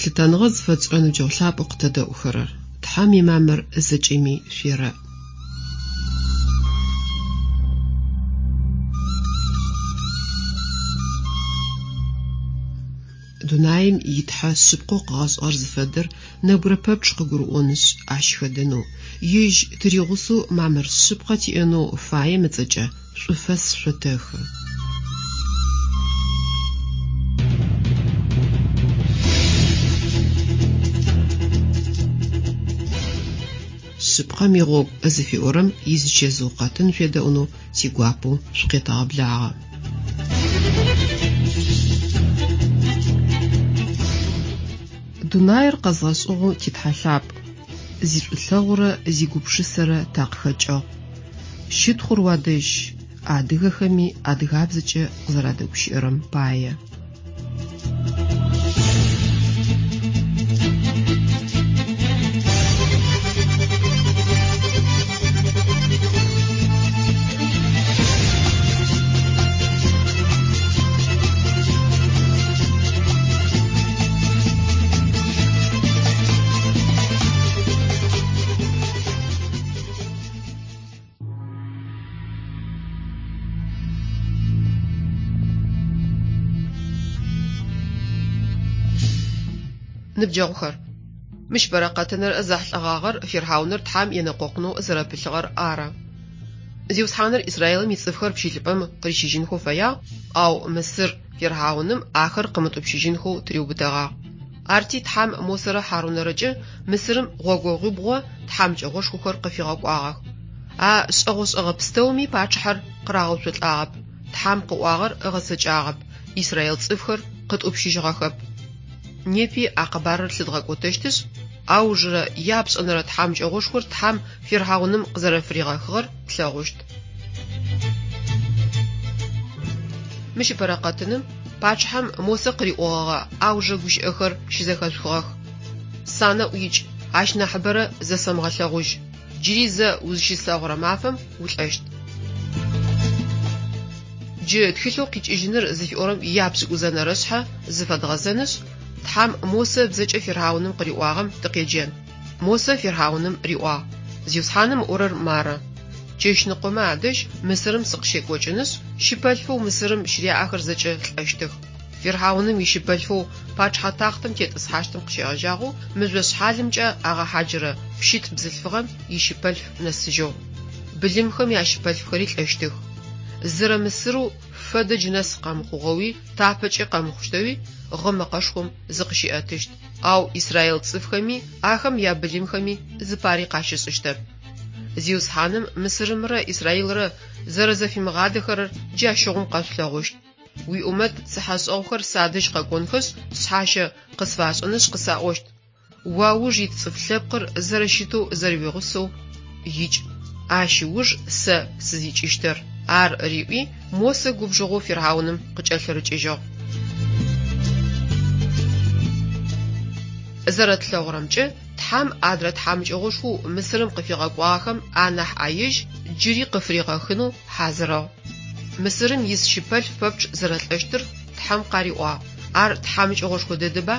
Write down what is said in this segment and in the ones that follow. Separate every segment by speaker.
Speaker 1: Лъытэныгъэ зыфэтшӏырэ ныбджэгъу лъапӏэу къытэдэӏухэрэр, Тхьэм имамыр зэкӏэми шъуерэӏ. Дунаим и Тхьэ шъыпкъэу къыгъэшӏыгъэр зыфэдэр нэбгырэ пэпчъ къыгурыӏонышъ, ащ хэдэнэу, Ежь тыригъусэу мамыр шъыпкъэ тиӏэнэу фаем ыцӏэкӏэ шӏуфэс шъотэхы. Шъыпкъэм игъогу зыфиӏорэм изычэзыу къэтын шъуедэӏунэу тигуапэу шъукъетэгъэблагъэ. Дунаир къэзгъэшӏыгъэу ти Тхьэ лъапӏ, зишӏулъэгъурэ зигупшысэрэ такъыхэкӏыгъ. Щытхъур уадэжь, адыгэхэми адыгабзэкӏэ къызэрадэгущыӏэрэм пае. Ныбджэгъухэр, мыщ бэрэ къэтыныр зэхьылӏэгъагъэр фирхьауныр Тхьэм енэкъокъунэу зэрэпылъыгъэр ары. Зиусхьаныр Израилым ицӏыфхэр пщылӏыпӏэм къырищыжьынхэу фэягъ, ау Мысыр фирхьауным ахэр къымытӏупщыжьынхэу тыриубытэгъагъ. Арти Тхьэм Мосэрэ Хьарунэрэкӏэ Мысырым гъогогъуибгъо тхьамыкӏэгъошхохэр къыфигъэкӏуагъэх. А шӏэгъошӏэгъэ пстэуми пачъыхьэр къырагъэуцолӏагъэп, Тхьэм къыӏуагъэр ыгъэцэкӏагъэп, израил цӏыфхэр къытӏупщыжьыгъэхэп. Непи а къэбарыр лъыдгъэкӏотэщтышъ, аужырэ япшӏэнэрэ тхьамыкӏэгъошхор Тхьэм фирхьауным къызэрэфыригъэхыгъэр тлъэгъущт. Мыщ ыпэрэ къэтыным пачъыхьэм Мосэ къыриӏогъэгъэ аужырэ гущыӏэхэр щызэхэшъухыгъэх, Санэӏу икӏ, ащ нахьыбэрэ зэсэмыгъэлъэгъужь, джыри зэ узыщыслъэгъурэ мафэм улӏэщт. Джы тхылъэу Къикӏыжьыныр зыфиӏорэм ияпшӏыкӏузэнэрэ шъхьэ зыфэдгъэзэнышъ, Тхьэм Мосэ ыбзэкӏэ фирхьауным къыриӏуагъэм тыкъеджэн. Мосэ фирхьауным риӏуагъ, Зиусхьаным ыӏорэр мары, Чэщныкъомэ адэжь Мысырым сыкъыщекӏокӏынышъ, щыпэлъфэу Мысырым щыряӏэхэр зэкӏэ лӏэщтых. Фирхьауным ищыпэлъфэу пачъыхьэ тахътэм тетӏысхьащтым къыщегъэжьагъэу мыжъо шъхьалымкӏэ агъэхьаджырэ пщылӏ бзылъфыгъэм ищыпэлъф нэсыжьэу. Былымхэм ящыпэлъфхэри лӏэщтых. Зэрэ Мысырэу фэдэ джы нэс къэмыхъугъэуи тапэкӏи къэмыхъущтэуи гъы мэкъэшхом зыкъыщиӏэтыщт. Ау израил цӏыфхэми ахэм ябылымхэми зыпари къащышӏыщтэп. Зиусхьаным Мысырымрэ Израилрэ зэрэзэфимыгъадэхэрэр джащыгъум къэшъулъэгъущт. Уиӏумэт цыхьэшӏэгъухэр садэжь къэкӏонхэшъ, шъхьащэ къысфашӏынышъ къысаӏощт, Уауж ит цӏыф лъэпкъыр зэрэщытэу зэрэуигъусэу икӏ. Ащ ыуж сэ сызикӏыщтыр. Ар риӏуи, Мосэ губжыгъэу фирхьауным къыкӏэлъырыкӏыжьыгъ. Зэрэтлъэгъурэмкӏэ, Тхьэм адрэ тхьамыкӏэгъошхоу Мысырым къыфигъэкӏуагъэхэм анахь ӏаежь джыри къыфыригъэхынэу хьазырыгъ. Мысырым ис щыпэлъф пэпчъ зэрэлӏэщтыр Тхьэм къариӏуагъ. Ар тхьамыкӏэгъошхо дэдэба?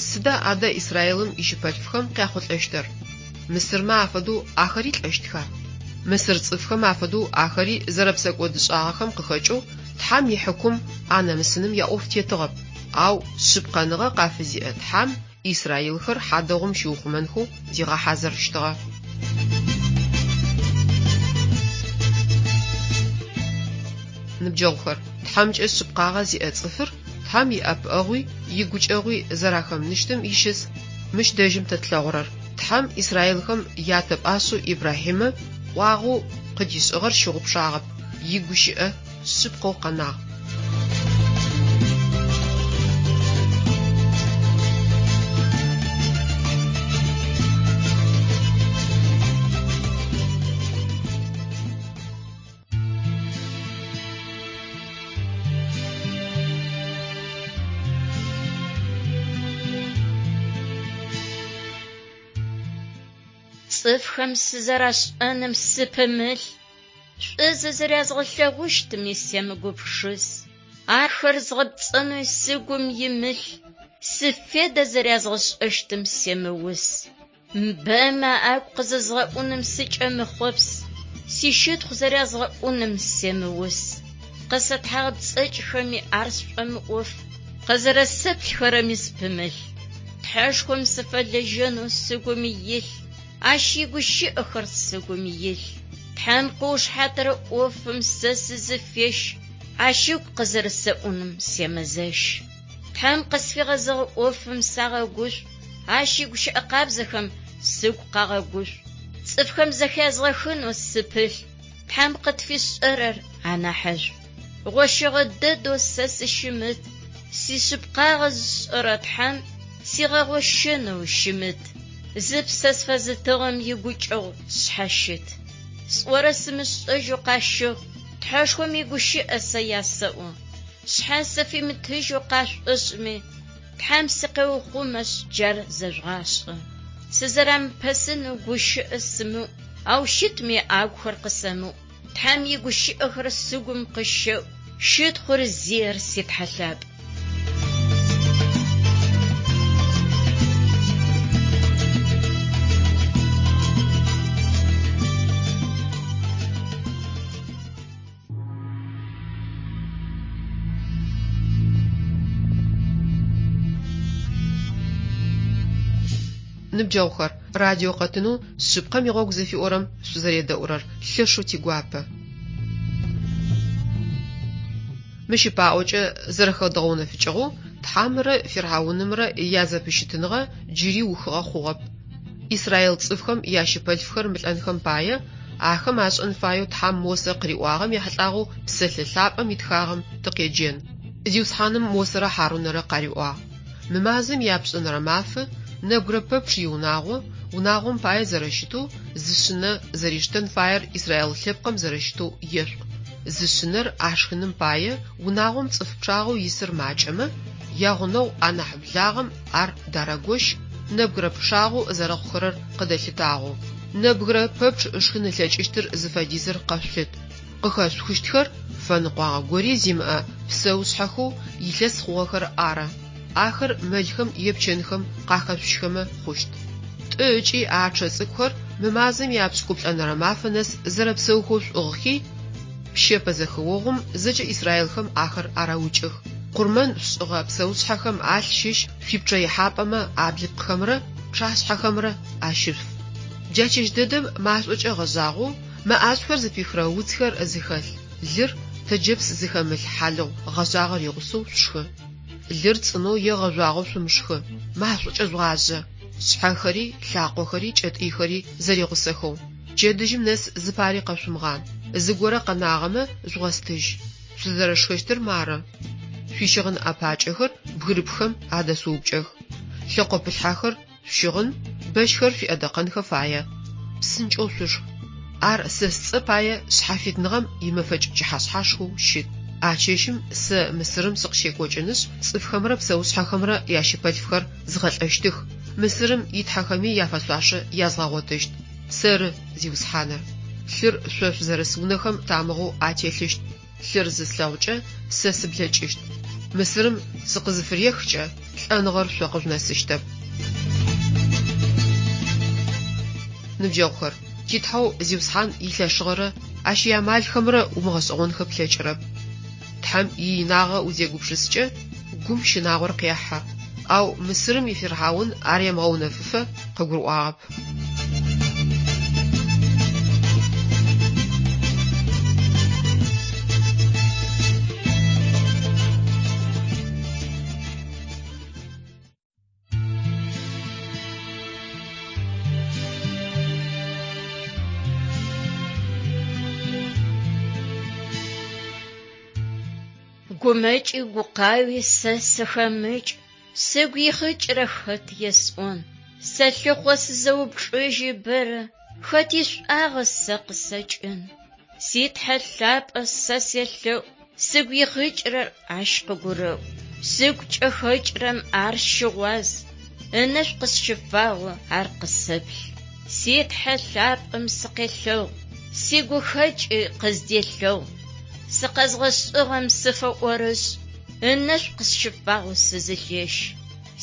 Speaker 1: Сыда адэ Израилым ищыпэлъфхэм къяхъулӏэщтыр? Мысырмэ афэдэу ахэри лӏэщтха? Мысыр цӏыфхэм афэдэу ахэри зэрэпсэкӏодышӏагъэхэм къыхэкӏэу Тхьэм ихьыкум анэмысыным яӏоф тетыгъэп. Ау шъыпкъэныгъэ къафызиӏэ Тхьэм Израилхэр хьадэгъум щиухъумэнхэу зигъэхьазырыщтыгъэ. Ныбджэгъухэр, Тхьэмкӏэ шъыпкъагъэ зиӏэ цӏыфыр Тхьэм иӏэпыӏэгъуи игукӏэгъуи зэрахэмыныщтым ищыс мыщ дэжьым тэ тлъэгъурэр. Тхьэм израилхэм ятэ пӏашъэу Ибрахьимэ ӏуагъэу къыдишӏыгъэр щыгъупшагъэп, игущыӏэ шъыпкъэу къэнагъ.
Speaker 2: Цӏыфхэм сызэрашӏэным сыпымылъ, шӏу зызэрязгъэлъэгъущтыми семыгупшыс. Ахэр згъэпцӏэнэу сыгум имылъ. Сифедэ зэрязгъэшӏэщтым семыус. Бэмэ агу къызэзгъэӏуным сыкӏэмыхъопс, сищытхъу зэрязгъэӏуным семыус. Къысэтхьагъэпцӏэкӏхэми ар сшӏомыӏоф, къызэрэсэплъхэрэми сыпымылъ. Тхьэшхом сыфэлэжьэнэу сыгуми илъ, ащ игущыӏэхэр сыгуми илъ. Тхьэм къыушъхьатырэ ӏофым сэ сызыфещ, ащ ыгу къызэрэсэӏуным семызэщ. Тхьэм къысфигъэзэгъэ ӏофым сагъэгушӏу, ащ игущыӏэ къабзэхэм сыгу къагъэгушӏу. Цӏыфхэм зэхязгъэхынэу сыпылъ, Тхьэм къытфишӏэрэр анахьышӏу. Гъощэгъэ дэдэу сэ сыщымыт, сишъыпкъагъэ зышӏэрэ Тхьэм сигъэгъощэнэу щымыт. Зыпсэ сфэзытыгъэм игукӏэгъу сшъхьащыт. Сӏорэ сымышӏэжьэу къащэхъу, Тхьэшхом игущыӏэ сэ ясэӏо. Шъхьэ сыфимытыжьэу къашӏошӏми, Тхьэм сыкъеухъумэшъ, джар зэжъугъашӏэ. Сызэрамыпэсынэу гущыӏэ сымыӏу, ау щытми агухэр къысэмыӏу. Тхьэм игущыӏэхэр сыгум къыщэӏу, щытхъур зиер си Тхьэ лъапӏ.
Speaker 1: Ныбджэгъухэр, радио къэтынэу Шъыпкъэм игъогу зыфиӏорэм шъузэредэӏурэр лъэшэу тигуапэ. Мыщ ыпаӏокӏэ зэрэхэдгъэунэфыкӏыгъэу, Тхьэмрэ Фирхьаунымрэ язэпыщытыныгъэ джыри ухыгъэ хъугъэп. Израил цӏыфхэм ящыпэлъфхэр мылӏэнхэм пае, ахэм ашӏэн фаеу Тхьэм Мосэ къыриӏуагъэм ехьылӏагъэу Псэлъэ Лъапӏэм итхагъэм тыкъеджэн. Зиусхьаным Мосэрэ Хьарунэрэ къариӏуагъ, Мы мазэм ияпшӏэнэрэ мафэ нэбгырэ пэпчъ иунагъо, унагъом пае зэрэщытэу, зы шъынэ зэриштэн фаер израил лъэпкъым зэрэщытэу ешъуӏу. Зы шъынэр ашхыным пае унагъом цӏыф пчъагъэу исыр макӏэмэ, ягъунэгъу анахь благъэм ар дарэгощ, нэбгырэ пчъагъэу зэрэхъухэрэр къыдэлъытагъэу. Нэбгырэ пэпчъ ышхын ылъэкӏыщтыр зыфэдизыр къэшъулъыт. Къыхэшъухыщтхэр фэныкъуагъэ гори зимыӏэ псэушъхьэхэу илъэс хъугъэхэр ары. Ахэр мэлхэм е пчэнхэм къахэшъущхэмэ хъущт. Тӏы ыкӏи ачъэ цӏыкӏухэр мы мазэм япшӏыкӏуплӏэнэрэ мафэ нэс зэрэпсэухэу шъуӏыгъхи, пщэпэ зэхэогъум зэкӏэ израилхэм ахэр арэукӏых. Къурмэн шъушӏыгъэ псэушъхьэхэм алъ щыщ шъуипчъэихьапӏэмэ аблыпкъхэмрэ пчъашъхьэхэмрэ ащышъуф. Джа чэщ дэдэм машӏокӏэ гъэжъагъэу мэ ӏашӏухэр зыпихырэ уцхэр зыхэлъ лыр тэджэпс зыхэмылъ хьалыгъу гъэжъагъэр игъусэу шъушхы. Лыр цӏынэу е гъэжъуагъэу шъумышхы, машӏокӏэ жъугъажъэ, шъхьэхэри, лъакъохэри, кӏэтӏыйхэри зэригъусэхэу. Пчэдыжьым нэс зыпари къэшъумыгъан, зыгорэ къэнагъэмэ, жъугъэстыжь. Шъузэрэшхэщтыр мары. Шъуищыгъын ӏэпакӏэхэр бгырыпххэм адэшъуупкӏэх. Лъэкъопылъхьэхэр шъущыгъын, бэщхэр шъуиӏэдэкъэнхэ фае. Псынкӏэу шъушх. Ар сэ сцӏэ пае шъхьафитныгъэм имэфэкӏ пчыхьэшъхьашхэу щыт. А чэщым сэ Мысырым сыкъыщекӏокӏынышъ, цӏыфхэмрэ псэушъхьэхэмрэ ящыпэлъфхэр згъэлӏэщтых, Мысырым итхьэхэми яфэшъуашэ язгъэгъотыщт. Сэры, Зиусхьаныр. Лъыр шъо шъузэрыс унэхэм тамыгъэу ателъыщт. Лъыр зыслъэгъукӏэ, сэ сыблэкӏыщт. Мысырым сыкъызыфырехкӏэ, лӏэныгъэр шъо къыжъунэсыщтэп. Ныбджэгъухэр, ти Тхьэу Зиусхьан илъэшыгъэрэ Ащ иамалхэмрэ умыгъэшӏэгъонхэ плъэкӏырэп. Тхьэм иинагъэ узегупшыскӏэ, гум щынагъор къехьэ. Ау Мысырым ифирхьаун ар емыгъэунэфыфэ къыгурыӏуагъэп.
Speaker 2: Гумэкӏи гукъауи сэ сыхэмыкӏ, Сыгу ихъыкӏырэ хэт есӏон? Сэлъыхъо сызэупчӏыжьы бэрэ, Хэт ишӏуагъэ сэ къысэкӏын? Си Тхьэ лъапӏэ сэ селъэӏу, Сыгу ихъыкӏырэр ащ къыгурэӏу. Сыгу кӏэхэкӏырэм ар щыгъуаз, Ынэшӏу къысщыфагъэу ар къысэплъ. Си Тхьэ лъапӏэм сыкъелъэгъу, Сигухэкӏи къызделъэгъу. Сыкъэзгъэшӏыгъэм сыфэӏорышӏ, Ынэшӏу къысщыфагъэу сызылъещ.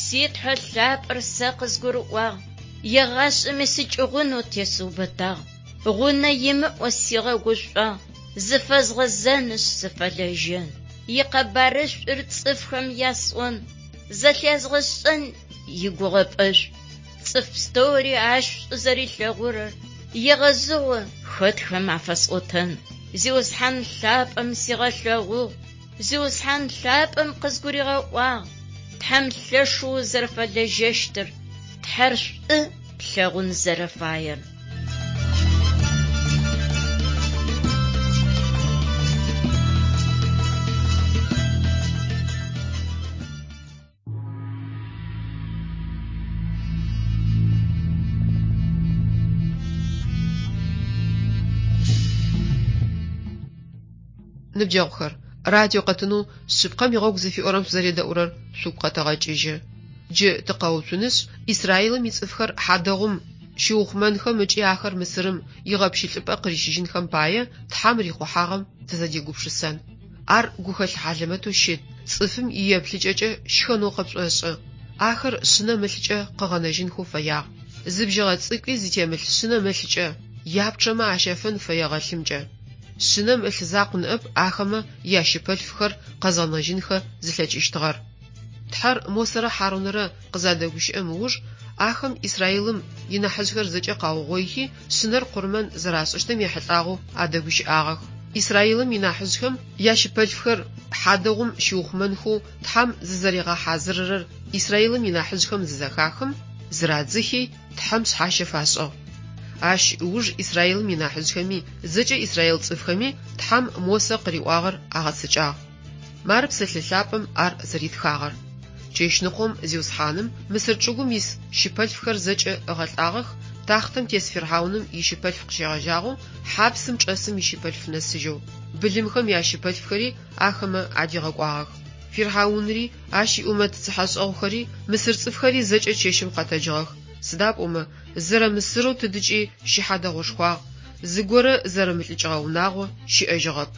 Speaker 2: Си Тхьэ лъапӏэр сэ къызгурыӏуагъ, егъашӏэми сыкӏыгъунэу тесыубытагъ. Гъунэ имыӏэу сигъэгушӏуагъ, зыфэзгъэзэнышъ сыфэлэжьэн. Икъэбарышӏур цӏыфхэм ясӏон, зэлъязгъэшӏэн игугъэпӏэшӏу. Цӏыф пстэури ащ шӏу зэрилъэгъурэр егъэзыгъо хэтхэм афэсӏотэн. Зиусхьан лъапӏэм сигъэлъэгъугъ, Зиусхьан лъапӏэм къызгуригъэӏуагъ, Тхьэм лъэшэу узэрэфэлэжьэщтыр, Тхьэр шӏу плъэгъун зэрэфаер.
Speaker 1: Ныбджэгъухэр, радио къэтынэу Шъыпкъэм игъогу зыфиӏорэм шъузэредэӏурэр шъугу къэтэгъэкӏыжьы. Джы тыкъэуцунышъ, Израилым ицӏыфхэр хьадэгъум щиухъумэнхэм ыкӏи ахэр Мысырым игъэпщылӏыпӏэ къырищыжьынхэм пае Тхьэм рихъухьагъэм тызэдегупшысэн. Ар гухэлъ хьалэмэтэу щыт, цӏыфым иеплъыкӏэкӏэ щхэнэу къыпшӏошӏы. Ахэр шъынэм ылъыкӏэ къыгъэнэжьынхэу фэягъ. Зы бжьыгъэ цӏыкӏуи зытемылъ шъынэм ылъыкӏэ, япчъэмэ ащэфын фэегъэ лъымкӏэ. Шъынэм ылъ закъу ныӏэп ахэмэ ящыпэлъфхэр къэзгъэнэжьынхэ зылъэкӏыщтыгъэр. Тхьэр Мосэрэ Хьарунэрэ къызадэгущыӏэм ыуж, ахэм Израилым инахьыжъхэр зэкӏэ къаугъоихи, шъынэр къурмэн зэрашӏыщтым ехьылӏагъэу адэгущыӏагъэх. Израилым инахьыжъхэм ящыпэлъфхэр хьадэгъум щиухъумэнхэу Тхьэм зызэригъэхьазырырэр Израилым инахьыжъхэм зызэхахым, зырадзыхи, Тхьэм шъхьащэ фашӏыгъ. Ащ ыуж Израилым инахьыжъхэми, зэкӏэ израил цӏыфхэми Тхьэм Мосэ къыриӏуагъэр агъэцэкӏагъ. Мары псэлъэ лъапӏэм ар зэритхагъэр. Чэщныкъом Зиусхьаным Мысыр чӏыгум ис щыпэлъфхэр зэкӏэ ыгъэлӏагъэх, тахътэм тес фирхьауным ищыпэлъф къыщегъэжьагъэу хьапсым чӏэсым ищыпэлъф нэсыжьэу. Былымхэм ящыпэлъфхэри ахэмэ адигъэкӏуагъэх. Фирхьаунри, ащ иӏумэт цыхьэшӏэгъухэри, мысыр цӏыфхэри зэкӏэ чэщым къэтэджыгъэх, сыда пӏомэ зэрэ Мысырэу тыдыкӏи щыхьадэгъошхуагъ, зыгорэ зэрымылӏыкӏыгъэ унагъо щыӏэжьыгъэп.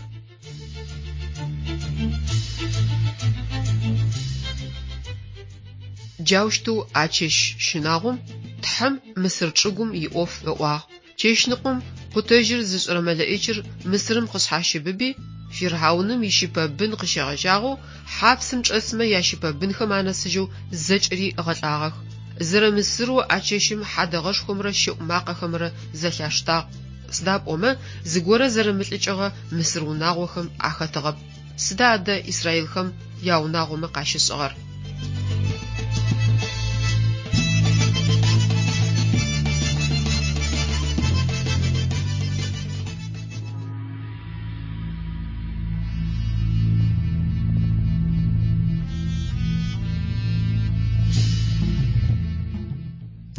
Speaker 1: Джаущтэу а чэщ щынагъом Тхьэм Мысыр чӏыгум иӏоф ыӏуагъ. Чэщныкъом къутэжьыр зышӏырэ мэлэӏичыр Мысырым къышъхьащыбыби, фирхьауным ищыпэ бын къыщегъэжьагъэу хьапсым чӏэсмэ ящыпэ бынхэм анэсыжьэу зэкӏэри ыгъэлӏагъэх. Зэрэ Мысырэу а чэщым хьадэгъэшхомрэ щэӏу макъэхэмрэ зэлъаштагъ. Сыда пӏомэ зыгорэ зэрымылӏыкӏыгъэ мысыр унагъохэм ахэтыгъэп. Сыда адэ израилхэм яунагъомэ къащышӏыгъэр?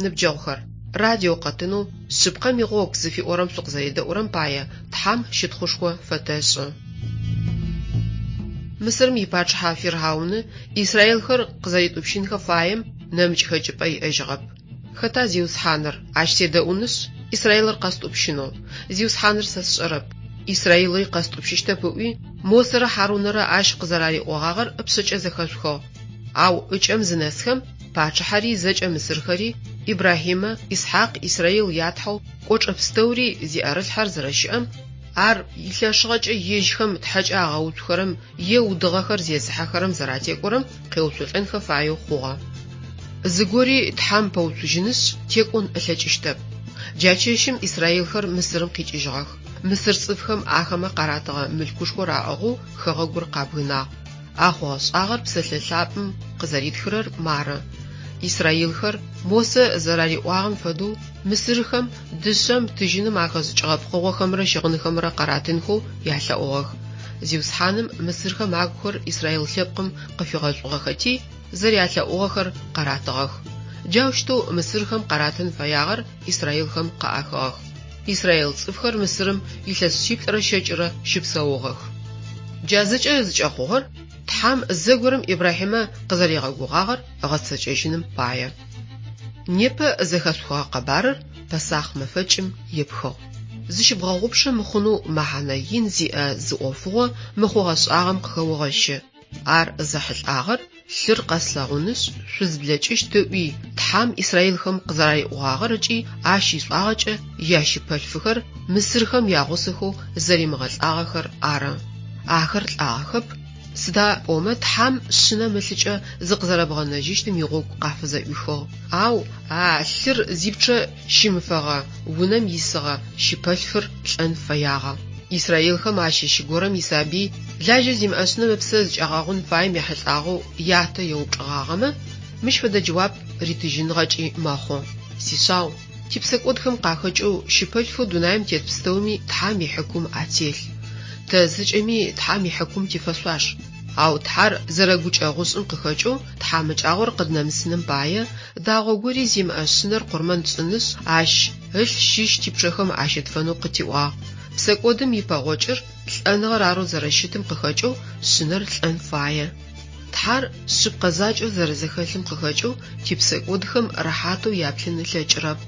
Speaker 1: Ныбджэгъухэр, радио къэтынэу Шъыпкъэм игъогу зыфиӏорэм шъукъызэредэӏурэм пае Тхьэм щытхъушхо фэтэшӏы. Мысырым ипачъыхьэ фирхьауны израилхэр къызэритӏупщынхэ фаем нэмыкӏ хэкӏыпӏэ иӏэжьыгъэп. Хэта Зиусхьаныр, Ащ седэӏунышъ, Израилыр къэстӏупщынэу? Зиусхьаныр сэ сшӏэрэп, Израилыри къэстӏупщыщтэп ыӏуи, Мосэрэ Хьарунэрэ ащ къызэрариӏогъагъэр ыпшъэкӏэ зэхэшъухыгъ. Ау ыкӏэм зынэсхэм, пачъыхьэри зэкӏэ мысырхэри, Ибрахьимэ, Исхьакъ, Исраил ятхьэу кӏочӏэ пстэури зиӏэрылъхьэр зэрэщыӏэм, ар илъэшыгъэкӏэ ежьхэм тхьэкӏэ агъэуцухэрэм е удыгъэхэр зезыхьэхэрэм зэратекӏорэм къеуцолӏэнхэ фаеу хъугъэ. Зыгори Тхьэм пэуцужьынышъ, текӏон ылъэкӏыщтэп. Джа чэщым исраилхэр Мысырым къикӏыжьыгъэх. Мысыр цӏыфхэм ахэмэ къаратыгъэ мылъкушхор аӏыгъэу хэгъэгур къабгынагъ. А хъугъэ-шӏагъэр псэлъэ лъапӏэм къызэритхырэр мары, Исраилхэр, Мосэ зэрариӏуагъэм фэдэу, мысырхэм дышъэм, тыжьыным ахэшӏыкӏыгъэ пкъыгъохэмрэ щыгъынхэмрэ къаратынхэу ялъэӏугъэх. Зиусхьаным мысырхэм агухэр израил лъэпкъым къыфигъэшӏугъэхэти, зэрялъэӏугъэхэр къаратыгъэх. Джаущтэу мысырхэм къаратын фэягъэр израилхэм къаӏахыгъэх. Израил цӏыфхэр Мысырым илъэс шъиплӏырэ щэкӏырэ щыпсэугъэх. Джа зэкӏэ зыкӏэхъугъэр Тхьэм зэгорэм Ибрахьимэ къызэригъэгугъагъэр ыгъэцэкӏэжьыным пае. Непэ зэхэшъухыгъэ къэбарыр Пэсахъ мэфэкӏым епхыгъ. Зыщыбгъэгъупшэ мыхъунэу мэхьанэ ин зиӏэ зы ӏофыгъо мы хъугъэ-шӏагъэм къыхэогъэщы. Ар зэхьылӏагъэр Лъыр къэслъэгъунышъ, шъузблэкӏыщт ыӏуи, Тхьэм израилхэм къызэрариӏогъагъэр ыкӏи ащ ишӏуагъэкӏэ ящыпэлъфыхэр мысырхэм ягъусэхэу зэримыгъэлӏагъэхэр ары. Ахэр лӏагъэхэп, сыда пӏомэ Тхьэм шъынэм ылъыкӏэ зыкъызэрэбгъэнэжьыщтым игъогу къафызэӏуихыгъ. Ау а лъыр зипчъэ щымыфэгъэ унэм исыгъэ щыпэлъфыр лӏэн фэягъэ. Израилхэм ащыщ горэм исабый лажьэ зимыӏэ шъынэм ыпсэ зыкӏагъэгъун фаем ехьылӏагъэу ятэ еупчӏыгъагъэмэ, мыщ фэдэ джэуап ритыжьыныгъэкӏи мэхъу, Сишъау, типсэкӏодхэм къахэкӏэу щыпэлъфэу дунаим тет пстэуми Тхьэм ихьыкум ателъ. Тэ зэкӏэми Тхьэм ихьыкум тифэшъуаш. Ау Тхьэр зэрэгукӏэгъушӏым къыхэкӏэу тхьамыкӏагъор къыднэмысыным пае, дагъо гори зимыӏэ шъынэр къурмэн тшӏынышъ, ащ ылъ щыщ типчъэхэм ащытфэнэу къытиӏуагъ. Псэкӏодым ипэгъокӏыр лӏэныгъэр арэу зэрэщытым къыхэкӏэу шъынэр лӏэн фае. Тхьэр шъыпкъэ закӏэу зэрэзэхэлъым къыхэкӏэу типсэкӏодхэм рэхьатэу яплъын ылъэкӏырэп.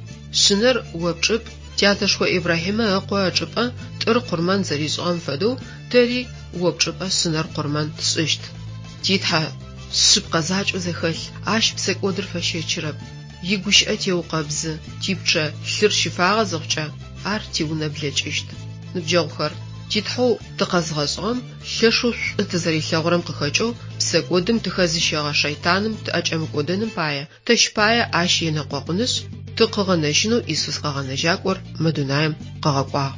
Speaker 1: Шъынэр о пчӏыпӏ, тятэшхо Ибрахьимэ ыкъо ычӏыпӏэ тӏыр къурмэн зэришӏыгъэм фэдэу тэри о пчӏыпӏэ шъынэр къурмэн тшӏыщт. Ти Тхьэ шъыпкъэ закӏэу зэхэлъ, ащ псэкӏодыр фэщэчырэп. Игущыӏэ теукъэбзы, типчъэ лъыр щыфагъэ зыхъукӏэ, ар тиунэ блэкӏыщт. Ныбджэгъухэр, ти Тхьэу тыкъэзгъэшӏыгъэм лъэшэу шӏу тызэрилъэгъурэм къыхэкӏэу псэкӏодым тыхэзыщэгъэ шэйтаным тыӏэкӏэмыкӏодэным пае, тэщ пае ащ енэкъокъунышъ, тыкъыгъэнэжьынэу Исус Къэгъэнэжьакӏор мы дунаим къыгъэкӏуагъ.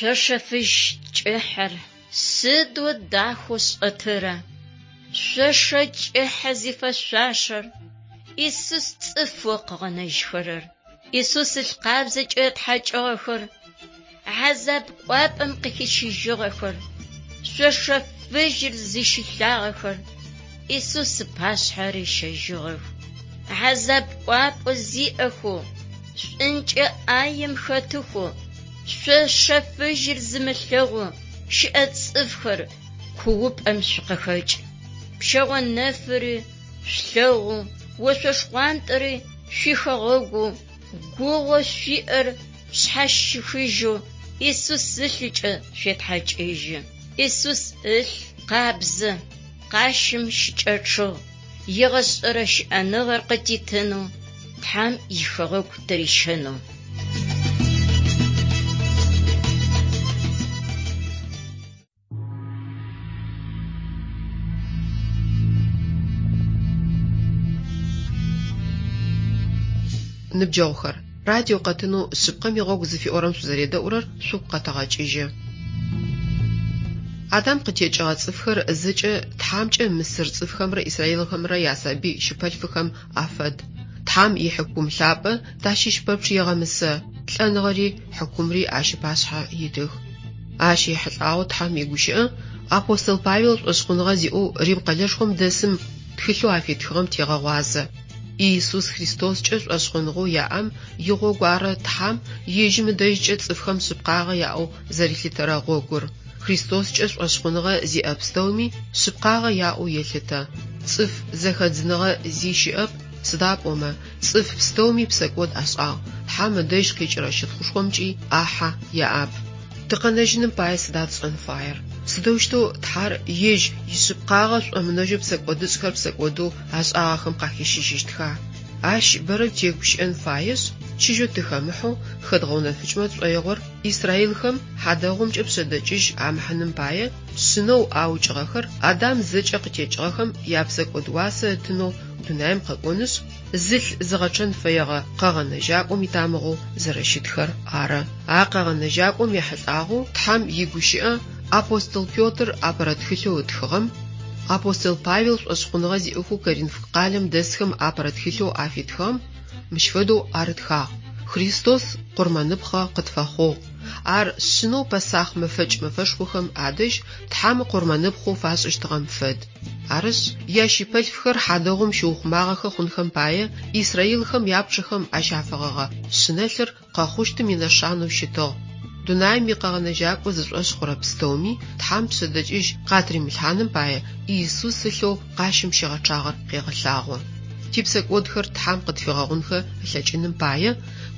Speaker 2: Шъошэ фыжь кӏыхьэр сыдэу дахэу шӏэтырэ! Шъошэ кӏыхьэ зифэшъуашэр Исус цӏыфэу къыгъэнэжьхэрэр, Исус ылъ къабзэкӏэ ытхьакӏыгъэхэр, хьазаб кӏуапӏэм къыхищыжьыгъэхэр, шъошэ фыжьыр зыщилъагъэхэр Исус ыпашъхьэ рищэжьыгъэх. Хьазаб кӏуапӏэ зиӏэхэу, шӏункӏэ ӏаем хэтыхэу, шъошэ фыжьыр зымылъэгъу щыӏэ цӏыфхэр куупӏэм шъукъыхэкӏ. Пщэгъо нэфыри шъулъэгъу, ошъо шхъуантӏэри шъуихэгъэгу, гугъэу шъуиӏэр шъхьащихыжьэу Исус ылъыкӏэ шъуетхьакӏыжьы. Исус ылъ къабзэ, къащым щыкӏэчъыгъ, егъэшӏэрэ щыӏэныгъэр къытитынэу, Тхьэм ихэгъэгу тырищэнэу.
Speaker 1: Ныбджэгъухэр, радио къэтынэу Шъыпкъэм игъогу зыфиӏорэм шъузэредэӏурэр шъугу къэтэгъэкӏыжьы. Адам къытекӏыгъэ цӏыфхэр зэкӏэ Тхьамкӏэ мысыр цӏыфхэмрэ израилхэмрэ ясабый щыпэлъфыхэм афэд. Тхьам ихьыкум лъапӏэ тащыщ пэпчъ егъэмысэ, лӏэныгъэри хьыкумри ащ ыпашъхьэ итых. Ащ ехьылӏагъэу Тхьэм игущыӏэ апостол Павел шӏошъхъуныгъэ зиӏэу Рим къэлэшхом дэсым тхылъэу афитхыгъэм тегъэгъуазэ. Иисус Христоскӏэ шӏошъхъуныгъэу яӏэм игъогу ары Тхьэм ежьым ыдэжькӏэ цӏыфхэм шъыпкъагъэ яӏэу зэрилъытэрэ гъогур. Христоскӏэ шӏошъхъуныгъэ зиӏэ пстэуми шъыпкъагъэ яӏэу елъытэ. Цӏыф зэхэдзыныгъэ зи щыӏэп, сыда пӏомэ, цӏыф пстэуми псэкӏод ашӏагъ, Тхьэм ыдэжь къикӏырэ щытхъушхомкӏи ӏахьэ яӏэп. Тыкъэнэжьыным пае сыда тшӏэн фаер? Сыдэущтэу Тхьэр ежь ишъыпкъагъэ шӏомынэжьэу псэкӏодышӏхэр псэкӏодэу ашӏагъэхэм къахищыжьыщтха? Ащ бэрэ тегущыӏэн фаешъ, чыжьэу тыхэмыхьэу хэдгъэунэфыкӏмэ тшӏоигъор израилхэм хьадэгъумкӏэ пшъэдэкӏыжь амыхьыным пае шъынэу аукӏыгъэхэр Адам зэкӏэ къытекӏыгъэхэм япсэкӏод уасэ ытынэу дунаим къэкӏонышъ, зылъ зыгъэчъэн фэегъэ Къэгъэнэжьакӏом итамыгъэу зэрэщытхэр ары. А Къэгъэнэжьакӏом ехьылӏагъэу Тхьэм игущыӏэ апостол Петр апэрэ тхылъэу ытхыгъэм, апостол Павел шӏошъхъуныгъэ зиӏэхэу Коринф къалэм дэсхэм апэрэ тхылъэу афитхыгъэм мыщ фэдэу арытхагъ, Христос къурмэныпхъэ къытфэхъугъ. Ар шъынэу Пэсахъ мэфэкӏ мэфэшхохэм адэжь Тхьэм къурмэныпхъэу фашӏыщтыгъэм фэд. Арышъ, ящыпэлъфхэр хьадэгъум щыухъумагъэхэ хъунхэм пае израилхэм япчъэхэм ащафэгъэгъэ шъынэлъыр къэхъущтым инэшанэу щытыгъ. Дунаим и Къэгъэнэжьакӏо зышӏошъ хъурэ пстэуми Тхьэм пшъэдэкӏыжь къатыримылъхьаным пае Иисус ылъэу къащым щигъэчъагъэр къегъэлъагъо. Типсэкӏодхэр Тхьэм къытфигъэгъунхэ ылъэкӏыным пае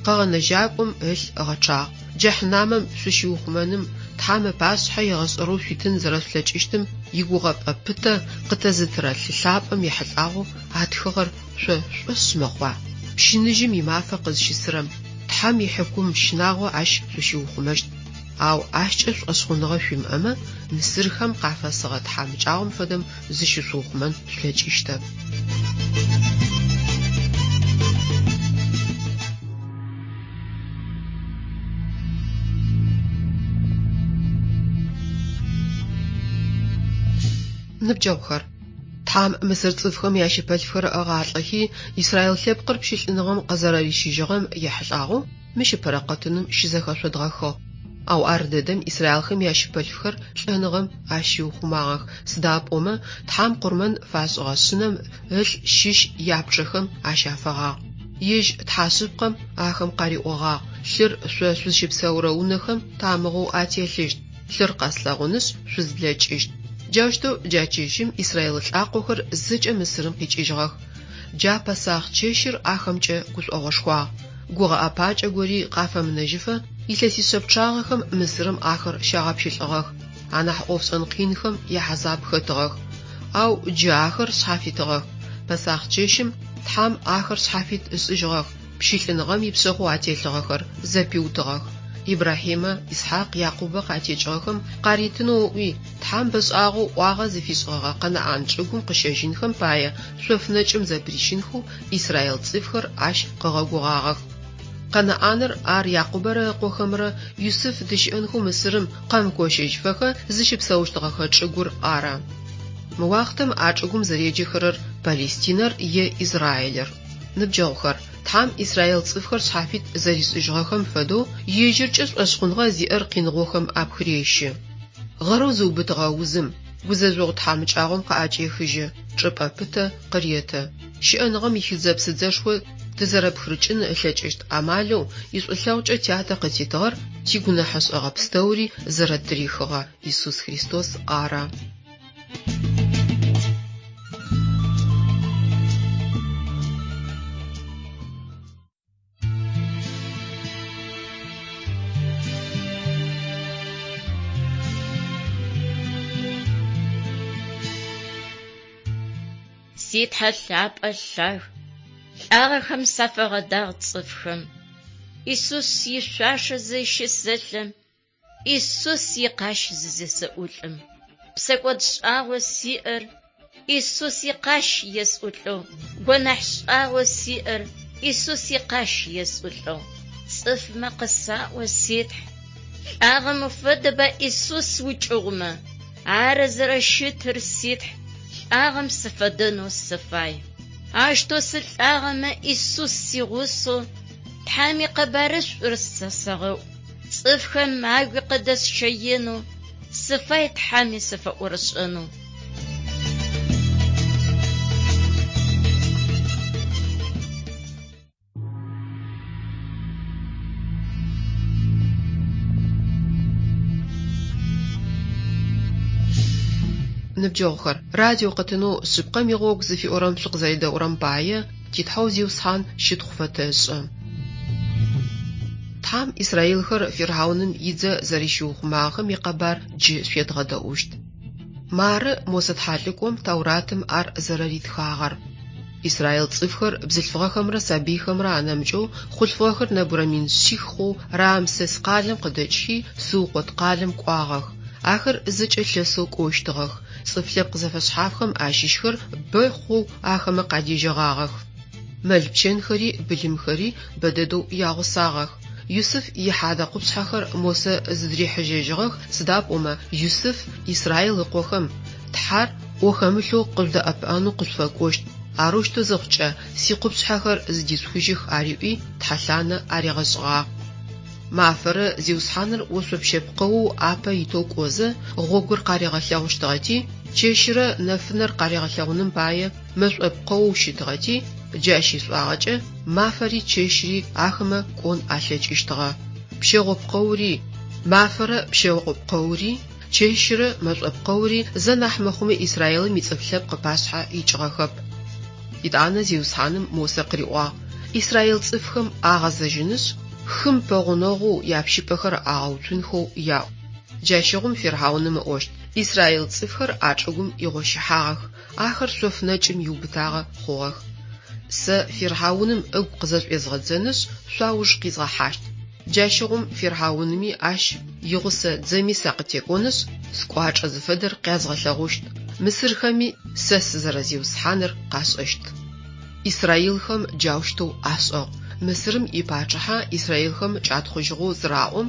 Speaker 1: Къэгъэнэжьакӏом ылъ ыгъэчъагъ. Джэхьнамэм шъущиухъумэным, Тхьэм ыпашъхьэ егъэшӏэрэу шъуитын зэрэшъулъэкӏыщтым игугъэпӏэ пытэ къытэзытырэ лъы лъапӏэм ехьылӏагъэу атхыгъэр шъо шъушӏошъ мэхъуа? Пщыныжьым имафэ къызщысырэм, Тхьэм ихьыкум щынагъо ащ шъущиухъумэщт. Ау ащкӏэ шӏошъхъуныгъэ шъуимыӏэмэ, мысырхэм къафэсыгъэ тхьамыкӏагъом фэдэм зыщышъуухъумэн шъулъэкӏыщтэп. Ныбджэгъухэр, Тхьэм мысыр цӏыфхэм ящыпэлъфхэр ыгъалӏэхи, Израил лъэпкъыр пщылӏыныгъэм къызэрэрищыжьыгъэм ехьылӏагъэу мыщ ыпэрэ къэтыным щызэхэшъодгъэхыгъ. Ау ар дэдэм израилхэм ящыпэлъфхэр лӏэныгъэм ащиухъумагъэх, сыда пӏомэ Тхьэм къурмэн фашӏыгъэ шъынэм ылъ щыщ япчъэхэм ащафэгъагъ. Ежь Тхьэ шъыпкъэм ахэм къариӏогъагъ, Лъыр шъо шъузщыпсэурэ унэхэм тамыгъэу ателъыщт, лъыр къэслъэгъунышъ, шъузблэкӏыщт. Джаущтэу джа чэщым израил лӏакъохэр зэкӏэ Мысырым къикӏыжьыгъэх. Джа Пэсахъ чэщыр ахэмкӏэ гушӏогъошхуагъ. Гугъэ ӏэпакӏэ гори къафэмынэжьыфэ илъэсишъэ пчъагъэхэм Мысырым ахэр щагъэпщылӏыгъэх, анахь ӏофшӏэн къинхэм яхьазаб хэтыгъэх. Ау джы ахэр шъхьафитыгъэх. Пэсахъ чэщым Тхьэм ахэр шъхьафит ышӏыжьыгъэх, пщылӏыныгъэм ипшъэхъоу ателъыгъэхэр зэпиутыгъэх. Ибрахьимэ, Исхьакъ, Якъубэ къатекӏыгъэхэм къаритынэу ыӏуи, Тхьэм бэшӏагъэу ӏуагъэ зыфишӏыгъэгъэ Къэнаӏан чӏыгум къыщэжьынхэм пае шъоф нэкӏым зэпырищынхэу израил цӏыфхэр ащ къыгъэгугъагъэх. Къэнаӏаныр ар Якъубэрэ ыкъохэмрэ Юсыф дыщыӏэнхэу Мысырым къэмыкощыжьыфэхэ зыщыпсэущтыгъэхэ чӏыгур ары. Мы уахътэм а чӏыгум зэреджэхэрэр Палестинэр е Израилыр. Ныбджэгъухэр, Тхьэм израил цӏыфхэр шъхьафит зэришӏыжьыгъэхэм фэдэу ежьыркӏэ шӏошъхъуныгъэ зиӏэр къиныгъохэм апхырещы. Гъэрэу зыубытыгъэ узым, гузэжъогъу тхьамыкӏагъом къыӏэкӏехыжьы, чӏыпӏэ пытэ къыреты. Щыӏэныгъэм ихыдзэ-псыдзэшхо тызэрэпхырыкӏын ылъэкӏыщт амалэу ишӏулъэгъукӏэ тятэ къытитыгъэр тигунэхьышӏэгъэ пстэури зэрэттырихыгъэ Исус Христос ары.
Speaker 2: Си Тхьэ лъапӏэ лъаг, лӏагъэхэм сафэгъэдагъ цӏыфхэм. Исус ишъуашэ зыщысэлъэм, Исус икъащ зызесэӏулӏым. Псэкӏод шӏагъо сиӏэр Исус икъащ есӏулӏэу, гонахь шӏагъо сиӏэр Исус икъащ есӏулӏэу. Цӏыфмэ къысаӏо, си Тхь, лӏагъэм уфэдэба Исус укӏыгъумэ, ары зэрэщытыр, си Тхь, лӏагъэм сыфэдэнэу сыфай. Аущтэу сылӏагъэмэ, Исус сигъусэу Тхьэм икъэбарышӏур сэ сэгъэӏу. Цӏыфхэм агуи къыдэсщэенэу сыфай Тхьэми сыфэӏорышӏэнэу.
Speaker 1: Ныбджэгъухэр, радио къэтынэу Шъыпкъэм игъогу зыфиӏорэм шъукъызэредэӏурэм пае ти Тхьэу Зиусхьан щытхъу фэтэшӏы. Тхьэм израилхэр фирхьауным идзэ зэрэщиухъумагъэхэм икъэбар джы шъуедгъэдэӏущт. Мары Мосэ тхьалӏыкӏом Тауратым ар зэрэритхагъэр. Израил цӏыфхэр бзылъфыгъэхэмрэ сабыйхэмрэ анэмыкӏэу хъулъфыгъэхэр нэбгырэ 600 хъоу Рамсес къалэм къыдэкӏхи Сукъот къалэм кӏуагъэх. Ахэр зэкӏэ лъэсэу кӏощтыгъэх. Цӏыф лъэпкъ зэфэшъхьафхэм ащыщхэр бэ хъоу ахэмэ къадежьэгъагъэх. Мэл-пчэнхэри былымхэри бэдэдэу ягъусагъэх. Юсыф ихьадэ къупшъхьэхэр Мосэ зыдырихьыжьэжьыгъэх, сыда пӏомэ Юсыф Израил ыкъохэм, Тхьэр ӏо хэмылъэу къыжъудэӏэпыӏэнэу къышъуфэкӏощт, арэущтэу зыхъукӏэ, сикъупшъхьэхэр зыдишъухыжьых ариӏуи, тхьэлъанэ аригъэшӏыгъагъ. Мафэрэ Зиусхьаныр ошъопщэ пкъэоу апэ итэу кӏозэ, гъогур къаригъэлъэгъущтыгъэти, чэщырэ нэфынэр къаригъэлъэгъуным пае мэшӏо пкъэоу щытыгъэти, джащ ишӏуагъэкӏэ мафэри чэщри ахэмэ кӏон алъэкӏыщтыгъэ. Пщэгъо пкъэури. Мафэрэ пщэгъо пкъэури, чэщырэ мэшӏо пкъэури зэ нахь мыхъуми Израилым ицӏыф лъэпкъ ыпашъхьэ икӏыгъэхэп. Етӏанэ Зиусхьаным Мосэ къыриӏуагъ, Израил цӏыфхэм агъэзэжьынышъ, хым пэгъунэгъоу япщыпӏэхэр агъэуцунхэу яӏу. Джащыгъум фирхьауным ыӏощт, Израил цӏыфхэр а чӏыгум игъощыхьагъэх, ахэр шъоф нэкӏым иубытагъэ хъугъэх. Сэ фирхьауным ыгу къызэшӏуезгъэдзэнышъ, шъуауж къизгъэхьащт. Джащыгъум фирхьауными ащ игъусэ дзэми сакъытекӏонышъ, скӏуачӏэ зыфэдэр къязгъэлъэгъущт, мысырхэми сэ сызэрэ Зиусхьаныр къашӏэщт. Израилхэм джаущтэу ашӏыгъ. Мысырым ипачъыхьэ израилхэм кӏатхъужьыгъэу зыраӏом,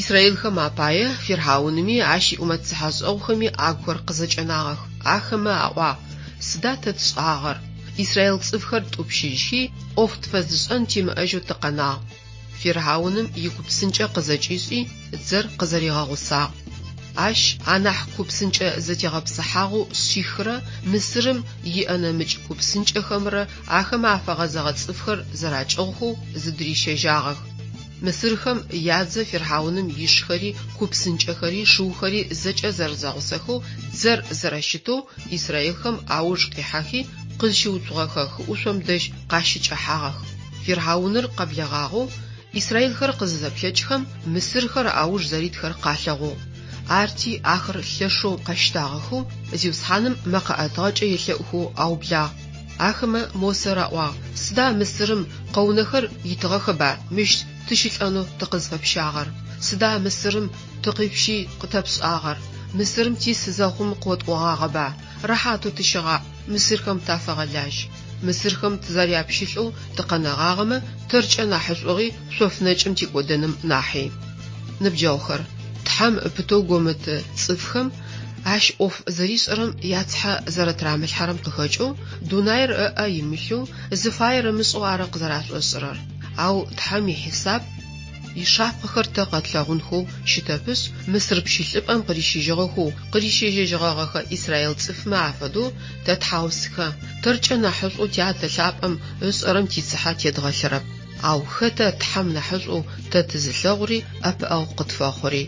Speaker 1: израилхэм апае фирхьауными ащ иӏумэт цыхьэшӏэгъухэми агухэр къызэкӏэнагъэх. Ахэмэ аӏуагъ, Сыда тэ тшӏагъэр? Израил цӏыфхэр ттӏупщыжьхи, ӏоф тфэзышӏэн тимыӏэжьэу тыкъэнагъ. Фирхьауным икупсынкӏэ къызэкӏишӏи, дзэр къызэригъэгъусагъ. Ащ анахь купсынкӏэ зэтегъэпсыхьагъэу шъихрэ Мысырым иӏэ нэмыкӏ купсынкӏэхэмрэ ахэмэ афэгъэзэгъэ цӏыфхэр зэракӏыгъухэу зыдырищэжьагъэх. Мысырхэм ядзэ фирхьауным ишхэри, купсынкӏэхэри, шыухэри зэкӏэ зэрэзэгъусэхэу дзэр зэрэщытэу израилхэм ауж къихьэхи, къызщыуцугъэхэ хыӏушъом дэжь къащыкӏэхьагъэх. Фирхьауныр къэблэгъагъэу израилхэр къызызэплъэкӏхэм, мысырхэр ауж зэритхэр къалъэгъугъ. Арти ахэр лъэшэу къэщтагъэхэу Зиусхьаным мэкъэ ӏэтыгъэкӏэ елъэӏухэу аублагъ. Ахэмэ Мосэ раӏуагъ, Сыда Мысырым къэунэхэр итыгъэхэба мыщ тыщылӏэнэу тыкъызфэпщагъэр? Сыда Мысырым тыкъипщи къытэпшӏагъэр? Мысырым тис зэхъум къыотӏогъагъэба, Рэхьатэу тыщыгъаӏ, мысырхэм тафэгъэлажь. Мысырхэм тызэряпщылӏэу тыкъэнэгъагъэмэ, тэркӏэ нахьышӏугъи шъоф нэкӏым тикӏодэным нахьи. Ныбджэгъухэр, Тхьэм пытэу гомыт цӏыфхэм Ащ ӏоф зэришӏэрэм яцыхьэ зэрэтырамылъхьэрэм къыхэкӏэу, дунаир ыӏэ имылъэу, зыфаер ымышӏэу ары къызэрашӏошӏырэр. Ау Тхьэм ихьисап ишапхъэхэр тэ къэтлъэгъунхэу щытэпышъ, Мысыр пщылӏыпӏэм къырищыжьыгъэхэу къырищэжьэжьыгъэгъэхэ израил цӏыфмэ афэдэу тэ тхьаусыхэ, тэркӏэ нахьышӏоу Тятэ лъапӏэм ышӏэрэм тицыхьэ тедгъэлъырэп. Ау хэта Тхьэм нахьышӏоу тэ тызылъэгъури, ӏэпыӏэгъу къытфэхъури?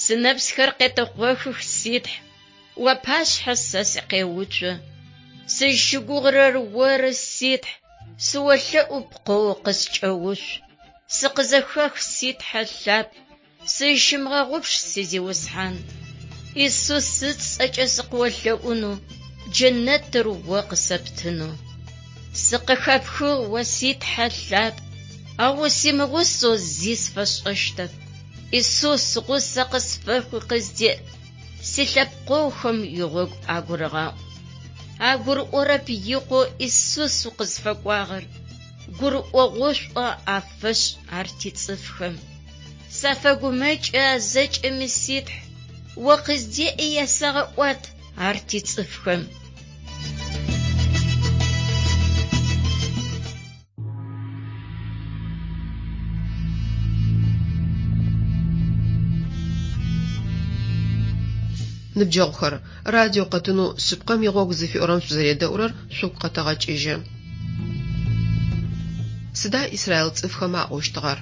Speaker 2: Сынэпсхэр къетэкъохых, си Тхь, уапашъхьэ сэ сыкъеуцо. Сызщыгугъырэр оры, си Тхь, сыолъэӏу пкъэу къыскӏэуцу. Сыкъызэхэх, си Тхьэ лъапӏ, Сызщымыгъэгъупш, си Зиусхьан, Исус ыцӏэкӏэ сыкъыолъэӏунэу, джэнэтыр о къысэптынэу. Сыкъыхэпхыгъ о си Тхьэ лъапӏ, ау усимыгъусэу зи сфэшӏэщтэп. Исус гъусэ къысфэхъуи къыздеӏ, силъэпкъэгъухэм игъогу агурыгъаӏу. Агурыӏорэп икъоу Исус укъызфэкӏуагъэр, гурыӏогъошӏу афэшӏ ар тицӏыфхэм. Сафэгумэкӏы а зэкӏэми, си Тхь, о къыздеӏи ясэгъэӏуат ар тицӏыфхэм.
Speaker 1: Ныбджэгъухэр, радио къэтынэу Шъыпкъэм игъогу зыфиӏорэм шъузэредэӏурэр шъугу къэтэгъэкӏыжьы. Сыда израил цӏыфхэм аӏощтыгъэр?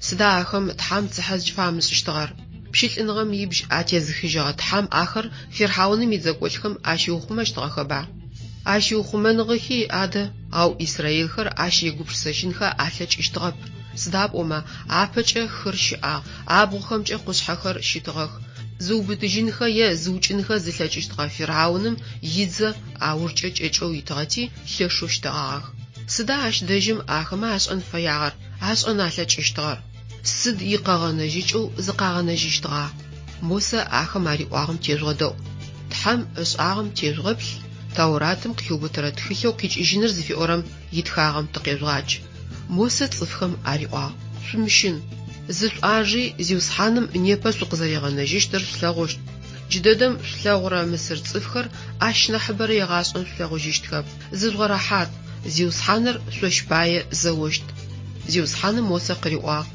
Speaker 1: Сыда ахэм Тхьэм цыхьэ зыкӏыфамышӏыщтыгъэр? Пщылӏыныгъэм ибжь атезыхыжьыгъэ Тхьэм ахэр фирхьауным идзэкӏолӏхэм ащиухъумэщтыгъэхэба? Ащиухъумэныгъэхи адэ, ау израилхэр ащ егупшысэжьынхэ алъэкӏыщтыгъэп, сыда пӏомэ апэкӏэ хыр щыӏагъ, абгъухэмкӏэ къушъхьэхэр щытыгъэх. Зыубытыжьынхэ е зыукӏынхэ зылъэкӏыщтыгъэ фирхьауным идзэ аужкӏэ кӏэкӏэу итыгъэти, лъэшэу щтэгъагъэх. Сыда ащ дэжьым ахэмэ ашӏэн фэягъэр, ашӏэн алъэкӏыщтыгъэр? Сыд икъэгъэнэжьыкӏэу зыкъагъэнэжьыщтыгъа? Мосэ ахэм ариӏуагъэм тежъугъэдэӏу. Тхьэм ышӏагъэм тежъугъэплъ, Тауратым къыхиубытэрэ тхылъэу Къикӏыжьыныр зыфиӏорэм итхагъэм тыкъежъугъадж. Мосэ цӏыфхэм ариӏуагъ, Шъумыщын! Зышъуӏажи, Зиусхьаным непэ шъукъызэригъэнэжьыщтыр шъулъэгъущт. Джыдэдэм шъулъэгъурэ мысыр цӏыфхэр ащ нахьыбэрэ егъашӏэм шъулъэгъужьыщтхэп. Зыжъугъэрэхьат, Зиусхьаныр шъощ пае зэощт. Зиусхьаным Мосэ къыриӏуагъ,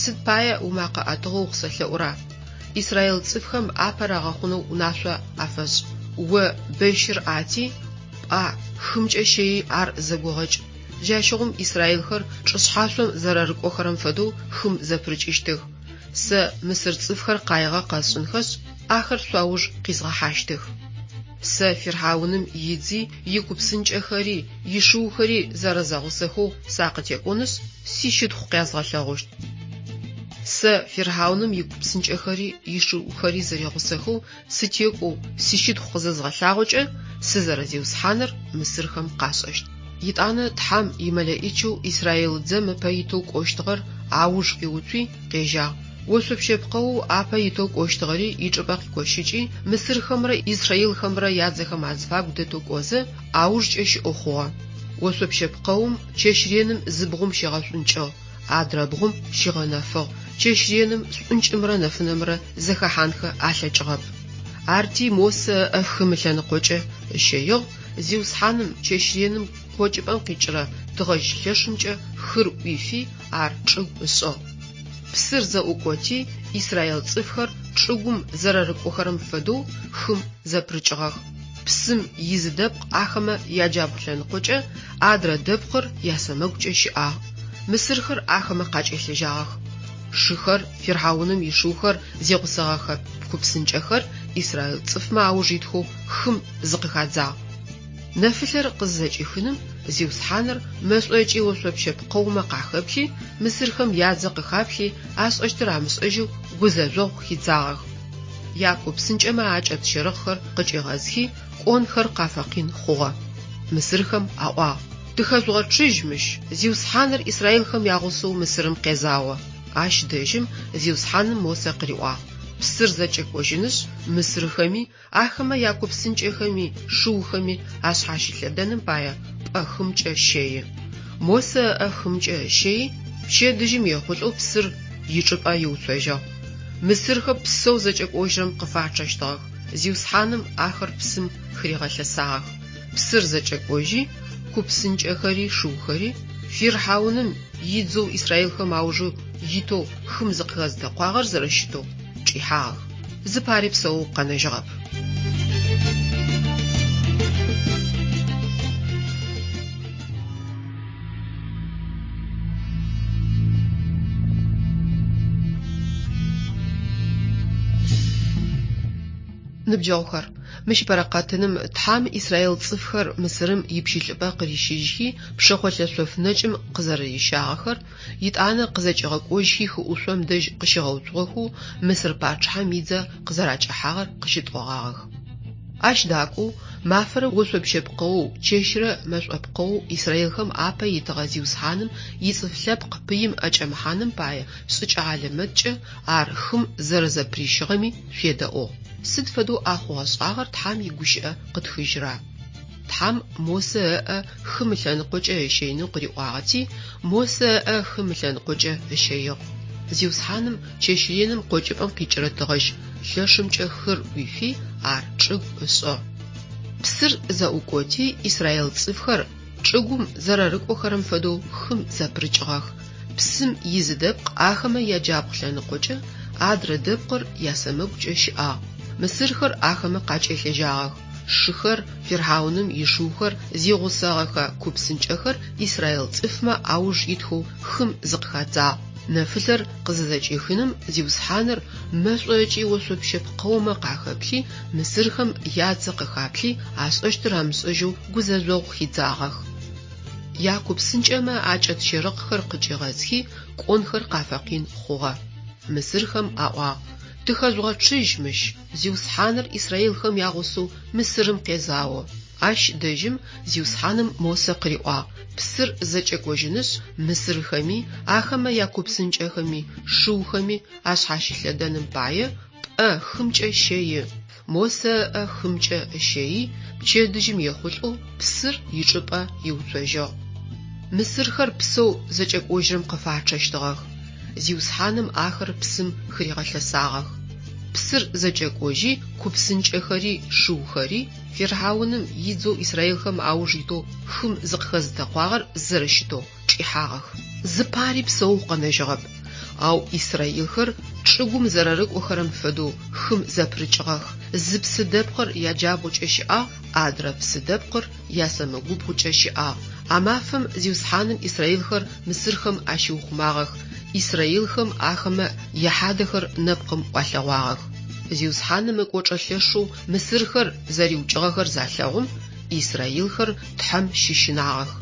Speaker 1: Сыд пае умакъэ ӏэтыгъэу укъысэлъэӏура? Израил цӏыфхэм апэ рагъэхъунэу унашъо афэшӏ. О бэщыр ӏати, пӏэ хымкӏэ щэий ар зэгогъэкӏ. Джащыгъум израилхэр чӏышъхьашъом зэрэрыкӏохэрэм фэдэу хым зэпырыкӏыщтых. Сэ мысыр цӏыфхэр къаигъэ къэсшӏынхэшъ, ахэр шъуауж къизгъэхьащтых. Сэ фирхьауным идзи, икупсынкӏэхэри, ишыухэри зэрэзэгъусэхэу сакъытекӏонышъ, сищытхъу къязгъэлъэгъущт. Сэ фирхьауным икупсынкӏэхэри ишыухэри зэригъусэхэу сытекӏоу сищытхъу къызызгъэлъагъокӏэ, сызэрэ Зиусхьаныр мысырхэм къашӏэщт. Етӏанэ Тхьэм и Мэлэӏичэу Израил дзэм ыпэ итэу кӏощтыгъэр ауж къиуцуи, къежьагъ. Ошъопщэ пкъэоу апэ итэу кӏощтыгъэри ичӏыпӏэ къикощыкӏи, мысырхэмрэ израилхэмрэ ядзэхэм азыфагу дэтэу кӏозэ, аужкӏэ щыӏэу хъугъэ. Ошъопщэ пкъэум чэщ реным зы бгъум щигъэшӏункӏыгъ, адрэ бгъум щигъэнэфыгъ, чэщ реным шӏункӏымрэ нэфынэмрэ зэхэхьанхэ алъэкӏыгъэп. Арти Мосэ ыӏэ хым ылъэныкъокӏэ ыщэигъ, Зиусхьаным чэщ реным къокӏыпӏэм къикӏырэ тыгъэжь лъэшымкӏэ хыр ӏуифи, ар чӏыгу ышӏыгъ. Псыр зэӏукӏоти, израил цӏыфхэр чӏыгум зэрэрыкӏохэрэм фэдэу хым зэпырыкӏыгъэх. Псым изы дэпкъ ахэмэ яджабгъу лъэныкъокӏэ, адрэ дэпкъыр ясэмэгукӏэ щыӏагъ. Мысырхэр ахэмэ къакӏэлъежьагъэх. Шыхэр, фирхьауным ишыухэр зигъусэгъэхэ ку псынкӏэхэр израил цӏыфмэ ауж итхэу хым зыкъыхадзагъ. Нэфылъэр къызызэкӏихыным Зиусхьаныр мэшӏо ыкӏи ошъопщэ пкъэумэ къахэплъи, мысырхэм ядзэ къыхаплъи, ашӏэщтыр амышӏэжьэу гузэжъогъу хидзагъэх. Яку псынкӏэмэ акӏэт щэрыхъхэр къыкӏигъэзхи, кӏонхэр къафэкъин хъугъэ. Мысырхэм аӏуагъ, Тыхэжъугъэчъыжь мыщ, Зиусхьаныр израилхэм ягъусэу Мысырым къезао. Ащ дэжьым Зиусхьаным Мосэ къыриӏуагъ, Псыр зэкӏэкӏожьынышъ, мысырхэми, Ахэмэ яку псынкӏэхэми шыухэми ашъхьащылъэдэным пае пӏэ хымкӏэ щэи. Мосэ ыӏэ хымкӏэ ыщэи, пчэдыжьым ехъулӏэу псыр ичӏыпӏэ иуцожьыгъ. Мысырхэр псэу зэкӏэкӏожьрэм къыфачъэщтыгъэх, Зиусхьаным ахэр псым хыригъэлъэсагъэх. Псыр зэкӏэкӏожьи, ку псынкӏэхэри шыухэри, фирхьауным идзэу израилхэм аужы итэу хым зыкъыхэзытэкъуагъэр зэрэщытэу чӏихьагъэх. Зыпари псэоу къэнэжьыгъэп. Ныбджэгъухэр, мыщ ыпэрэ къэтыным Тхьэм Израил цӏыфхэр Мысырым ипщылӏыпӏэ къырищыжьхи, пшэхъолъэ шъоф нэкӏым къызэрэрищагъэхэр, Етӏанэ къызэкӏигъэкӏожьхи хыӏушъом дэжь къыщигъэуцугъэхэу Мысыр пачъыхьэм идзэ къызэракӏэхьагъэр къыщытӏогъагъэх. Ащ дакӏоу, мафэрэ ошъопщэ пкъэоу, чэщрэ мэшӏо пкъэоу израилхэм апэ итыгъэ Зиусхьаным ицӏыф лъэпкъ пыим ӏэкӏэмыхьаным пае шӏыкӏэ хьалэмэткӏэ ар хым зэрэзэпырищыгъэми шъуедэӏугъ. Сыд фэдэу а хъугъэ-шӏагъэр Тхьэм игущыӏэ къытхыжьра? Тхьэм Мосэ ыӏэ хым ылъэныкъокӏэ ыщэинэу къыриӏуагъэти, Мосэ ыӏэ хым ылъэныкъокӏэ ыщэигъ. Зиусхьаным чэщ реным къокӏыпӏэм къикӏырэ тыгъэжь лъэшымкӏэ хыр ӏуифи, ар чӏыгу ышӏыгъ. Псыр зэӏукӏоти, израил цӏыфхэр чӏыгум зэрэрыкӏохэрэм фэдэу хым зэпырыкӏыгъэх. Псым изы дэпкъ ахэмэ яджабгъу лъэныкъокӏэ, адрэ дэпкъыр ясэмэгукӏэ щыӏагъ. Мысырхэр ахэмэ къакӏэлъежьагъэх. Шыхэр, фирхьауным ишыухэр зигъусэгъэхэ ку псынкӏэхэр израил цӏыфмэ ауж итхэу хым зыкъыхадзагъ. Нэфылъэр къызызэкӏихыным Зиусхьаныр мэшӏо ыкӏи ошъопщэ пкъэумэ къахэплъи, мысырхэм ядзэ къыхаплъи, ашӏэщтыр амышӏэжьэу гузэжъогъу хидзагъэх. Яку псынкӏэмэ акӏэт щэрыхъхэр къыкӏигъэзхи, кӏонхэр къафэкъин хъугъэ. Мысырхэм аӏуагъ, Тыхэжъугъэчъыжь мыщ, Зиусхьаныр израилхэм ягъусэу Мысырым къезао. Ащ дэжьым Зиусхьаным Мосэ къыриӏуагъ, Псыр зэкӏэкӏожьынышъ, мысырхэми, ахэмэ якупсынкӏэхэми, шыухэми ашъхьащылъэдэным пае, пӏэ хымкӏэ щэи. Мосэ ыӏэ хымкӏэ ыщэий, пчэдыжьым ехъулӏэу псыр ичӏыпӏэ иуцожьыгъ. Мысырхэр псэу зэкӏэкӏожьрэм къыфачъэщтыгъэх. Зиусхьаным ахэр псым хыригъэлъэсагъэх. Псыр зэкӏэкӏожьи, ку псынкӏэхэри шыухэри, фирхьауным идзэу израилхэм ауж итэу хым зыкъыхэзытэкъуагъэр зэрэщытэу чӏихьагъэх. Зыпари псэу къэнэжьыгъэп. Ау исраилхэр чӏыгум зэрэрыкӏохэрэм фэдэу хым зэпырыкӏыгъэх. Зы псы дэпкъыр яджабгъукӏэ щыӏагъ, адрэ псы дэпкъыр ясэмэгубгъукӏэ щыӏагъ. А мафэм Зиусхьаным исраилхэр мысырхэм ащиухъумагъэх, исраилхэм ахэмэ яхьадэхэр нэпкъым ӏуалъэгъуагъэх. Зиусхьаным ыкӏочӏэ лъэшэу мысырхэр зэриукӏыгъэхэр залъэгъум, исраилхэр Тхьэм щыщынагъэх.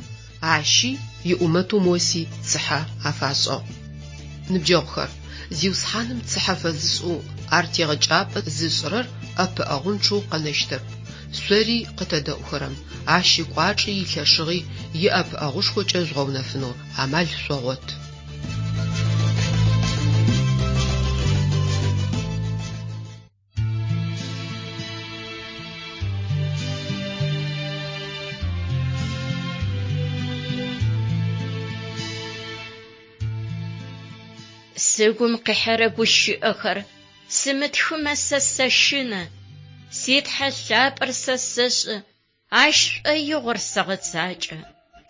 Speaker 1: Ащи иӏумэтэу Моси цыхьэ афашӏыгъ. Ныбджэгъухэр, Зиусхьаным цыхьэ фэзышӏэу ар тегъэкӏапӏэ зышӏырэр ӏэпыӏэгъунчъэу къэнэщтэп. Шъори къытэдэӏухэрэм, ащ ыкӏуачӏи илъэшыгъи иӏэпыӏэгъушхокӏэ жъугъэунэфынэу амал шъогъот.
Speaker 2: Сыгум къихьэрэ гущыӏэхэр сымытхымэ сэ сэщынэ, си Тхьэ лъапӏэр сэ сэшӏэ, Ащ шӏоигъор сэгъэцакӏэ.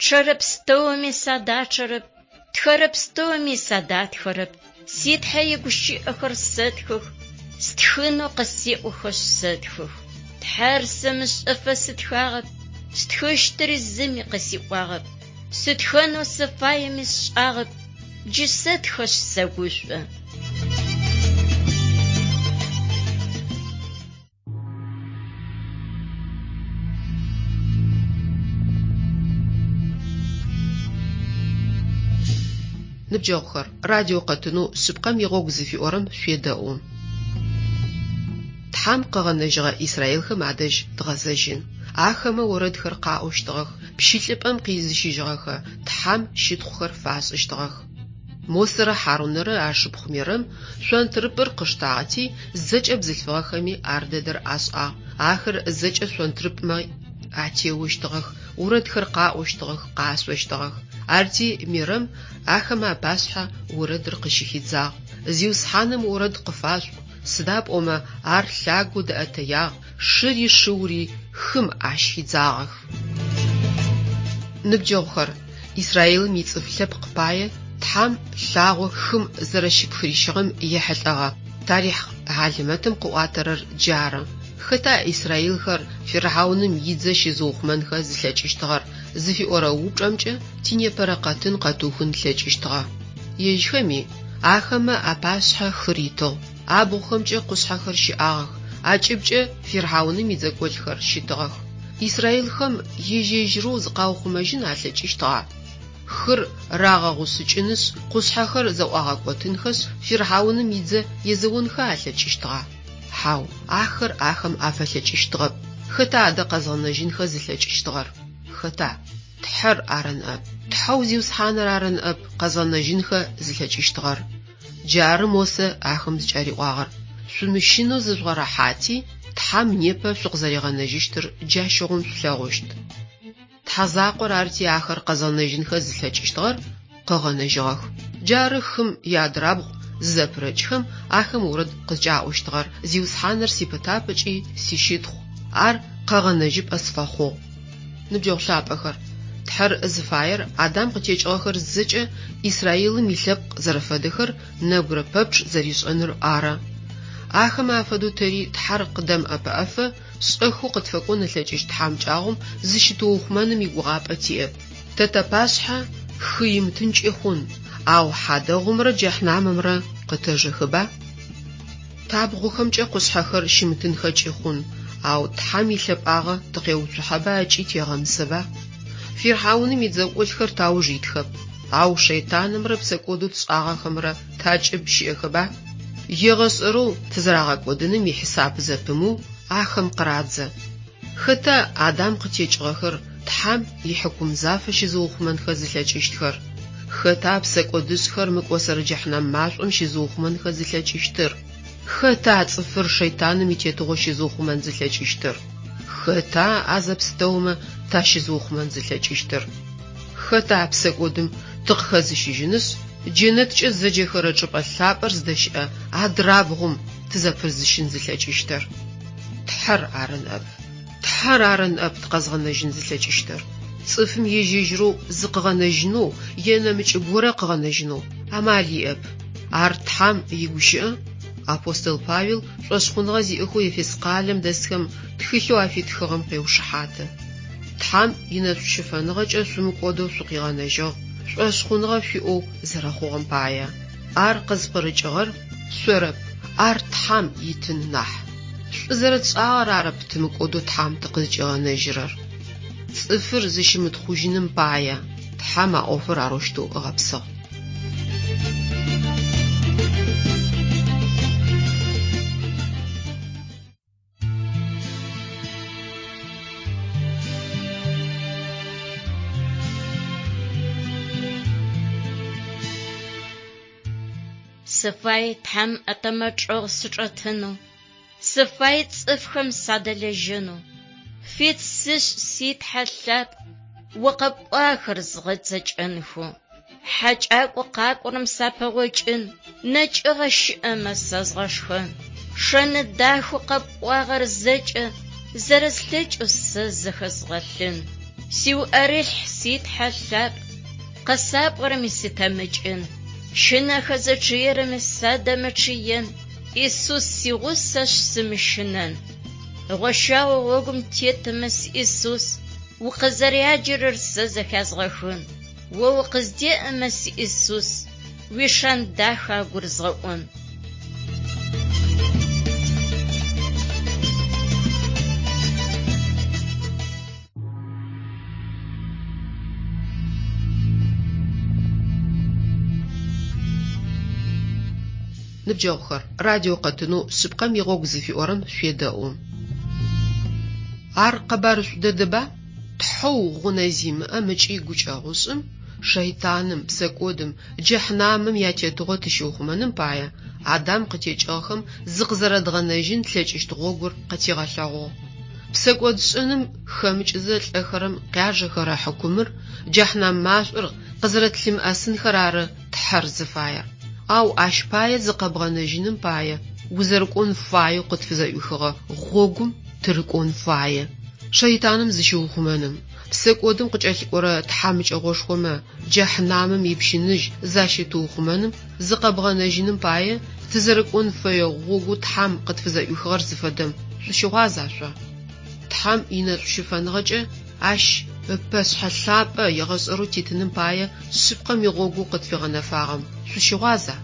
Speaker 2: Чъэрэ пстэуми садачъэрэп, тхэрэ пстэуми садатхэрэп. Си Тхьэ игущыӏэхэр сэтхых, стхынэу къысеӏохэшъ сэтхых. Тхьэр сымышӏэфэ сытхагъэп, стхыщтыри зыми къысиӏуагъэп. Сытхэнэу сыфаеми сшӏагъэп, джы сэтхэшъ сэгушӏо.
Speaker 1: Ныбджэгъухэр, радио къэтынэу Шъыпкъэм игъогу зыфиӏорэм шъуедэӏу. Тхьэм къыгъэнэжьыгъэ израилхэм адэжь дгъэзэжьын. Ахэмэ орэдхэр къаӏощтыгъэх, пщылӏыпӏэм къизыщыжьыгъэхэ Тхьэм щытхъухэр фашӏыщтыгъэх. Мосэрэ Хьарунэрэ ашыпхъу Мерэм шъонтрыпӏыр къыштагъэти, зэкӏэ бзылъфыгъэхэми ар дэдэр ашӏагъ. Ахэр зэкӏэ шъонтрыпӏмэ атеощтыгъэх, орэдхэр къаӏощтыгъэх, къашъощтыгъэх. Арти Мерэм ахэмэ апашъхьэ орэдыр къыщыхидзагъ. Зиусхьаным орэд къыфашъуӏу, сыда пӏомэ ар лъагэу дэӏэтэягъ, шыри шыури хым ащ хидзагъэх. Ныбджэгъухэр, Израилым ицӏыф лъэпкъ пае Тхьэм лъагъо хым зэрэщыпхырищыгъэм ехьылӏэгъэ тарихъ хьалэмэтым къыӏуатэрэр джары. Хэта израилхэр фирхьауным идзэ щызыухъумэнхэ зылъэкӏыщтыгъэр зыфиӏорэ упчӏэмкӏэ тинепэрэ къэтын къэтыухын тлъэкӏыщтыгъэ. Ежьхэми, ахэмэ апашъхьэ хыр итыгъ, абгъухэмкӏэ къушъхьэхэр щыӏагъэх, акӏыбкӏэ фирхьауным идзэкӏолӏхэр щытыгъэх. Израилхэм ежь-ежьырэу зыкъаухъумэжьын алъэкӏыщтыгъа? Хыр рагъэгъушъыкӏынышъ, къушъхьэхэр зэӏуагъэкӏотынхэшъ, фирхьауным идзэ езэонхэ алъэкӏыщтыгъа? Хьау, ахэр ахэм афэлъэкӏыщтыгъэп. Хэта адэ къэзгъэнэжьынхэ зылъэкӏыщтыгъэр? Хэта? Тхьэр ары ныӏэп. Тхьэу Зиусхьаныр ары ныӏэп къэзгъэнэжьынхэ зылъэкӏыщтыгъэр. Джары Мосэ ахэм зыкӏариӏуагъэр, Шъумыщынэу зыжъугъэрэхьати, Тхьэм непэ шъукъызэригъэнэжьыщтыр джащыгъум шъулъэгъущт. Тхьэ закъор арти ахэр къэзгъэнэжьынхэ зылъэкӏыщтыгъэр, къыгъэнэжьыгъэх. Джары хым иадрабгъу зызэпырэкӏхэм ахэм орэд къызкӏаӏощтыгъэр, Зиусхьаныр сипытапӏэкӏи сищытхъу, ар къэгъэнэжьыпӏэ сфэхъугъ. Ныбджэгъу лъапӏэхэр, Тхьэр зыфаер Адам къытекӏыгъэхэр зэкӏэ Израилым илъэпкъ зэрэфэдэхэр нэбгырэ пэпчъ зэришӏэныр ары. Ахэмэ афэдэу тэри Тхьэр къыдэмыӏэпыӏэфэ шӏэхэу къытфэкӏон ылъэкӏыщт тхьамыкӏагъом зыщытыухъумэным игугъапӏэ тиӏэп. Тэ тапашъхьэ хы имытынкӏи хъун, ау хьадэгъумрэ джэхьнамымрэ къытэжэхэба? Табгъухэмкӏэ къушъхьэхэр щымытынхэкӏи хъун, ау Тхьэм илъэпӏагъэ тыкъеуцухьэба ыкӏи тегъэмысэба? Фирхьауным идзэкӏолӏхэр тауж итхэп, ау шэйтанымрэ псэкӏодэу тшӏагъэхэмрэ такӏыб щыӏэхэба? Егъэшӏэрэу тызэрагъэкӏодыным ихьисап зэпымыу ахэм къырадзэ. Хэта Адам къытекӏыгъэхэр Тхьэм ихьыкум зафэ щызыухъумэнхэ зылъэкӏыщтхэр? Хэта псэкӏодышӏхэр мыкӏосэрэ джэхьнам машӏом щызыухъумэнхэ зылъэкӏыщтыр? Хэта цӏыфыр шэйтаным итетыгъо щызыухъумэн зылъэкӏыщтыр? Хэта а зэпстэумэ тащызыухъумэн зылъэкӏыщтыр? Хэта псэкӏодым тыкъыхэзыщыжьынышъ, джэнэткӏэ зэджэхэрэ чӏыпӏэ лъапӏэр зыдэщыӏэ адрабгъум тызэпырызыщын зылъэкӏыщтыр? Тхьэр ары ныӏэп. Тхьэр ары ныӏэп тыкъэзгъэнэжьын зылъэкӏыщтыр. Цӏыфым ежь-ежьырэу зыкъыгъэнэжьынэу е нэмыкӏ горэ къыгъэнэжьынэу амал иӏэп. Ар Тхьэм игущыӏэ апостол Павел шӏошъхъуныгъэ зиӏэхэу Ефес къалэм дэсхэм тхылъэу афитхыгъэм къеушыхьаты. Тхьэм инэшӏущыфэныгъэкӏэ шъумыкӏодэу шъукъигъэнэжьыгъ, шӏошъхъуныгъэ шъуиӏэу зэрэхъугъэм пае. Ар къызпкъырыкӏыгъэр шъорэп, ар Тхьэм итын нахь. Шӏу зэрэтшӏагъэр арэп тымыкӏодэу Тхьэм тыкъызкӏигъэнэжьырэр. Цӏыфыр зыщымытхъужьыным пае, Тхьэм а ӏофыр арэущтэу ыгъэпсыгъ.
Speaker 2: Сыфай Тхьэм ытэмэ чӏэгъ сычӏэтынэу, сыфай цӏыфхэм садэлэжьэнэу. Фит сышӏ, си Тхьэ лъапӏ, о къэпӏуагъэхэр згъэцэкӏэнхэу. Хьакӏакӏо къакӏорэм сапэгъокӏын, нэкӏыгъэ щыӏэмэ сэзгъэшхэн. Шэны дахэу къэпӏуагъэр зэкӏэ зэрэслъэкӏэу сэ зэхэзгъэлъын. Сиуӏэрылъхь, си Тхьэ лъапӏ, къэсапӏорэми сытэмыкӏын. Щынэхэзэ чъыерэми садэмычъыен, Исус сигъусэшъ сымыщынэн. Гъощагъэу гъогум тетымэ, си Исус, укъызэряджэрэр сэ зэхязгъэхын. О укъыздеӏэмэ, си Исус, уишэн дахэ агурызгъэӏон.
Speaker 1: Ныбджэгъухэр, радио къэтынэу Шъыпкъэм игъогу зыфиӏорэм шъуедэӏу. Ар къэбарышӏу дэдэба? Тхьэу гъунэ зимыӏэм ыкӏи гукӏэгъушӏым, шэйтаным, псэкӏодым, джэхьнамым ятетыгъо тыщиухъумэным пае, Адам къытекӏыгъэхэм зыкъызэрэдгъэнэжьын тлъэкӏыщт гъогур къытигъэлъэгъугъ. Псэкӏодшӏэным хэмыкӏызэ лӏэхэрэм къяжэхэрэ хьыкумыр, джэхьнам машӏор къызэрэтлъымыӏэсынхэр ары Тхьэр зыфаер. Ау ащ пае зыкъэбгъэнэжьыным пае узэрыкӏон фаеу къытфызэӏуихыгъэ гъогум тырыкӏон фае. Шэйтаным зыщыухъумэным, псэкӏодым къыкӏэлъыкӏорэ тхьамыкӏэгъошхомэ джэхьнамым ипщыныжь защытыухъумэным зыкъэбгъэнэжьыным пае тызэрыкӏон фэе гъогоу Тхьэм къытфызэӏуихыгъэр зыфэдэм шъущыгъуаза шъо? Тхьэм инэшӏущыфэныгъэкӏэ Ащ ыпэшъхьэ лъапӏэ егъэшӏэрэу титыным пае шъыпкъэм игъогоу къытфигъэнэфагъэм шъущыгъуаза?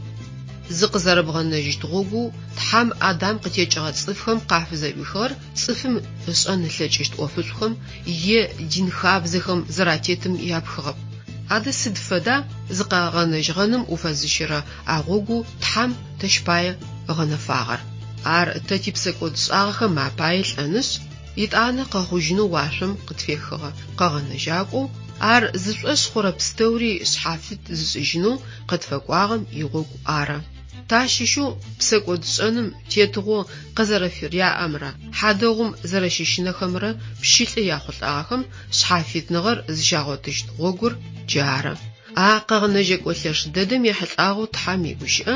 Speaker 1: Зыкъызэрэбгъэнэжьыщт гъогоу Тхьэм Адам къытекӏыгъэ цӏыфхэм къафызэӏуихыгъэр цӏыфым ышӏэн ылъэкӏыщт ӏофышӏухэм е дин хабзэхэм зэратетым япхыгъэп. Адэ сыд фэда зыкъэгъэнэжьыгъэным уфэзыщэрэ а гъогоу Тхьэм тэщ пае ыгъэнэфагъэр? Ар тэ типсэкӏодшӏагъэхэм апае лӏэнышъ, Етӏанэ къэхъужьынэу уашъом къытфехыгъэ Къэгъэнэжьакӏоу, ар зышӏошъ хъурэ пстэури шъхьафит зышӏыжьынэу къытфэкӏуагъэм игъогу ары. Тащыщэу псэкӏодшӏэным тетыгъо къызэрэфыряӏэмрэ хьадэгъум зэрэщыщынэхэмрэ пщылӏы яхъулӏагъэхэм шъхьафитныгъэр зыщагъотыщт гъогур джары. А Къэгъэнэжьэкӏо лъэш дэдэм ехьылӏагъэу Тхьэм игущыӏэ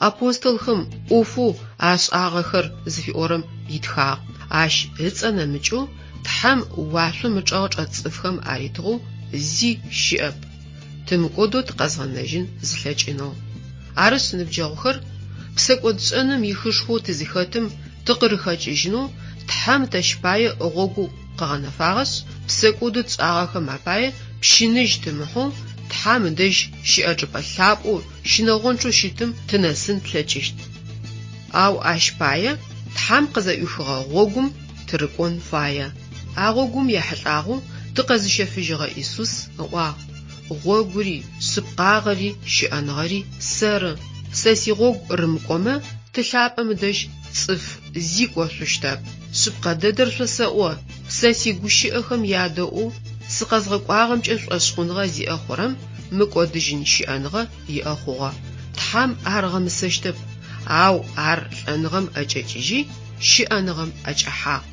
Speaker 1: апостолхэм ӏофэу ашӏагъэхэр зыфиӏорэм итхагъ. Ащ ыцӏэ нэмыкӏэу Тхьэм уашъом ычӏэгъ чӏэт цӏыфхэм аритыгъэу зи щыӏэп, тымыкӏодэу тыкъэзгъэнэжьын зылъэкӏынэу. Арышъ, ныбджэгъухэр, псэкӏодшӏэным ихышхоу тызыхэтым тыкъырыхэкӏыжьынэу Тхьэм тэщ пае гъогу къыгъэнэфагъэшъ, псэкӏодэу тшӏагъэхэм апае пщыныжь тымыхьэу Тхьэм ыдэжь щыӏэ чӏыпӏэ лъапӏэу щынэгъончъэу щытым тынэсын тлъэкӏыщт. Ау ащ пае Тхьэм къызэӏуихыгъэ гъогум тырыкӏон фае. А гъогум ехьылӏагъэу тыкъэзыщэфыжьыгъэ Исус ыӏуагъ, Гъогури, шъыпкъагъэри, щыӏэныгъэри сэры. Сэ сигъогу рымыкӏомэ, Ты лъапӏэм ыдэжь цӏыф зи кӏошъущтэп. Шъыпкъэ дэдэр шъосэӏо, сэ сигущыӏэхэм ядэӏоу, сыкъэзгъэкӏуагъэмкӏэ шӏошъхъуныгъэ зиӏэ хъурэм мыкӏодыжьын щыӏэныгъэ иӏэ хъугъэ. Тхьэм ар ыгъэмысэщтэп, ау ар лӏэныгъэм ӏэкӏэкӏыжьи, щыӏэныгъэм ӏэкӏэхьагъ.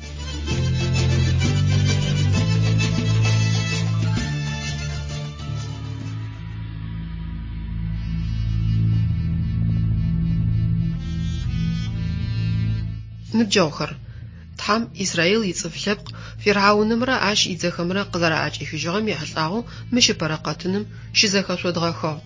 Speaker 1: Ныбджэгъухэр, Тхьэм Израил ицӏыф лъэпкъ фирхьаунымрэ ащ идзэхэмрэ къызэраӏэкӏихыжьыгъэм ехьылӏагъэу мыщ ыпэрэ къэтыным щызэхэшъодгъэхыгъ.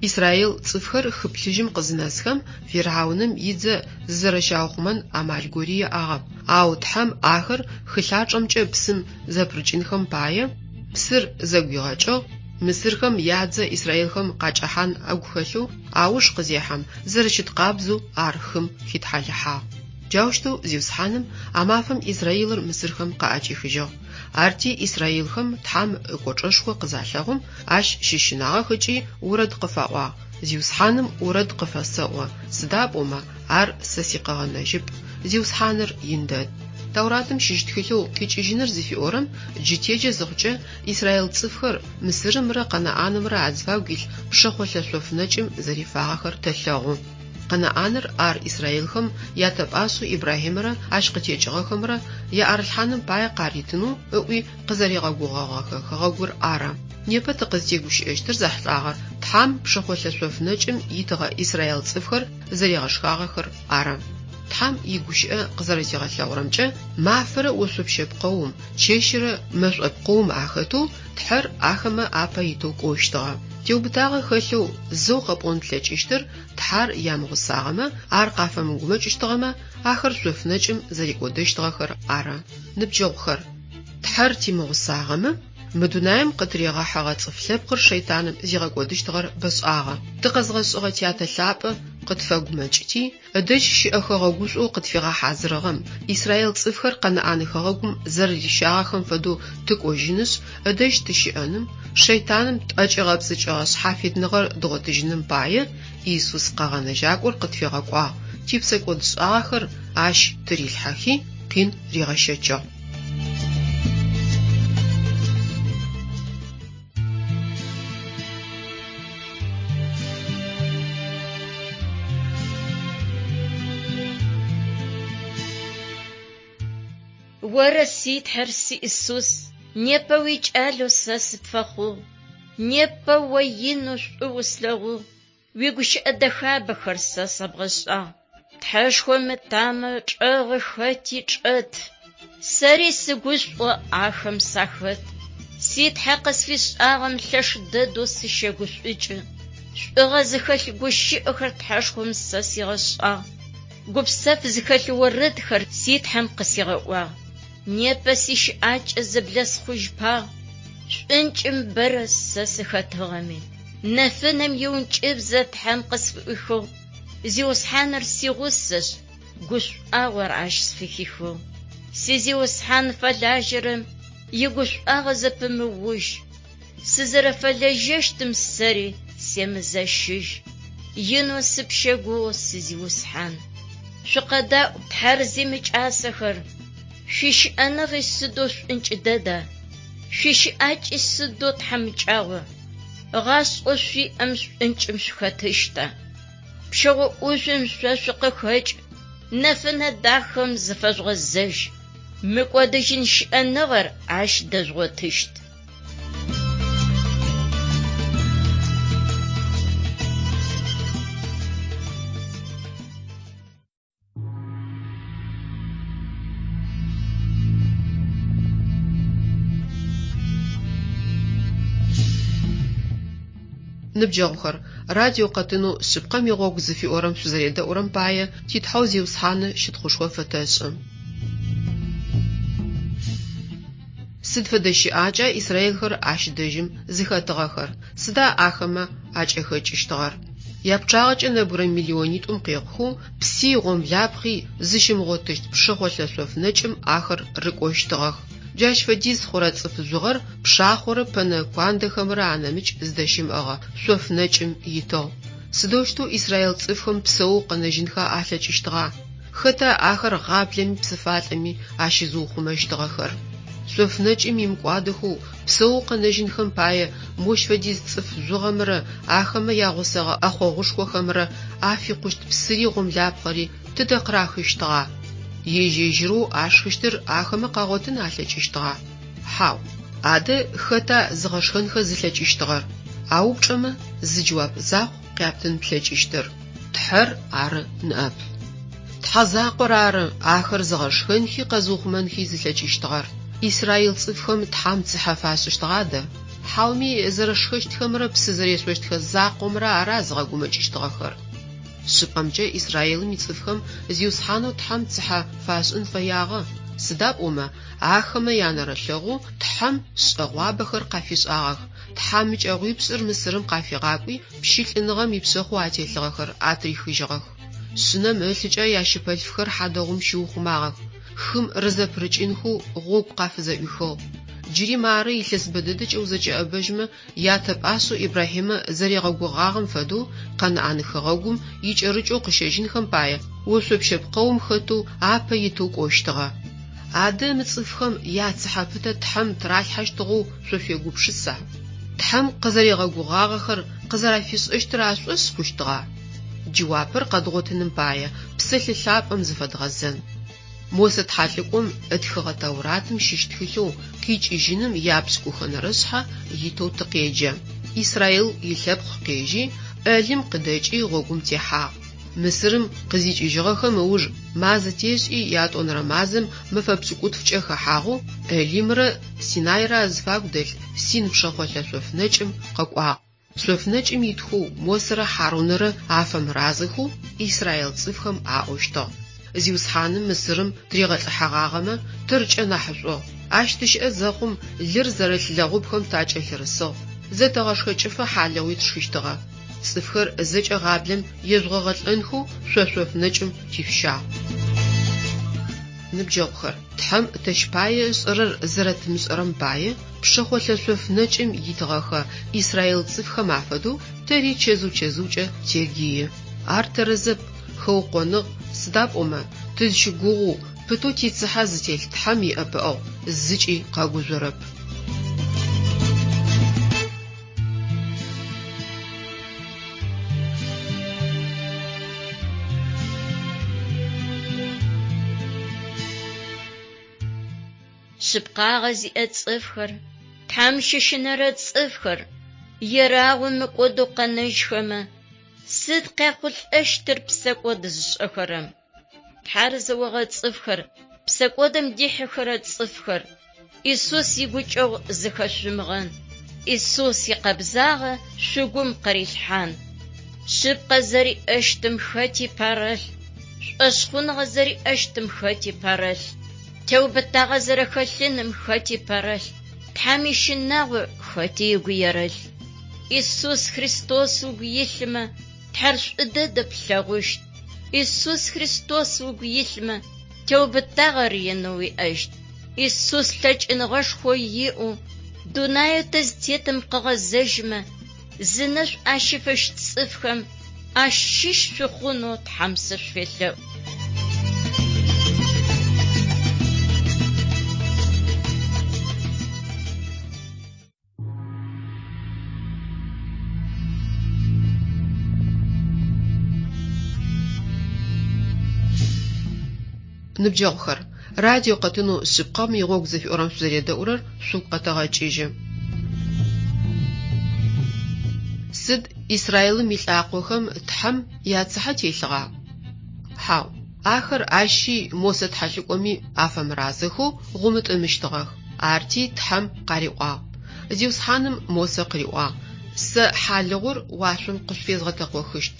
Speaker 1: Израил цӏыфхэр Хы Плъыжьым къызынэсхэм, фирхьауным идзэ зызэрэщаухъумэн амал гори яӏагъэп. Ау Тхьэм ахэр хы лъачӏэмкӏэ псым зэпырыкӏынхэм пае, псыр зэгуигъэкӏыгъ, мысырхэм ядзэ израилхэм къакӏэхьан агу хэлъэу ауж къызехьэм, зэрэщыт къабзэу ар хым хитхьалыхьагъ. Джаущтэу Зиусхьаным а мафэм Израилыр мысырхэм къаӏэкӏихыжьыгъ. Арти израилхэм Тхьэм ыкӏочӏэшхо къызалъэгъум, ащ щыщынагъэх ыкӏи орэд къыфаӏуагъ, Зиусхьаным орэд къыфэсэӏо, сыда пӏомэ ар сэ сикъэгъэнэжьыпӏ, Зиусхьаныр ин дэд. Тауратым щыщ тхылъэу Къикӏыжьыныр зыфиӏорэм джы теджэ зыхъукӏэ, израил цӏыфхэр Мысырымрэ Къэнаӏанымрэ азыфагу илъ пшэхъолъэ шъоф нэкӏым зэрифагъэхэр тэлъэгъу. Къэнаӏаныр ар израилхэм ятэ пӏашъэу Ибрахьимэрэ ащ къытекӏыгъэхэмрэ яӏэрылъхьаным пае къаритынэу ыӏуи къызэригъэгугъэгъэхэ хэгъэгур ары. Непэ тыкъызтегущыӏэщтыр зэхьылӏагъэр Тхьам пшэхъолъэ шъоф нэкӏым итыгъэ израил цӏыфхэр зэригъэшхагъэхэр ары. Тхьам игущыӏэ къызэрэтигъэлъэгъурэмкӏэ, мафэрэ ошъопщэ пкъэум, чэщырэ мэшӏо пкъэум ахэтэу Тхьэр ахэмэ апэ итэу кӏощтыгъэ. Теубытагъэ хэлъэу зэу къэпӏон плъэкӏыщтыр Тхьэр ямыгъусагъэмэ, ар къафэмыгумэкӏыщтыгъэмэ, ахэр шъоф нэкӏым зэрикӏодэщтыгъэхэр ары. Ныбджэгъухэр, Тхьэр тимыгъусагъэмэ, мы дунаим къытыригъэхьэгъэ цӏыф лъэпкъыр шэйтаным зигъэкӏодыщтыгъэр бэшӏагъэ. Тыкъэзгъэшӏыгъэ Тятэ лъапӏэ къытфэгумэкӏыти, ыдэжь щыӏэ хэгъэгушӏоу къытфигъэхьазырыгъэм, израил цӏыфхэр Къэнаӏан хэгъэгум зэрэрищагъэхэм фэдэу тыкӏожьынышъ, ыдэжь тыщыӏэным, шэйтаным тӏэкӏигъэпцӏыкӏыгъэ шъхьафитныгъэр дгъотыжьыным пае Иисус Къэгъэнэжьакӏор къытфигъэкӏуагъ, типсэкӏодшӏагъэхэр Ащ тырилъхьэхи, къин ригъэщэчыгъ.
Speaker 2: Оры си Тхьэр, си Исус, непэ уикӏалэу сэ сыпфэхъугъ. Непэ о инэу шӏу услъэгъугъ, уигущыӏэ дэхабэхэр сэ сэбгъэшӏагъ. Тхьэшхом ытамэ чӏэгъы хэти чӏэт, сэри сыгушӏо ахэм сахэт. Си Тхьэ къысфишӏагъэм лъэш дэдэу сыщэгушӏукӏы. Шӏугъэ зыхэлъ гущыӏэхэр Тхьэшхом сэ сигъэшӏагъ. Гупсэф зыхэлъ орэдхэр си Тхьэм къысигъэӏуагъ. Непэ сищыӏакӏэ зэблэсхъужьпагъ, шӏункӏым бэрэ сэ сыхэтыгъэми. Нэфынэм иӏункӏыбзэ Тхьэм къысфыӏуихыгъ, Зиусхьаныр сигъусэшъ, гушӏуагъор ащ сфыхихыгъ. Си Зиусхьан фэлажьэрэм игушӏуагъэ зэпымыужь, сызэрэфэлэжьэщтым сэри семызэщыжь. Инэу сыпщэгугъы, си Зиусхьан. Шъукъэдаӏу, Тхьэр зимыкӏасэхэр, шъуищыӏэныгъи сыдэу шӏункӏ дэда, шъуищыӏакӏи сыдэу тхьамыкӏагъо, гъашӏэу шъуиӏэм шӏункӏым шъухэтыщта? Пщэгъо ӏужъум шъо шъукъыхэкӏ, нэфынэ дахэм зыфэжъугъэзэжь, мыкӏодыжьын щыӏэныгъэр ащ дэжъугъотыщт.
Speaker 1: Ныбджэгъухэр, радио къэтынэу Шъыпкъэм игъогу зыфиӏорэм шъузэредэӏурэм пае ти Тхьэу Зиусхьаны щытхъушхо фэтэшӏы. Сыд фэдэ щыӏакӏа израилхэр ащ дэжьым зыхэтыгъэхэр, сыда ахэмэ акӏэхэкӏыщтыгъэр? Япчъагъэкӏэ нэбгырэ миллионитӏум къехъухэу пси гъомлапхъи зыщымыгъотыщт пшэхъолъэ шъоф нэкӏым ахэр рыкӏощтыгъэх. Джащ фэдиз хъурэ цӏыф жъугъэр пшахъорэ пэнэ куандэхэмрэ анэмыкӏ зыдэщымыӏэгъэ шъоф нэкӏым итыгъ. Сыдэущтэу израил цӏыфхэм псэоу къэнэжьынхэ алъэкӏыщтыгъа? Хэта ахэр гъаблэми псыфалӏэми ащызыухъумэщтыгъэхэр? Шъоф нэкӏым имыкӏуадэхэу псэоу къэнэжьынхэм пае мощ фэдиз цӏыф жъугъэмрэ ахэмэ ягъусэгъэ ӏэхъогъушхохэмрэ афикъущт псыри гъомлапхъэри тыдэ къырахыщтыгъа? Ежь-ежьырэу ашхыщтыр ахэмэ къагъотын алъэкӏыщтыгъа? Хьау. Адэ хэта зыгъэшхэнхэ зылъэкӏыщтыгъэр? А упчӏэмэ зы джэуап закъу къяптын плъэкӏыщтыр, Тхьэр ары ныӏэп. Тхьэ закъор ары ахэр зыгъэшхэнхи къэзыухъумэнхи зылъэкӏыщтыгъэр. Израил цӏыфхэм Тхьэм цыхьэ фашӏыщтыгъа адэ? Хьауми зэрэшхэщтхэмрэ псы зэрешъощтхэ закъомрэ ара зыгъэгумэкӏыщтыгъэхэр? Шъыпкъэмкӏэ Израилым ицӏыфхэм Зиусхьанэу Тхьэм цыхьэ фашӏын фэягъэ, сыда пӏомэ ахэмэ янэрылъэгъоу Тхьэм шӏэгъуабэхэр къафишӏагъэх, тхьамыкӏэгъуипшӏыр Мысырым къафигъакӏуи, пщылӏыныгъэм ипшъэхъоу ателъыгъэхэр атырихыжьыгъэх. Шъынэм ылъыкӏэ ящыпэлъфхэр хьадэгъум щиухъумагъэх, хым рызэпырыкӏынхэу гъогу къафызэӏуихыгъ. Джыри мары илъэс бэ дэдэкӏэ узэкӏэӏэбэжьмэ, ятэ пӏашъэу Ибрахьимэ зэригъэгугъагъэм фэдэу Къэнаӏан хэгъэгум икӏэрыкӏэу къыщэжьынхэм пае ошъопщэ пкъэум хэтэу апэ итэу кӏощтыгъэ. Адэ мы цӏыфхэм яцыхьэ пытэ Тхьэм тыралъхьэщтыгъэу шъо шъуегупшыса? Тхьэм къызэригъэгугъагъэхэр къызэрафишӏэщтыр ашӏошъ хъущтыгъа? Джэуапыр къэдгъотыным пае Псэлъэ Лъапӏэм зыфэдгъэзэн. Мосэ тхьалӏыкӏом ытхыгъэ Тауратым щыщ тхылъэу Къикӏыжьыным япшӏыкӏухэнэрэ шъхьэ итэу тыкъеджэ. Исраил илъэпкъ къежьи, Элим къыдэкӏи гъогум техьагъ. Мысырым къызикӏыжьыгъэхэм ыуж мазэ тешӏи ятӏонэрэ мазэм мэфэ пшӏыкӏутфкӏэ хэхьагъэу Элимрэ Синайрэ азыфагу дэлъ Син пшэхъолъэ шъоф нэкӏым къэкӏуагъ. Шъоф нэкӏым итхэу Мосэрэ Хьарунэрэ афэмыразэхэу израил цӏыфхэм аӏощтыгъ, Зиусхьаным Мысырым тыригъэлӏыхьэгъагъэмэ, тэркӏэ нахьышӏугъ. Ащ тыщыӏэ зэхъум лыр зэрылъ лэгъупхэм такӏэлъырысыгъ, зэтэгъэшхэкӏыфэ хьалыгъуи тшхыщтыгъэ. Цӏыфхэр зэкӏэ гъаблэм ежъугъэгъэлӏэнхэу шъо шъоф нэкӏым тишъущагъ. Ныбджэгъухэр, Тхьэм тэщ пае ышӏэрэр зэрэтымышӏэрэм пае, пшэхъолъэ шъоф нэкӏым итыгъэхэ израил цӏыфхэм афэдэу тэри чэзыу-чэзыукӏэ тегие. Ар тэрэзэп, хэукъоныгъ, сыда пӏомэ, тызщыгугъэу, пытэу тицыхьэ зытелъ Тхьэм иӏэпыӏэгъу зыкӏи къэгужъорэп.
Speaker 2: Шъыпкъагъэ зиӏэ цӏыфхэр, Тхьэм щыщынэрэ цӏыфхэр, ерагъэу мыкӏодэу къэнэжьхэмэ, сыд къяхъулӏэщтыр псэкӏод зышӏэхэрэм? Тхьэр зэогъэ цӏыфхэр, псэкӏодым дихьыхэрэ цӏыфхэр, Исус игукӏэгъу зыхэшъумыгъэн, Исус икъэбзагъэ шъугум къырилъхьан. Шъыпкъэ зэриӏэщтым хэти пэрэлъ, шӏошъхъуныгъэ зэриӏэщтым хэти пэрэлъ, теубытагъэ зэрэхэлъыным хэти пэрэлъ, Тхьэм ищынагъо хэти ыгу ерэлъ. Исус Христос угу илъымэ, Тхьэр шӏу дэдэ плъэгъущт. Исус Христос угу илъмэ, теубытагъэр инэу уиӏэщт. Исус лъэкӏыныгъэшхо иӏэу дунаеу тызтетым къыгъэзэжьмэ, зынэшӏу ащыфэщт цӏыфхэм ащыщ шъухъунэу Тхьэм сышъуфелъэӏу.
Speaker 1: Ныбджэгъухэр, радио къэтынэу Шъыпкъэм игъогу зыфиӏорэм шъузэредэӏурэр шъугу къэтэгъэкӏыжьы. Сыд Израилым илӏакъохэм Тхьэм яцыхьэ телъыгъа? Хьау. Ахэр ащи Мосэ тхьэлӏыкӏоми афэмыразэхэу гъумытӏымыщтыгъэх. Арти Тхьэм къариӏуагъ. Зиусхьаным Мосэ къыриӏуагъ, Сэ хьалыгъур уашъом къышъуфезгъэтэкъохыщт.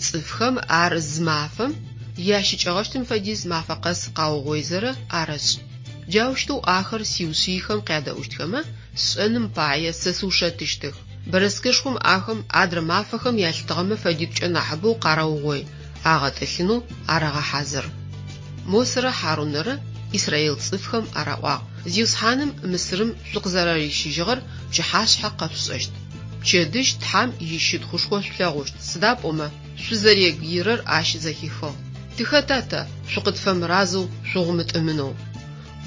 Speaker 1: Цӏыфхэм ар зы мафэм ящыкӏэгъэщтым фэдиз мафэ къэс къаугъоизэрэ арэшӏ. Джаущтэу ахэр сиушъыйхэм къядэӏущтхэмэ, сшӏэным пае сэ сыушэтыщтых. Бэрэскэшхом ахэм адрэ мафэхэм ялъытыгъэмэ фэдитӏукӏэ нахьыбэу къарэугъой, агъэтӏылъынэу арэгъэхьазыр. Мосэрэ Хьарунэрэ израил цӏыфхэм араӏуагъ, Зиусхьаным Мысырым шъукъызэрэрищыжьыгъэр пчыхьашъхьэ къэшъушӏэщт. Пчэдыжь Тхьэм ищытхъушхо шъулъэгъущт, сыда пӏомэ шъузэрегыирэр Ащ зэхихыгъ. Тыхэта тэ, шъукъытфэмыразэу шъугъумытӏымынэу?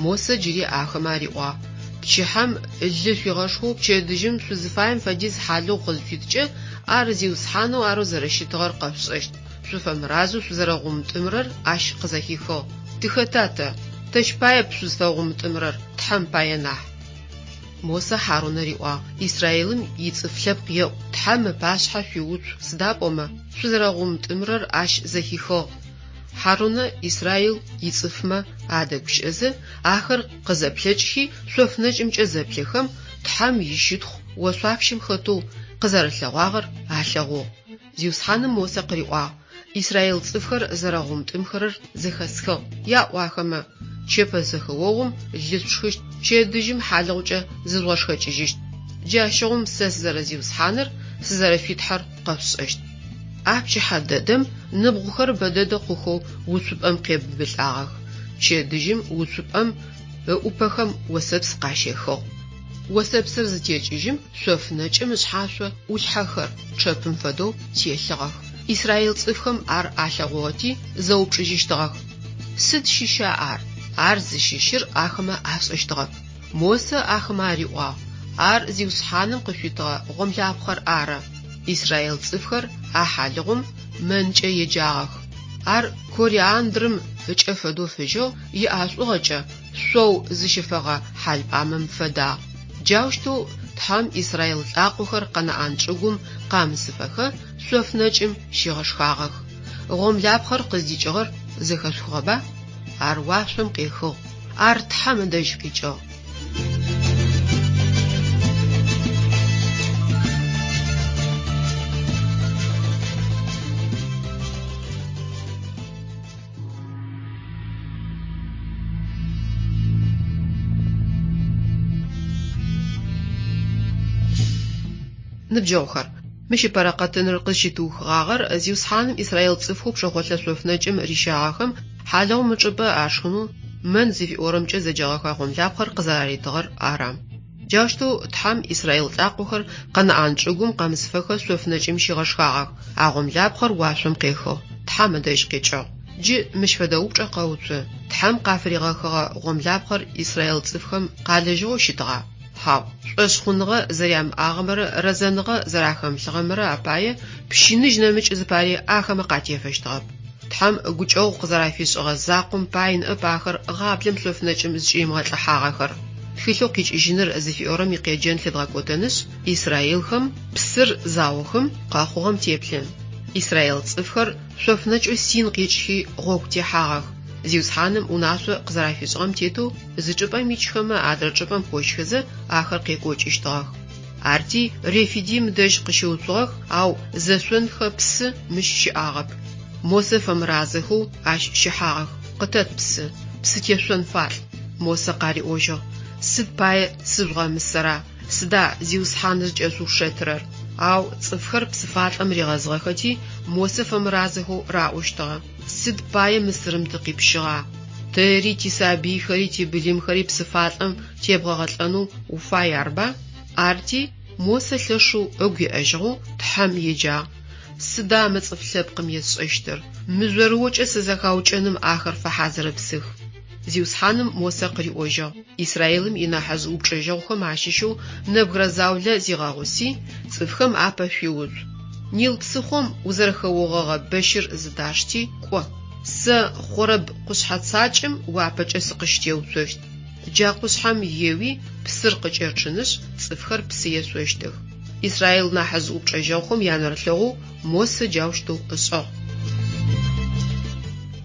Speaker 1: Мосэ джыри ахэмэ ариӏуагъ, Пчыхьэм лы шъуигъэшхэу пчэдыжьым шъузыфаем фэдиз хьалыгъу къызшъуиткӏэ, ар Зиусхьанэу арэу зэрэщытыгъэр къэшъушӏэщт. Шъуфэмыразэу шъузэрэгъумытӏымырэр ащ къызэхихыгъ. Тыхэта тэ? Тэщ паеп шъузфэгъумытӏымырэр, Тхьэм пае нахь. Мосэ Хьарунэ риӏуагъ, Израилым ицӏыф лъэпкъ еӏу, Тхьэм ыпашъхьэ шъуиуцу, сыда пӏомэ, шъузэрэгъумытӏымырэр ащ зэхихыгъ. Хьарунэ Израил ицӏыфмэ адэгущыӏэзэ, ахэр къызэплъэкӏхи, шъоф нэкӏымкӏэ зэплъэхэм, Тхьэм ищытхъу ошъуапщэм хэтэу къызэрэлъэгъуагъэр алъэгъугъ. Зиусхьаным Мосэ къыриӏуагъ, Израил цӏыфхэр зэрэгъумтӏымхэрэр зэхэсхыгъ. Яӏу ахэмэ, Чэпэзэхэогъум лы шъушхыщт, пчэдыжьым хьалыгъукӏэ зыжъугъэшхэкӏыжьыщт. Джащыгъум сэ сызэрэ Зиусхьаныр, сызэрэ Шъуи Тхьэр къэшъушӏэщт. А пчыхьэ дэдэм ныбгъухэр бэдэдэ хъухэу уцупӏэм къебыбылӏагъэх. Пчэдыжьым уцупӏэм ыӏупэхэм осэпс къащехыгъ. Осэпсыр зытекӏыжьым, шъоф нэкӏым ышъхьашъо ӏулъхьэхэр, чъэпым фэдэу, телъыгъэх. Израил цӏыфхэм ар алъэгъугъэти, зэупчӏыжьыщтыгъэх, Сыд щыща ар? Ар зыщыщыр ахэмэ ашӏэщтыгъэп. Мосэ ахэмэ ариӏуагъ, Ар Зиусхьаным къышъуитыгъэ гъомлапхъэр ары. Израил цӏыфхэр а хьалыгъум мэнкӏэ еджагъэх. Ар кориандрым ыкӏэ фэдэу фыжьыгъ, иӏашӏугъэкӏэ шъоу зыщыфэгъэ хьалпӏамэм фэдагъ. Джаущтэу Тхьэм израил лӏакъохэр Къэнаӏан чӏыгум къамысыфэхэ шъоф нэкӏым щигъэшхагъэх. Гъомлапхъэр къыздикӏыгъэр зэхэшъухыгъэба? Ар уашъом къехыгъ. Ар Тхьэм ыдэжь къикӏыгъ. Ныбджэгъухэр, мыщ ыпэрэ къэтыныр къызщытыухыгъагъэр Зиусхьаным Израил цӏыфхэу пшэхъолъэ шъоф нэкӏым рищагъэхэм хьалыгъум ычӏыпӏэ ашхынэу мэн зыфиӏорэмкӏэ зэджэгъэхэ гъомлапхъэр къызэраритыгъэр ары. Джаущтэу Тхьэм израил лӏакъохэр Къэнаӏан чӏыгум къэмысыфэхэ шъоф нэкӏым щигъэшхагъэх. А гъомлапхъэр уашъом къехыгъ, Тхьэм ыдэжь къикӏыгъ. Джы мыщ фэдэ упчӏэ къэуцу, Тхьэм къафыригъэхыгъэ гъомлапхъэр израил цӏыфхэм къалэжьыгъэу щытыгъа? Хьау. Шӏошъхъуныгъэ зэрямыӏагъэмрэ рэзэныгъэ зэрахэмылъыгъэмрэ апае пщыныжь нэмыкӏ зыпари ахэмэ къатефэщтыгъэп. Тхьэм гукӏэгъу къызэрафишӏыгъэ закъом пай ныӏэп ахэр гъаблэм шъоф нэкӏым зыкӏыримыгъэлӏыхьагъэхэр. Тхылъэу Къикӏыжьыныр зыфиӏорэм икъеджэн лъыдгъэкӏотэнышъ, израилхэм псыр заухым къэхъугъэм теплъын. Израил цӏыфхэр шъоф нэкӏэу Син къикӏхи гъогу техьагъэх. Зиусхьаным унашъо къызэрафишӏыгъэм тетэу зы чӏыпӏэм икӏхэмэ адрэ чӏыпӏэм кӏожьхэзэ ахэр къекӏокӏыщтыгъэх. Арти Рефидим дэжь къыщыуцугъэх, ау зэшъонхэ псы мыщ щыӏагъэп. Мосэ фэмыразэхэу ащ щыхьагъэх, Къытэт псы, псы тешъон фалӏ. Мосэ къариӏожьыгъ, Сыд пае сыжъугъэмысэра? Сыда Зиусхьаныр зыкӏэшъуушэтырэр? Ау цӏыфхэр псыфалӏэм ригъэзыгъэхэти, Мосэ фэмыразэхэу раӏощтыгъэ, Сыд пае Мысырым тыкъипщыгъа? Тэри, тисабыйхэри, тибылымхэри псыфалӏэм тебгъэгъэлӏэнэу уфай, арба? Арти, Мосэ лъэшэу ыгу еӏэжьыгъэу Тхьэм еджагъ, Сыда мы цӏыф лъэпкъым есшӏэщтыр? Мыжъорыокӏэ сызэхаукӏэным ахэр фэхьазырыпсых. Зиусхьаным Мосэ къыриӏожьыгъ, Израилым инахьыжъ упчӏэжьэгъухэм ащыщэу нэбгырэ заулэ зигъэгъуси, цӏыфхэм апэ шъуиуцу. Нил псыхъом узэрэхэогъэгъэ бэщыр зыдашти, кӏо. Сэ Хъорэб къушъхьэ цакӏэм уапэкӏэ сыкъыщытеуцощт. Джа къушъхьэм еуи, псыр къыкӏэчъынышъ, цӏыфхэр псы ешъощтых. Израил нахьыжъ упчӏэжьэгъухэм янэрылъэгъоу Мосэ джаущтэу ышӏыгъ.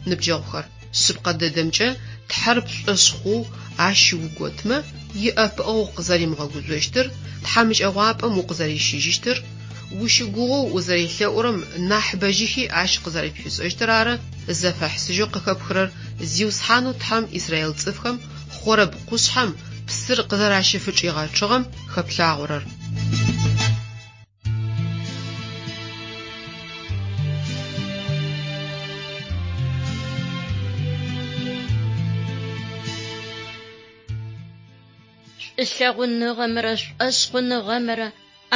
Speaker 1: Ныбджэгъухэр, шъыпкъэ дэдэмкӏэ Тхьэр пшӏошъ хъоу Ащ уготмэ, иӏэпыӏэгъу укъызэримыгъэгужъощтыр, тхьамыкӏэгъуапӏэм укъызэрищыжьыщтыр, ущыгугъоу узэрелъэӏурэм нахьыбэжьыхи Ащ къызэрэпфишӏэщтыр ары зэфэхьысыжьэу къыхэпхырэр Зиусхьанэу Тхьэм израил цӏыфхэм Хъорэб къушъхьэм псыр къызэращыфычӏигъэчъыгъэм хэплъагъорэр.
Speaker 2: Шӏулъэгъуныгъэмрэ шӏошъхъуныгъэмрэ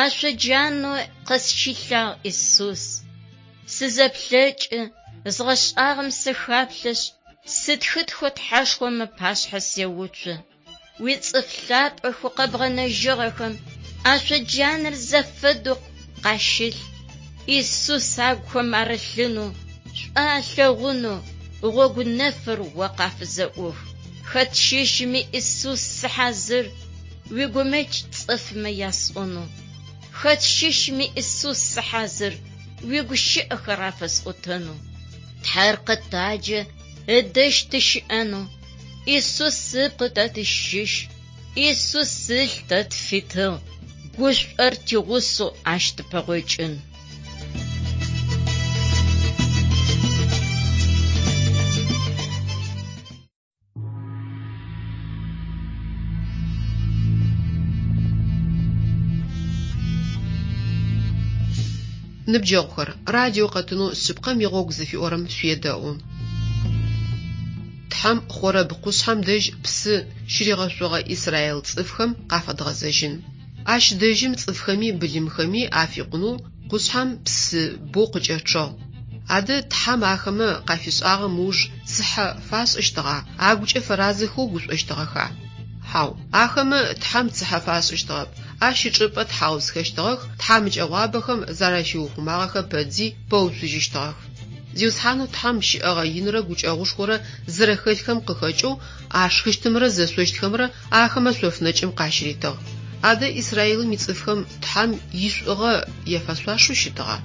Speaker 2: ашъоджанэу къысщилъагъ Исус. Сызэплъэкӏы, згъэшӏагъэм сыхаплъэшъ, сытхытхэу Тхьэшхом ыпашъхьэ сеуцу. Уицӏыф лъапӏэхэу къэбгъэнэжьыгъэхэм ашъоджанэр зэфэдэу къащылъ. Исус агухэм арылъынэу, шӏу алъэгъунэу гъогу нэфыр о къафызэӏух. Хэт щыщми Исус сыхьазыр уигумэкӏ цӏыфмэ ясӏонэу. Хэт щыщми Исус сыхьазыр уигущыӏэхэр афэсӏотэнэу. Тхьэр къытаджэ ыдэжь тыщыӏэнэу. Исус ыпкъы тэ тыщыщ, Исус ылъ тэ тфитыгъ. Гушӏор тигъусэу ащ тыпэгъокӏын.
Speaker 1: Ныбджэгъухэр, радио къэтынэу Шъыпкъэм игъогу зыфиӏорэм шъуедэӏу. Тхьэм Хъорэб къушъхьэм дэжь псы щыригъэшъогъэ израил цӏыфхэм къафэдгъэзэжьын. Ащ дэжьым цӏыфхэми былымхэми афикъунэу къушъхьэм псы боу къыкӏэчъыгъ. Адэ Тхьэм ахэмэ къафишӏагъэм ыуж цыхьэ фашӏыщтыгъа, агукӏэ фэразэхэу гушӏощтыгъэха? Хьау. Ахэмэ Тхьэм цыхьэ фашӏыщтыгъэп. Ащ ычӏыпӏэ тхьаусхэщтыгъэх, тхьамыкӏэгъуабэхэм заращиухъумагъэхэ пэтзи пэуцужьыщтыгъэх. Зиусхьанэу Тхьэм щыӏэгъэ инрэ гукӏэгъушхорэ зэрэхэлъхэм къыхэкӏэу ашхыщтымрэ зэшъощтхэмрэ ахэмэ шъоф нэкӏым къащыритыгъ. Адэ Израилым ицӏыфхэм Тхьэм ишӏугъэ яфэшъуашэу щытыгъа?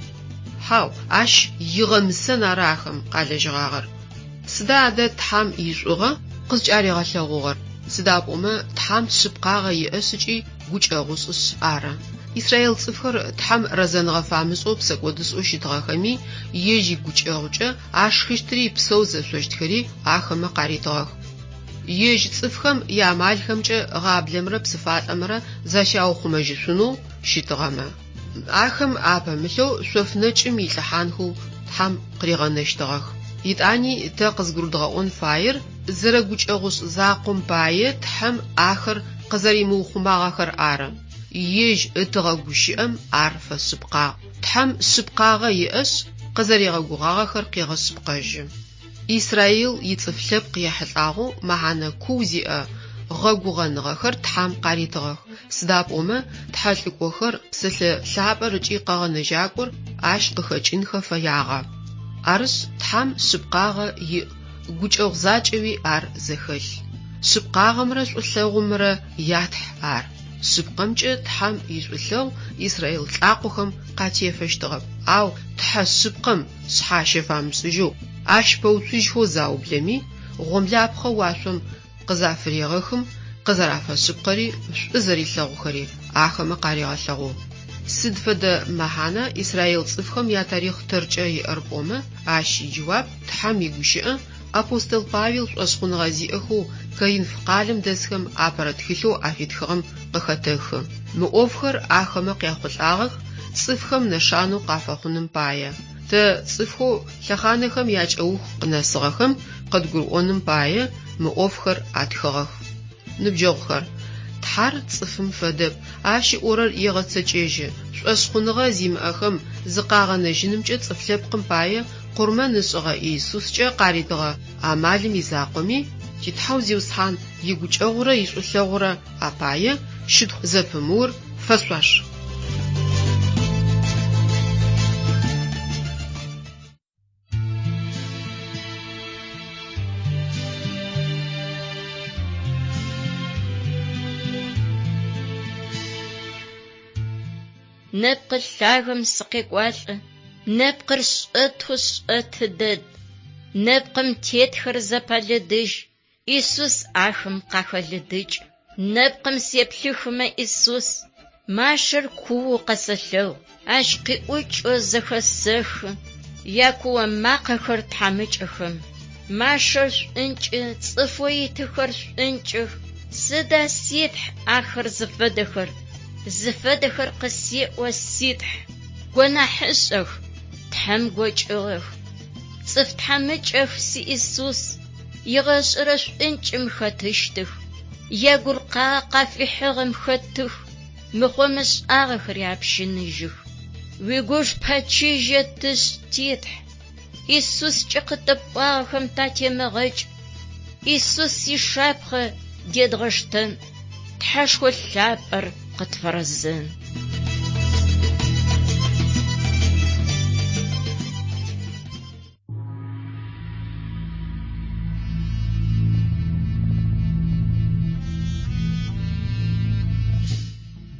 Speaker 1: Хьау, ащ игъэмысэн ары ахэм къалэжьыгъагъэр. Сыда адэ Тхьэм ишӏугъэ къызкӏаригъэлъэгъугъэр? Сыда пӏомэ Тхьэм шъыпкъагъэ иӏэшъ ыкӏи гукӏэгъушӏышъ ары. Израил цӏыфхэр Тхьэм рэзэныгъэ фамышӏэу псэкӏодышӏэу щытыгъэхэми, ежь игукӏэгъукӏэ ашхыщтри псэу зэшъощтхэри ахэмэ къаритыгъэх. Ежь цӏыфхэм яамалхэмкӏэ гъаблэмрэ псыфалӏэмрэ защаухъумэжьышъунэу щытыгъэмэ, ахэм апэмылъэу шъоф нэкӏым илӏыхьанхэу Тхьэм къыригъэнэщтыгъэх. Етӏани тэ къызгурыдгъэӏон фаер зэрэгукӏэгъушӏ закъом пае Тхьэм ахэр къызэримыухъумагъэхэр ары. Ежь ытыгъэ гущыӏэм ар фэшъыпкъагъ. Тхьэм шъыпкъагъэ иӏэшъ, къызэригъэгугъагъэхэр къегъэшъыпкъэжьы. Израил ицӏыф лъэпкъ ехьылӏагъэу мэхьанэ куу зиӏэ гъэгугъэныгъэхэр Тхьэм къаритыгъэх, сыда пӏомэ тхьэлӏыкӏохэр, Псэлъэ Лъапӏэр ыкӏи Къэгъэнэжьакӏор ащ къыхэкӏынхэ фэягъэ. Арышъ, Тхьэм шъыпкъагъэ иӏ, гукӏэгъу закӏэуи ар зэхэлъ. Шъыпкъагъэмрэ шӏулъэгъумрэ я Тхь ар. Шъыпкъэмкӏэ Тхьэм ишӏулъэгъу израил лӏакъохэм къатефэщтыгъэп, ау Тхьэ шъыпкъэм шъхьащэ фамышӏыжьэу, ащ пэуцужьхэу заублэми, гъомлапхъэ уашъом къызафырегъэхым, къызэрафэшъыпкъэри шӏу зэрилъэгъухэри ахэмэ къаригъэлъэгъугъ. Сыд фэдэ мэхьана израил цӏыфхэм ятарихъ тэркӏэ иӏэр пӏомэ, ащ иджэуап Тхьэм игущыӏэ апостол Павел шӏошъхъуныгъэ зиӏэхэу Коринф къалэм дэсхэм апэрэ тхылъэу афитхыгъэм къыхэтэхы. Мы ӏофхэр ахэмэ къяхъулӏагъэх цӏыфхэм нэшанэу къафэхъуным пае. Тэ, цӏыфхэу лъэхъанэхэм якӏэух къынэсыгъэхэм, къыдгурыӏоным пае мы ӏофхэр атхыгъэх. Ныбджэгъухэр, Тхьэр цӏыфым фэдэп, Ащ ыӏорэр егъэцэкӏэжьы, шӏошъхъуныгъэ зимыӏэхэм зыкъагъэнэжьынымкӏэ цӏыф лъэпкъым пае къурмэн ышӏыгъэ Иисускӏэ къаритыгъэ амалым изакъоми, ти Тхьэу Зиусхьан игукӏэгъурэ ишӏулъэгъурэ апае щытхъу зэпымыур фэшъуаш.
Speaker 2: Нэпкъы лъагэм сыкъекӏуалӏэ, нэпкъыр шӏэтэу шӏэты дэд. Нэпкъым тетхэр зэпэлыдыжь, Исус ахэм къахэлыдыкӏ. Нэпкъым сеплъыхымэ, Исус, машэр куоу къэсэлъэгъу, ащ къиӏукӏэу зэхэсэхы якуо макъэхэр тхьамыкӏэхэм. Машэр шӏункӏы, цӏыфэу итыхэр шӏункӏых, сыда си Тхь ахэр зыфэдэхэр? Зыфэдэхэр къысеӏо си Тхь, гонахьышӏэх, Тхьэм гокӏыгъэх. Цӏыф тхьамыкӏэх, си Исус, егъэшӏэрэ шӏункӏым хэтыщтых, ягуркъа къафихьыгъэм хэтых, мыхъо-мышӏагъэхэри апщыныжьых. Уигуж пэчыжьэ тышӏ, ти Тхь, Исускӏэ къытэпӏуагъэхэм татемыгъэкӏ, Исус ишапхъэ дедгъэштэн, Тхьэшхо лъапӏэр къытфэрэзэн.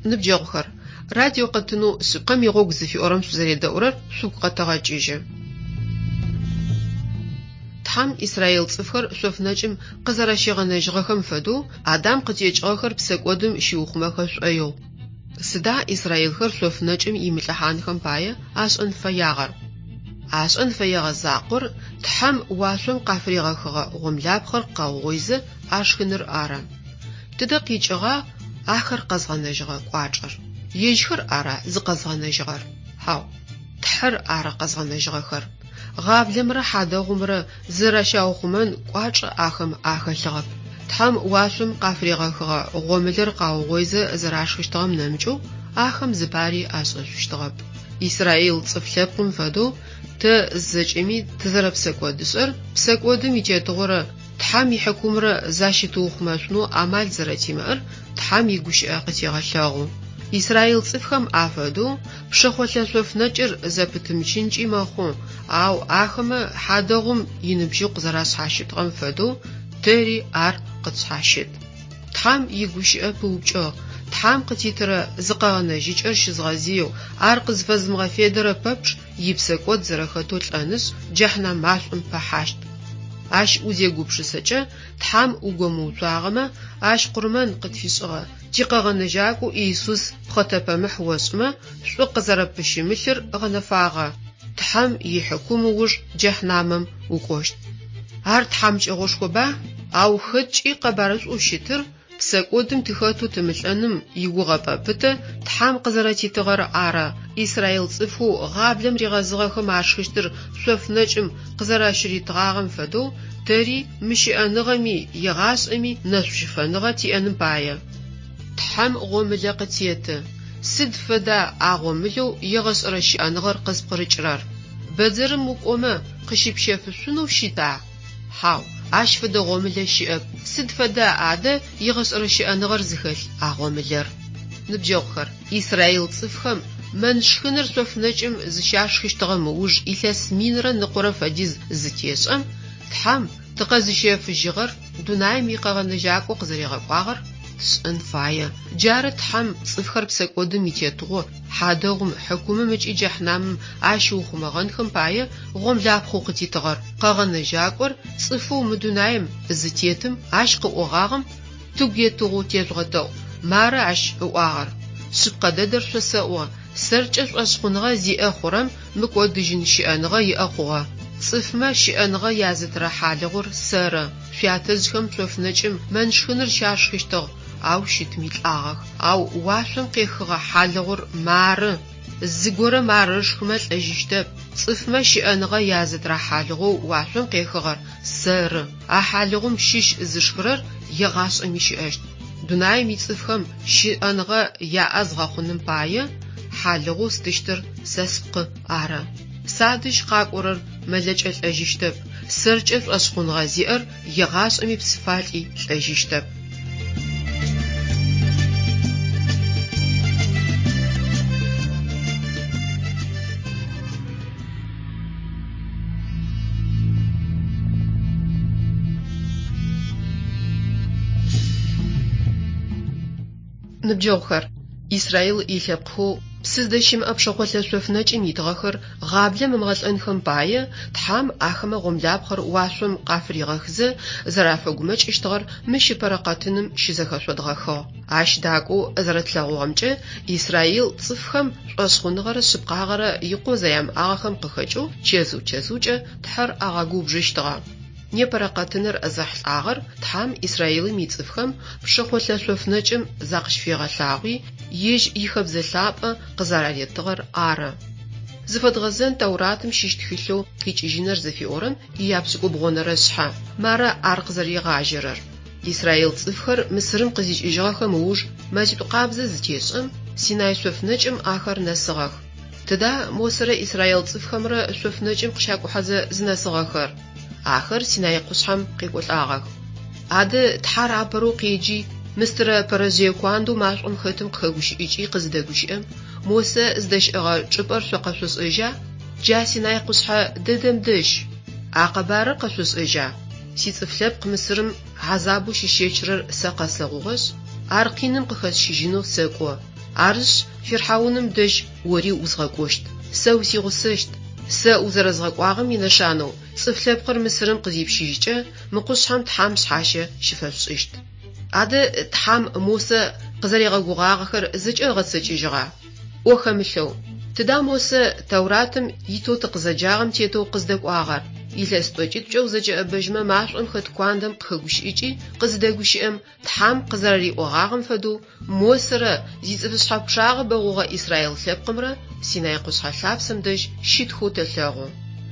Speaker 1: Ныбджэгъухэр, радио къэтынэу Шъыпкъэм игъогу зыфиӏорэм шъузэредэӏурэр шъугу къэтэгъэкӏыжьы. Тхьэм израил цӏыфхэр шъоф нэкӏым къызэрэщигъэнэжьыгъэхэм фэдэу, Адам къытекӏыгъэхэр псэкӏодым щиухъумэхэ шӏоигъу. Сыда израилхэр шъоф нэкӏым имылӏыхьанхэм пае ашӏэн фэягъэр? Ашӏэн фэегъэ закъор Тхьэм уашъом къафыригъэхыгъэ гъомлапхъэр къаугъоизэ ашхыныр ары. Тыдэ къикӏыгъа ахэр къэзгъэнэжьыгъэ кӏуачӏэр? Ежьхэр ара зыкъэзгъэнэжьыгъэр? Хьау, Тхьэр ары къэзгъэнэжьыгъэхэр. Гъаблэмрэ хьадэгъумрэ зызэращаухъумэн кӏуачӏэ ахэм ахэлъыгъэп. Тхьэм уашъом къафыригъэхыгъэ гъомылэр къаугъоизэ зэрашхыщтыгъэм нэмыкӏэу ахэм зыпари ашӏэшъущтыгъэп. Израил цӏыф лъэпкъым фэдэу тэ зэкӏэми тызэрэпсэкӏодышӏэр, псэкӏодым итетыгъорэ Тхьэм ихьыкумрэ защытыухъумэшъунэу амал зэрэтимыӏэр Тхьэм игущыӏэ къытегъэлъэгъу. Израил цӏыфхэм афэдэу пшэхъолъэ шъоф нэкӏыр зэпытымычынкӏи мэхъу, ау ахэмэ хьадэгъум иныбжьыкъу зэрашъхьащытыгъэм фэдэу тэри ар къытшъхьащыт. Тхьэм игущыӏэ пыупкӏыгъ, Тхьэм къытитырэ зыкъэгъэнэжьыкӏэр щызгъэзыеу, ар къызфэзымыгъэфедэрэ пэпчъ ипсэкӏод зэрэхэтэу лӏэнышъ, джэхьнэм машӏом пэхьащт. Ащ узегупшысэкӏэ, Тхьэм угомыуцуагъэмэ, Ащ къурмэн къытфишӏыгъэ тикъэгъэнэжьакӏоу Иисус пхъэтэпэмыхь ошӏымэ, шӏу къызэрэппыщымылъыр гъэнэфагъэ, Тхьэм ихьыкум ыуж джэхьнамэм укӏощт. Ар тхьамыкӏэгъошхоба? Ау хэткӏи къэбарышӏоу щытыр Псэкӏодым тыхэтэу тымылӏэным игугъэпӏэ пытэ Тхьэм къызэрэтитыгъэр ары. Израил цӏыфхэу гъаблэм ригъэзыгъэхэм ашхыщтыр шъоф нэкӏым къызэращыритыгъагъэм фэдэу, тэри мы щыӏэныгъэми егъашӏэми нэшӏущыфэныгъэ тиӏэным пае. Тхьэм гъомылэ къытеты. Сыд фэда а гъомылэу егъэшӏэрэ щыӏэныгъэр къызпкъырыкӏырэр? Бэдзэрым укӏомэ, къыщыпщэфышъунэу щыта? Хьау, ащ фэдэ гъомылэ щыӏэп. Сыд фэда адэ егъэшӏэрэ щыӏэныгъэр зыхэлъ а гъомылэр? Ныбджэгъухэр, израил цӏыфхэм мэнн шхыныр шъоф нэкӏым зыщашхыщтыгъэм ыуж илъэс минрэ ныкъорэ фэдиз зытешӏэм, Тхьэм тыкъэзыщэфыжьыгъэр дунаим икъэгъэнэжьакӏо къызэригъэкӏуагъэр тшӏэн фае. Джары Тхьэм цӏыфхэр псэкӏодым итетыгъо, хьадэгъум, хьыкумым ыкӏи джэхьнамым ащыухъумэгъэнхэм пае гъомлапхъэу къытитыгъэр. Къэгъэнэжьакӏор цӏыфэу мы дунаим зытетым ащ къыӏогъагъэм тыгу етыгъэу тежъугъэдэӏу. Мары ащ ыӏуагъэр, Шъыпкъэ дэдэр шъосэӏо, сэркӏэ шӏошъхъуныгъэ зиӏэ хъурэм мыкӏодыжьын щыӏэныгъэ иӏэ хъугъэ. Цӏыфмэ щыӏэныгъэ язытырэ хьалыгъур сэры. Шъуятэжъхэм шъоф нэкӏым мэнн шхыныр щашхыщтыгъ, ау щытми лӏагъэх. Ау уашъом къехыгъэ хьалыгъур мары, зыгорэм ар ышхымэ лӏэжьыщтэп. Цӏыфмэ щыӏэныгъэ язытырэ хьалыгъоу уашъом къехыгъэр сэры. А хьалыгъум щыщ зышхырэр егъашӏэми щыӏэщт. Дунаим ицӏыфхэм щыӏэныгъэ яӏэ згъэхъуным пае хьалыгъоу стыщтыр сэ спкъы ары. Садэжь къакӏорэр мэлэкӏэ лӏэжьыщтэп, сэркӏэ шӏошъхъуныгъэ зиӏэр егъашӏэми псыфалӏи лӏэжьыщтэп. Ныбджэгъухэр, Израил илъэпкъхэу псы зыдэщымыӏэ пшэхъолъэ шъоф нэкӏым итыгъэхэр гъаблэм ымыгъэлӏэнхэм пае Тхьэм ахэмэ гъомлапхъэр уашъом къафыригъэхызэ зэрафэгумэкӏыщтыгъэр мыщ ыпэрэ къэтыным щызэхэшъодгъэхыгъ. Ащ дакӏоу зэрэтлъэгъугъэмкӏэ, Израил цӏыфхэм шӏошъхъуныгъэрэ шъыпкъагъэрэ икъоу зэрямыӏагъэхэм къыхэкӏэу чэзыу-чэзыукӏэ Тхьэр агъэгубжыщтыгъэ. Непэрэ къэтыныр зэхьылӏагъэр Тхьэм Израилым ицӏыфхэм пшэхъолъэ шъоф нэкӏым закъыщыфигъэлъагъуи, Ежь ихэбзэ лъапӏэ къызэраритыгъэр ары. Зыфэдгъэзэн Тэуратым щыщ тхылъэу Къикӏыжьыныр зыфиӏорэм ияпшӏыкӏубгъонэрэ шъхьэ. Мары ар къызэригъажьэрэр. Израил цӏыфхэр Мысырым къызикӏыжьыгъэхэм ыуж мэзитӏу къабзэ зытешӏэм, Синай шъоф нэкӏым ахэр нэсыгъэх. Тыда Мосэрэ израил цӏыфхэмрэ шъоф нэкӏым къыщакӏухьэзэ зынэсыгъэхэр? Ахэр Синай къушъхьэм къекӏолӏагъэх. Адэ Тхьэр апэрэу къеджи, мыстырэ пэрэжъые куандэу машӏом хэтым къыхэгущыӏыкӏи къызыдэгущыӏэм, Мосэ зыдэщыӏэгъэ чӏыпӏэр шъо къэшъошӏэжьа? Джа Синай къушъхьэ дэдэм дэжь. А къэбарыр къэшъошӏэжьа? Сицӏыф лъэпкъ Мысырым хьазабэу щищэчырэр сэ къэслъэгъугъэшъ, ар къиным къыхэсщыжьынэу сэкӏо. Арышъ, фирхьауным дэжь ори узгъэкӏощт. Сэ усигъусэщт. Сэ узэрэзгъэкӏуагъэм инэшанэу, цӏыф лъэпкъыр Мысырым къызипщыжькӏэ, мы къушъхьэм Тхьэм шъхьащэ щыфэшъушӏыщт. Адэ Тхьэм Мосэ къызэригъэгугъагъэхэр зэкӏэ ыгъэцэкӏэжьыгъа? ӏо хэмылъэу. Тыда Мосэ Тэуратым итэу тыкъызэджагъэм тетэу къыздэкӏуагъэр? Илъэс тӏокӏитӏукӏэ узэкӏэӏэбэжьмэ машӏом хэт куандэм къыхэгущыӏыкӏи къызыдэгущыӏэм, Тхьэм къызэрэриӏогъагъэм фэдэу Мосэрэ зицӏыфышъхьэ пчъагъэ бэгъогъэ Израил лъэпкъымрэ Синай къушъхьэ лъапсэм дэжь щытхэу тэлъэгъу.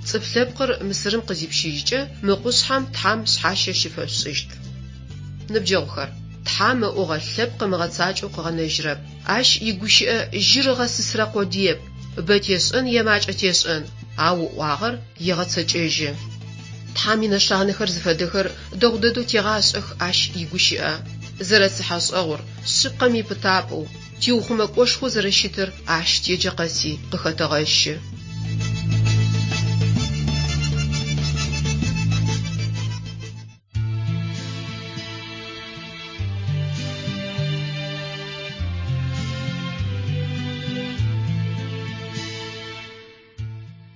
Speaker 1: Цӏыф лъэпкъыр Мысырым къызипщыжькӏэ, мы къушъхьэм Тхьэм шъхьащэ щыфэшъушӏыщт. Ныбджэгъухэр, Тхьэм ыӏогъэ лъэпкъ ымыгъэцакӏэу къыгъэнэжьрэп. Ащ игущыӏэ жьыр ыгъэсысрэ къодыеп, бэ тешӏэн е макӏэ тешӏэн, ау ыӏуагъэр егъэцэкӏэжьы. Тхьэм инэшанэхэр зыфэдэхэр дэгъу дэдэу тегъашӏэх Ащ игущыӏэ. Зэрэцыхьэшӏэгъур, шъыпкъэм ипытапӏэу, тиухъумэкӏошхоу зэрэщытыр Ащ теджэ къэси къыхэтэгъэщы.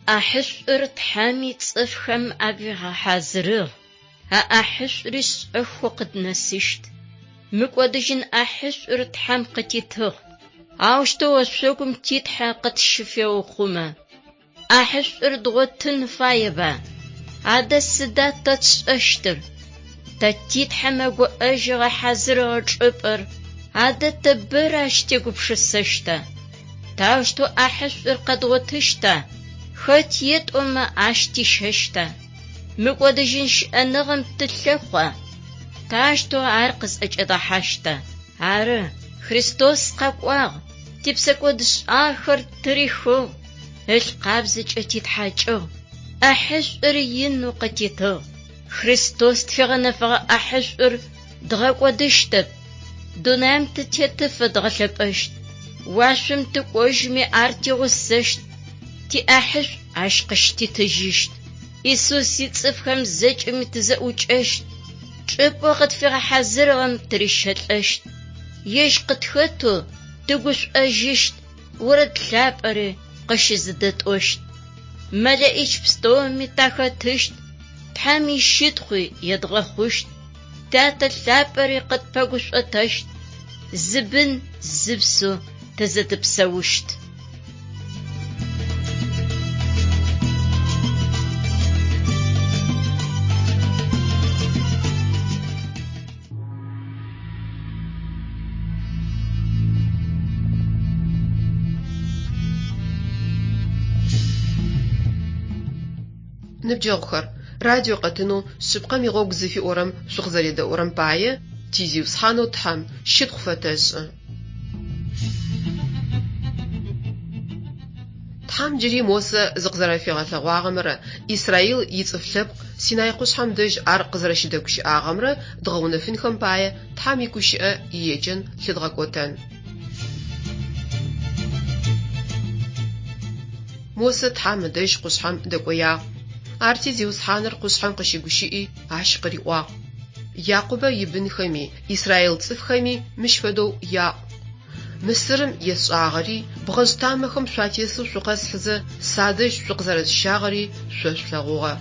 Speaker 2: ӏахьышӏур Тхьэми цӏыфхэм афигъэхьазырыгъ, а ӏахьышӏури шӏэхэу къыднэсыщт. Мыкӏодыжьын ӏахьышӏур Тхьэм къытитыгъ, аущтэу ошъогум ти Тхьэ къытщыфеухъумэ. ӏахьышӏур дгъотын фаеба? Адэ сыда тэ тшӏэщтыр? Тэ ти Тхьэ мэгуӏэжь ыгъэхьазырыгъэ чӏыпӏэр, адэ тэ бэрэ ащ тегупшысэщта? Таущтэу ӏахьышӏур къэдгъотыщта? Хэт етӏомэ ащ тищэщта? Мыкӏодыжьын щыӏэныгъэм тылъэхъуа? Таущтэу ар къызӏэкӏэдгъэхьащта? Ары, Христос къэкӏуагъ, типсэкӏодшӏагъэхэр ттырихыгъ, ылъ къабзэкӏэ титхьакӏыгъ, ӏахьышӏур инэу къытитыгъ. Христос тфигъэнэфэгъэ ӏахьышӏур дгъэкӏодыщтэп, дунаим тытетыфэ дгъэлъэпӏэщт, уашъом тыкӏожьми ар тигъусэщт, тиӏахьышӏу ащ къыщытитыжьыщт. Исус ицӏыфхэм зэкӏэми тызэӏукӏэщт, чӏыпӏэу къытфигъэхьазырыгъэм тырищэлӏэщт, ежь къытхэтэу тыгушӏожьыщт, орэд лъапӏэри къыщызэдэтӏощт. Мэлэӏич пстэуми тахэтыщт, Тхьэм ищытхъуи едгъэхъущт, Тятэ лъапӏэри къытпэгушӏотэщт, зы бын, зы псэу тызэдэпсэущт.
Speaker 1: Ныбджэгъухэр, радио къэтынэу Шъыпкъэм игъогу зыфиӏорэм шъукъызэредэӏурэм пае ти Зиусхьанэу Тхьэм щытхъу фэтэшӏы. Тхьэм джыри Мосэ зыкъызэрэфигъэлъэгъуагъэмрэ Исраил ицӏыф лъэпкъ Синай къушъхьэм дэжь ар къызэрэщыдэгущыӏагъэмрэ дгъэунэфынхэм пае Тхьэм игущыӏэ иеджэн лъыдгъэкӏотэн. Мосэ Тхьэм ыдэжь къушъхьэм дэкӏоягъ. Арти Зиусхьаныр къушъхьэм къыщыгущыӏи, ащ къыриӏуагъ, Якъубэ ибынхэми, Исраил цӏыфхэми мыщ фэдэу яӏу, Мысырым есшӏагъэри, бгъэжъ тамэхэм шъуатесэу шъукъэсхьызэ, садэжь шъукъызэрэсщагъэри шъо шъулъэгъугъэ.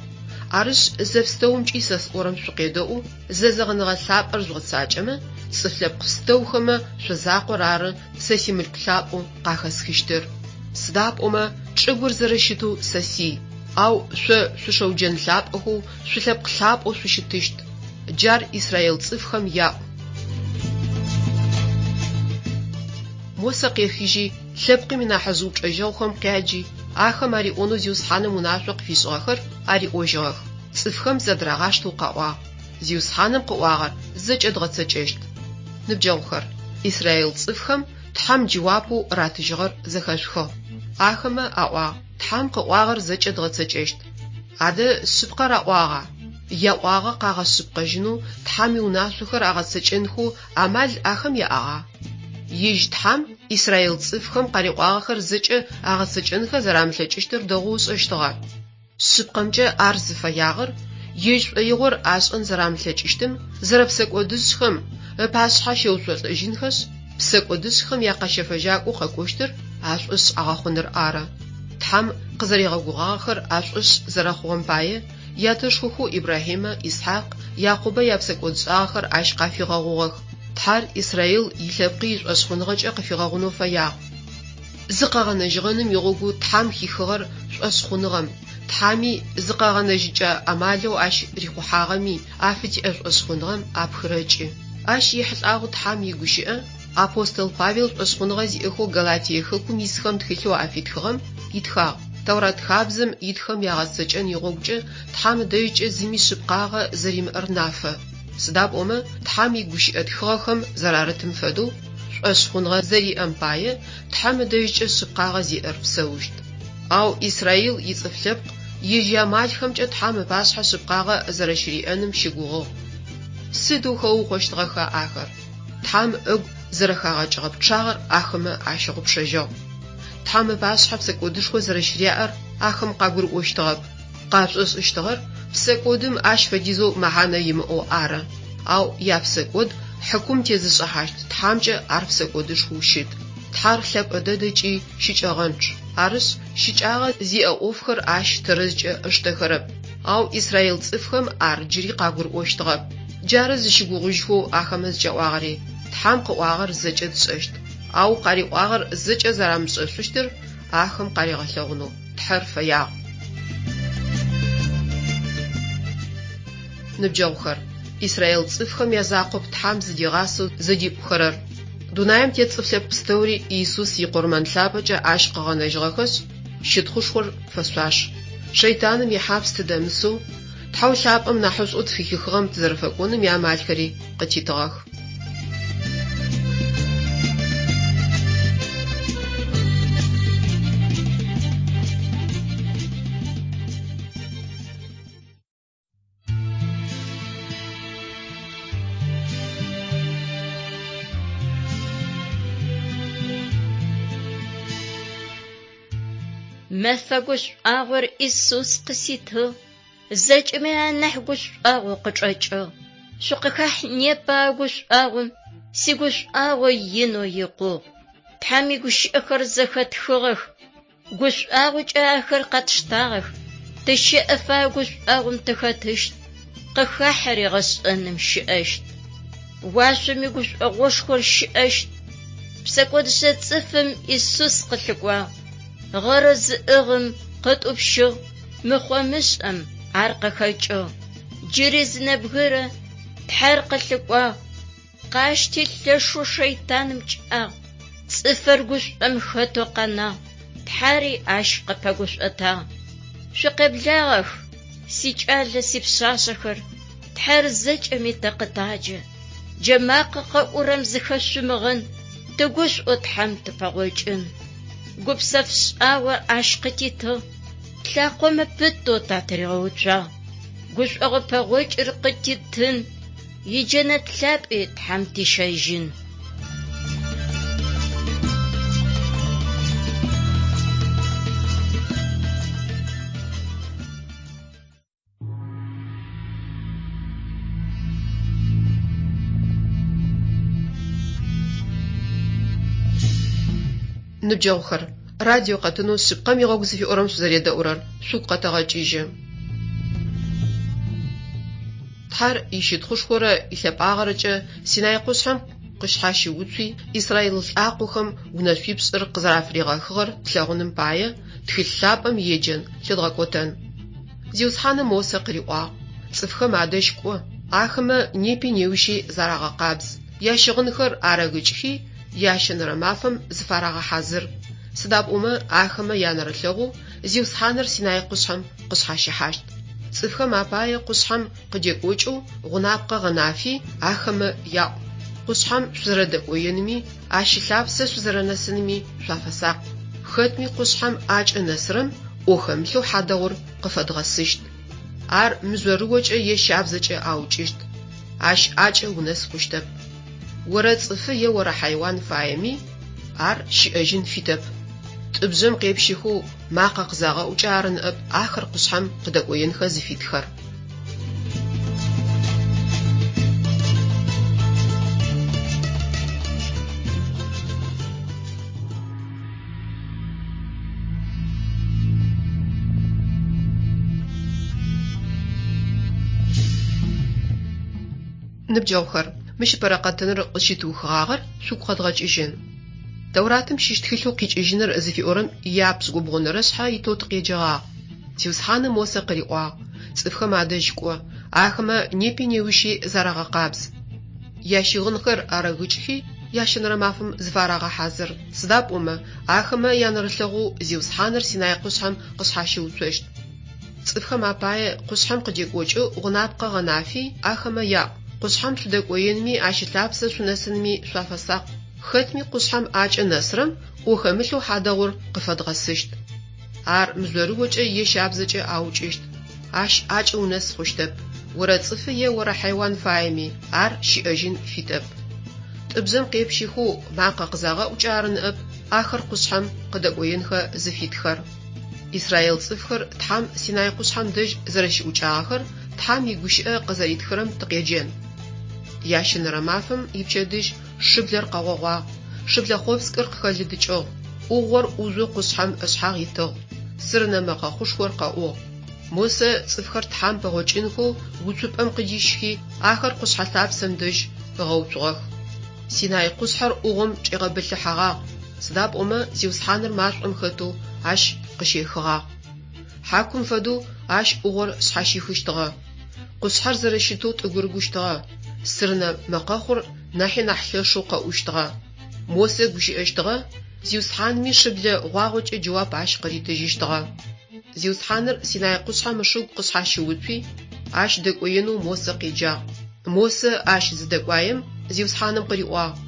Speaker 1: Арышъ, зэпстэумкӏи сэ сӏорэм шъукъедэӏу, зэзэгъыныгъэ лъапӏэр жъугъэцакӏэмэ, цӏыф лъэпкъ пстэухэмэ шъо закъор ары сэ симылъку лъапӏэу къахэсхыщтыр. Сыда пӏомэ чӏыгур зэрэщытэу сэ сий, ау шъо шъушэуджэн лъапӏэхэу, шъулъэпкъ лъапӏэу шъущытыщт. Джар израил цӏыфхэм яӏу. Мосэ къехыжьи, лъэпкъым инахьыжъ упчӏэжьэгъухэм къяджи, ахэм ариӏонэу Зиусхьаным унашъо къыфишӏыгъэхэр ариӏожьыгъэх. Цӏыфхэм зэдырагъаштэу къаӏуагъ, Зиусхьаным къыӏуагъэр зэкӏэ дгъэцэкӏэщт. Ныбджэгъухэр, израил цӏыфхэм Тхьэм джэуапэу ратыжьыгъэр зэхэшъухыгъ. Ахэмэ аӏуагъ, Тхьэм къыӏуагъэр зэкӏэ дгъэцэкӏэщт. Адэ шъыпкъэр аӏуагъа? Яӏуагъэ къагъэшъыпкъэжьынэу Тхьэм иунашъохэр агъэцэкӏэнхэу амал ахэм яӏагъа? Ежь Тхьэм израил цӏыфхэм къариӏуагъэхэр зэкӏэ агъэцэкӏэнхэ зэрамылъэкӏыщтыр дэгъоу ышӏэщтыгъэ. Шъыпкъэмкӏэ ар зыфэягъэр ежь шӏоигъор ашӏэн зэрамылъэкӏыщтым, зэрэпсэкӏодышӏхэм ыпашъхьэ щеуцолӏэжьынхэшъ, псэкӏодышӏхэм якъэщэфэжьакӏоу къэкӏощтыр ашӏошъ агъэхъуныр ары. Тхьэм къызэригъэгугъагъэхэр ашӏошъ зэрэхъугъэм пае, ятэшхохэу Ибрахьимэ, Исхьакъ, Якъубэ япсэкӏодшӏагъэхэр ащ къафигъэгъугъэх. Тхьэр Израил илъэпкъи ишӏошъхъуныгъэкӏэ къыфигъэгъунэу фэягъ. Зыкъэгъэнэжьыгъэным игъогоу Тхьэм хихыгъэр шӏошъхъуныгъэм, Тхьэми зыкъэгъэнэжьыкӏэ амалэу ащ рихъухьагъэми афытиӏэ шӏошъхъуныгъэм апхырэкӏы. Ащ ехьылӏагъэу Тхьэм игущыӏэ апостол Павел шӏошъхъуныгъэ зиӏэхэу Галатие хэкум исхэм тхылъэу афитхыгъэм итхагъ: Тэурат хабзэм итхэм ягъэцэкӏэн игъогукӏэ Тхьэм ыдэжькӏэ зыми шъыпкъагъэ зэримыӏэр нафэ. Сыда пӏомэ Тхьэм игущыӏэ тхыгъэхэм зэрарытым фэдэу, шӏошъхъуныгъэ зэриӏэм пае Тхьэм ыдэжькӏэ шъыпкъагъэ зиӏэр псэущт. Ау Израил ицӏыф лъэпкъ ежь иамалхэмкӏэ Тхьэм ыпашъхьэ шъыпкъагъэ зэрэщыриӏэным щыгугъыгъ. Сыдэу хэукъощтыгъэха ахэр? Тхьэм ыгу зэрэхагъэкӏыгъэ пчъагъэр ахэмэ ащыгъупшэжьыгъ. Тхьэм ыпашъхьэ псэкӏодышхо зэрэщыряӏэр ахэм къагурыӏощтыгъэп. Къашӏошӏыщтыгъэр псэкӏодым ащ фэдизэу мэхьанэ имыӏэу ары. Ау япсэкӏод хьыкум тезышӏыхьащт Тхьамкӏэ ар псэкӏодышхоу щыт. Тхьэр лъэпӏэ дэдэкӏи щыкӏэгъэнчъ. Арышъ, щыкӏагъэ зиӏэ ӏофхэр ащ тэрэзкӏэ ыштэхэрэп. Ау израил цӏыфхэм ар джыри къагурыӏощтыгъэп. Джары зыщыгугъыжьхэу ахэмэ зыкӏаӏуагъэри, Тхьэм къыӏуагъэр зэкӏэ тшӏэщт. Ау къариӏуагъэр зэкӏэ зэрамышӏэшъущтыр ахэм къаригъэлъэгъунэу Тхьэр фэягъ. Ныбджэгъухэр, израил цӏыфхэм язакъоп Тхьэм зыдигъасэу зыдипӏухэрэр. Дунаим тет цӏыф лъэпкъ пстэури Иисус икъурмэн лъапӏэкӏэ ащ къыгъэнэжьыгъэхэшъ, щытхъушхор фэшъуаш. Шэйтаным ихьапс тыдэмысэу, Тхьэу лъапӏэм нахьышӏоу тфыхихыгъэм тызэрэфэкӏоным иамалхэри къытитыгъэх.
Speaker 2: Мэфэ гушӏуагъор Исус къыситыгъ, зэкӏэми анахь гушӏуагъо къычӏэкӏыгъ. Шъукъыхахь непэ а гушӏуагъом, сигушӏуагъо инэу икъугъ. Тхьэм игущыӏэхэр зэхэтхыгъэх, гушӏуагъокӏэ ахэр къэтштагъэх, тыщэӏэфэ а гушӏуагъом тыхэтыщт, къыхахьэри гъэшӏэным щыӏэщт. Уашъом игушӏогъошхор щыӏэщт. Псэкӏодышъэ цӏыфым Исус къылъыкӏуагъ, гъэрэ зыӏыгъым къытӏупщыгъ, мыхъо-мышӏэм ар къыхэкӏыгъ. Джыри зы нэбгырэ Тхьэр къылъыкӏуагъ, къащти лъэшэу шэйтаным кӏагъ, цӏыфыр гушӏом хэтэу къэнагъ, Тхьэри ащ къыпэгушӏотагъ. Шъукъеблагъэх, сикӏалэ, сипшъашъэхэр, Тхьэр зэкӏэми тэ къытаджэ. Джэмакъэ къэӏурэм зыхэшъумыгъэн, тыгушӏо Тхьэм тыпэгъокӏын. Гупсэф шӏагъо ащ къытитыгъ, тлъакъомэ пытэу татыригъэуцуагъ. Гушӏогъо пэгъокӏыр къытитын, иджэнэт лъапӏи Тхьэм тищэжьын.
Speaker 1: Ныбджэгъухэр, радио къэтынэу Шъыпкъэм игъогу зыфиӏорэм шъузэредэӏурэр шъугу къэтэгъэкӏыжьы. Тхьэр ищытхъушхорэ илъэпӏагъэрэкӏэ Синай къушъхьэм къышъхьащыуцуи, Израил лӏакъохэм унэшъуипшӏыр къызэрафыригъэхыгъэр тлъэгъуным пае, тхылъ лъапӏэм иеджэн лъыдгъэкӏотэн. Зиусхьаным Мосэ къыриӏуагъ, Цӏыфхэм адэжь кӏо, ахэмэ непи неущи зарагъэкъабз, ящыгъынхэр арэгыкӏхи, ящэнэрэ мафэм зыфарагъэхьазыр, сыда пӏомэ ахэмэ янэрылъэгъоу Зиусхьаныр Синай къушъхьэм къышъхьащыхьащт. Цӏыфхэм апае къушъхьэм къыдекӏокӏэу гъунапкъэ гъэнафи, ахэмэ яӏу. Къушъхьэм шъузэрэдэкӏоеными, ащ ылъапсэ шъузэрэнэсыными шъуафэсакъ. Хэтми къушъхьэм ӏакӏэ нэсырэм ӏо хэмылъэу хьадэгъур къыфэдгъэсыщт. Ар мыжъорыокӏэ е щабзэкӏэ аукӏыщт. Ащ ӏакӏэ унэс хъущтэп. Орэ цӏыфы е орэ хьайуан фаеми, ар щыӏэжьын фитэп. Тӏыбжъэм къепщыхэу макъэ къызагъэӏукӏэ ары ныӏэп ахэр къушъхьэм къыдэкӏоенхэ зыфитхэр. Ныбджэгъухэр! Мыщ ыпэрэ къэтыныр къызщытыухыгъагъэр шъугу къэдгъэкӏыжьын. Тэуратым щыщ тхылъэу Къикӏыжьыныр зыфиӏорэм ияпшӏыкӏубгъунэрэ шъхьэ итэу тыкъеджэгъагъ. Зиусхьаным Мосэ къыриӏуагъ, Цӏыфхэм адэжь кӏо, ахэмэ непи неущи зарэгъэкъабз. Ящыгъынхэр арэгыкӏхи, ящэнэрэ мафэм зыфарэгъэхьазыр, сыда пӏомэ ахэмэ янэрылъэгъоу Зиусхьаныр Синай къушъхьэм къышъхьащыуцощт. Цӏыфхэм апае къушъхьэм къыдекӏокӏэу гъунапкъэ гъэнафи, ахэмэ яӏу, Къушъхьэм шъудэкӏоенми ащ ылъапсэ шъунэсынми шъуафэсакъ. Хэтми къушъхьэм ӏакӏэ нэсрэм ӏо хэмылъэу хьадэгъур къыфэдгъэсыщт. Ар мыжъорыокӏэ е щабзэкӏэ аукӏыщт. Ащ ӏакӏэ унэс хъущтэп. Орэцӏыфы е орэхьайуан фаеми, ар щыӏэжьын фитэп. Тӏыбжъэм къепщыхэу макъэ къызагъэӏукӏэ ары ныӏэп ахэр къушъхьэм къыдэкӏоенхэ зыфитхэр. Израил цӏыфхэр Тхьэм Синай къушъхьэм дэжь зэрэщыӏукӏагъэхэр Тхьэм игущыӏэ къызэритхырэм тыкъеджэн. Ящэнэрэ мафэм ипчэдыжь шыблэр къэгъогъуагъ, шыблэ хъопскӏыр къыхэлыдыкӏыгъ, ӏугъор ӏужъоу къушъхьэм ышъхьагъ итыгъ, сырынэ мэкъэхъушхор къэӏугъ. Мосэ цӏыфхэр Тхьэм пэгъокӏынхэу уцупӏэм къыдищхи, ахэр къушъхьэ лъапсэм дэжь ыгъэуцугъэх. Синай къушъхьэр ӏугъом чӏигъэбылъыхьэгъагъ, сыда пӏомэ Зиусхьаныр машӏом хэтэу ащ къыщехыгъагъ. Хьакум фэдэу ащ ӏугъор шъхьащихыщтыгъэ. Къушъхьэр зэрэщытэу тӏыгурыгущтыгъэ, сырынэ мэкъэхъур нахьи нахь лъэшэу къэӏущтыгъэ. Мосэ гущыӏэщтыгъэ, Зиусхьанми шыблэ гъуагъокӏэ джэуап ащ къыритыжьыщтыгъэ. Зиусхьаныр Синай къушъхьэм ышыгу къышъхьащыуцуи, ащ дэкӏоенэу Мосэ къеджагъ. Мосэ ащ зыдэкӏуаем, Зиусхьаным къыриӏуагъ,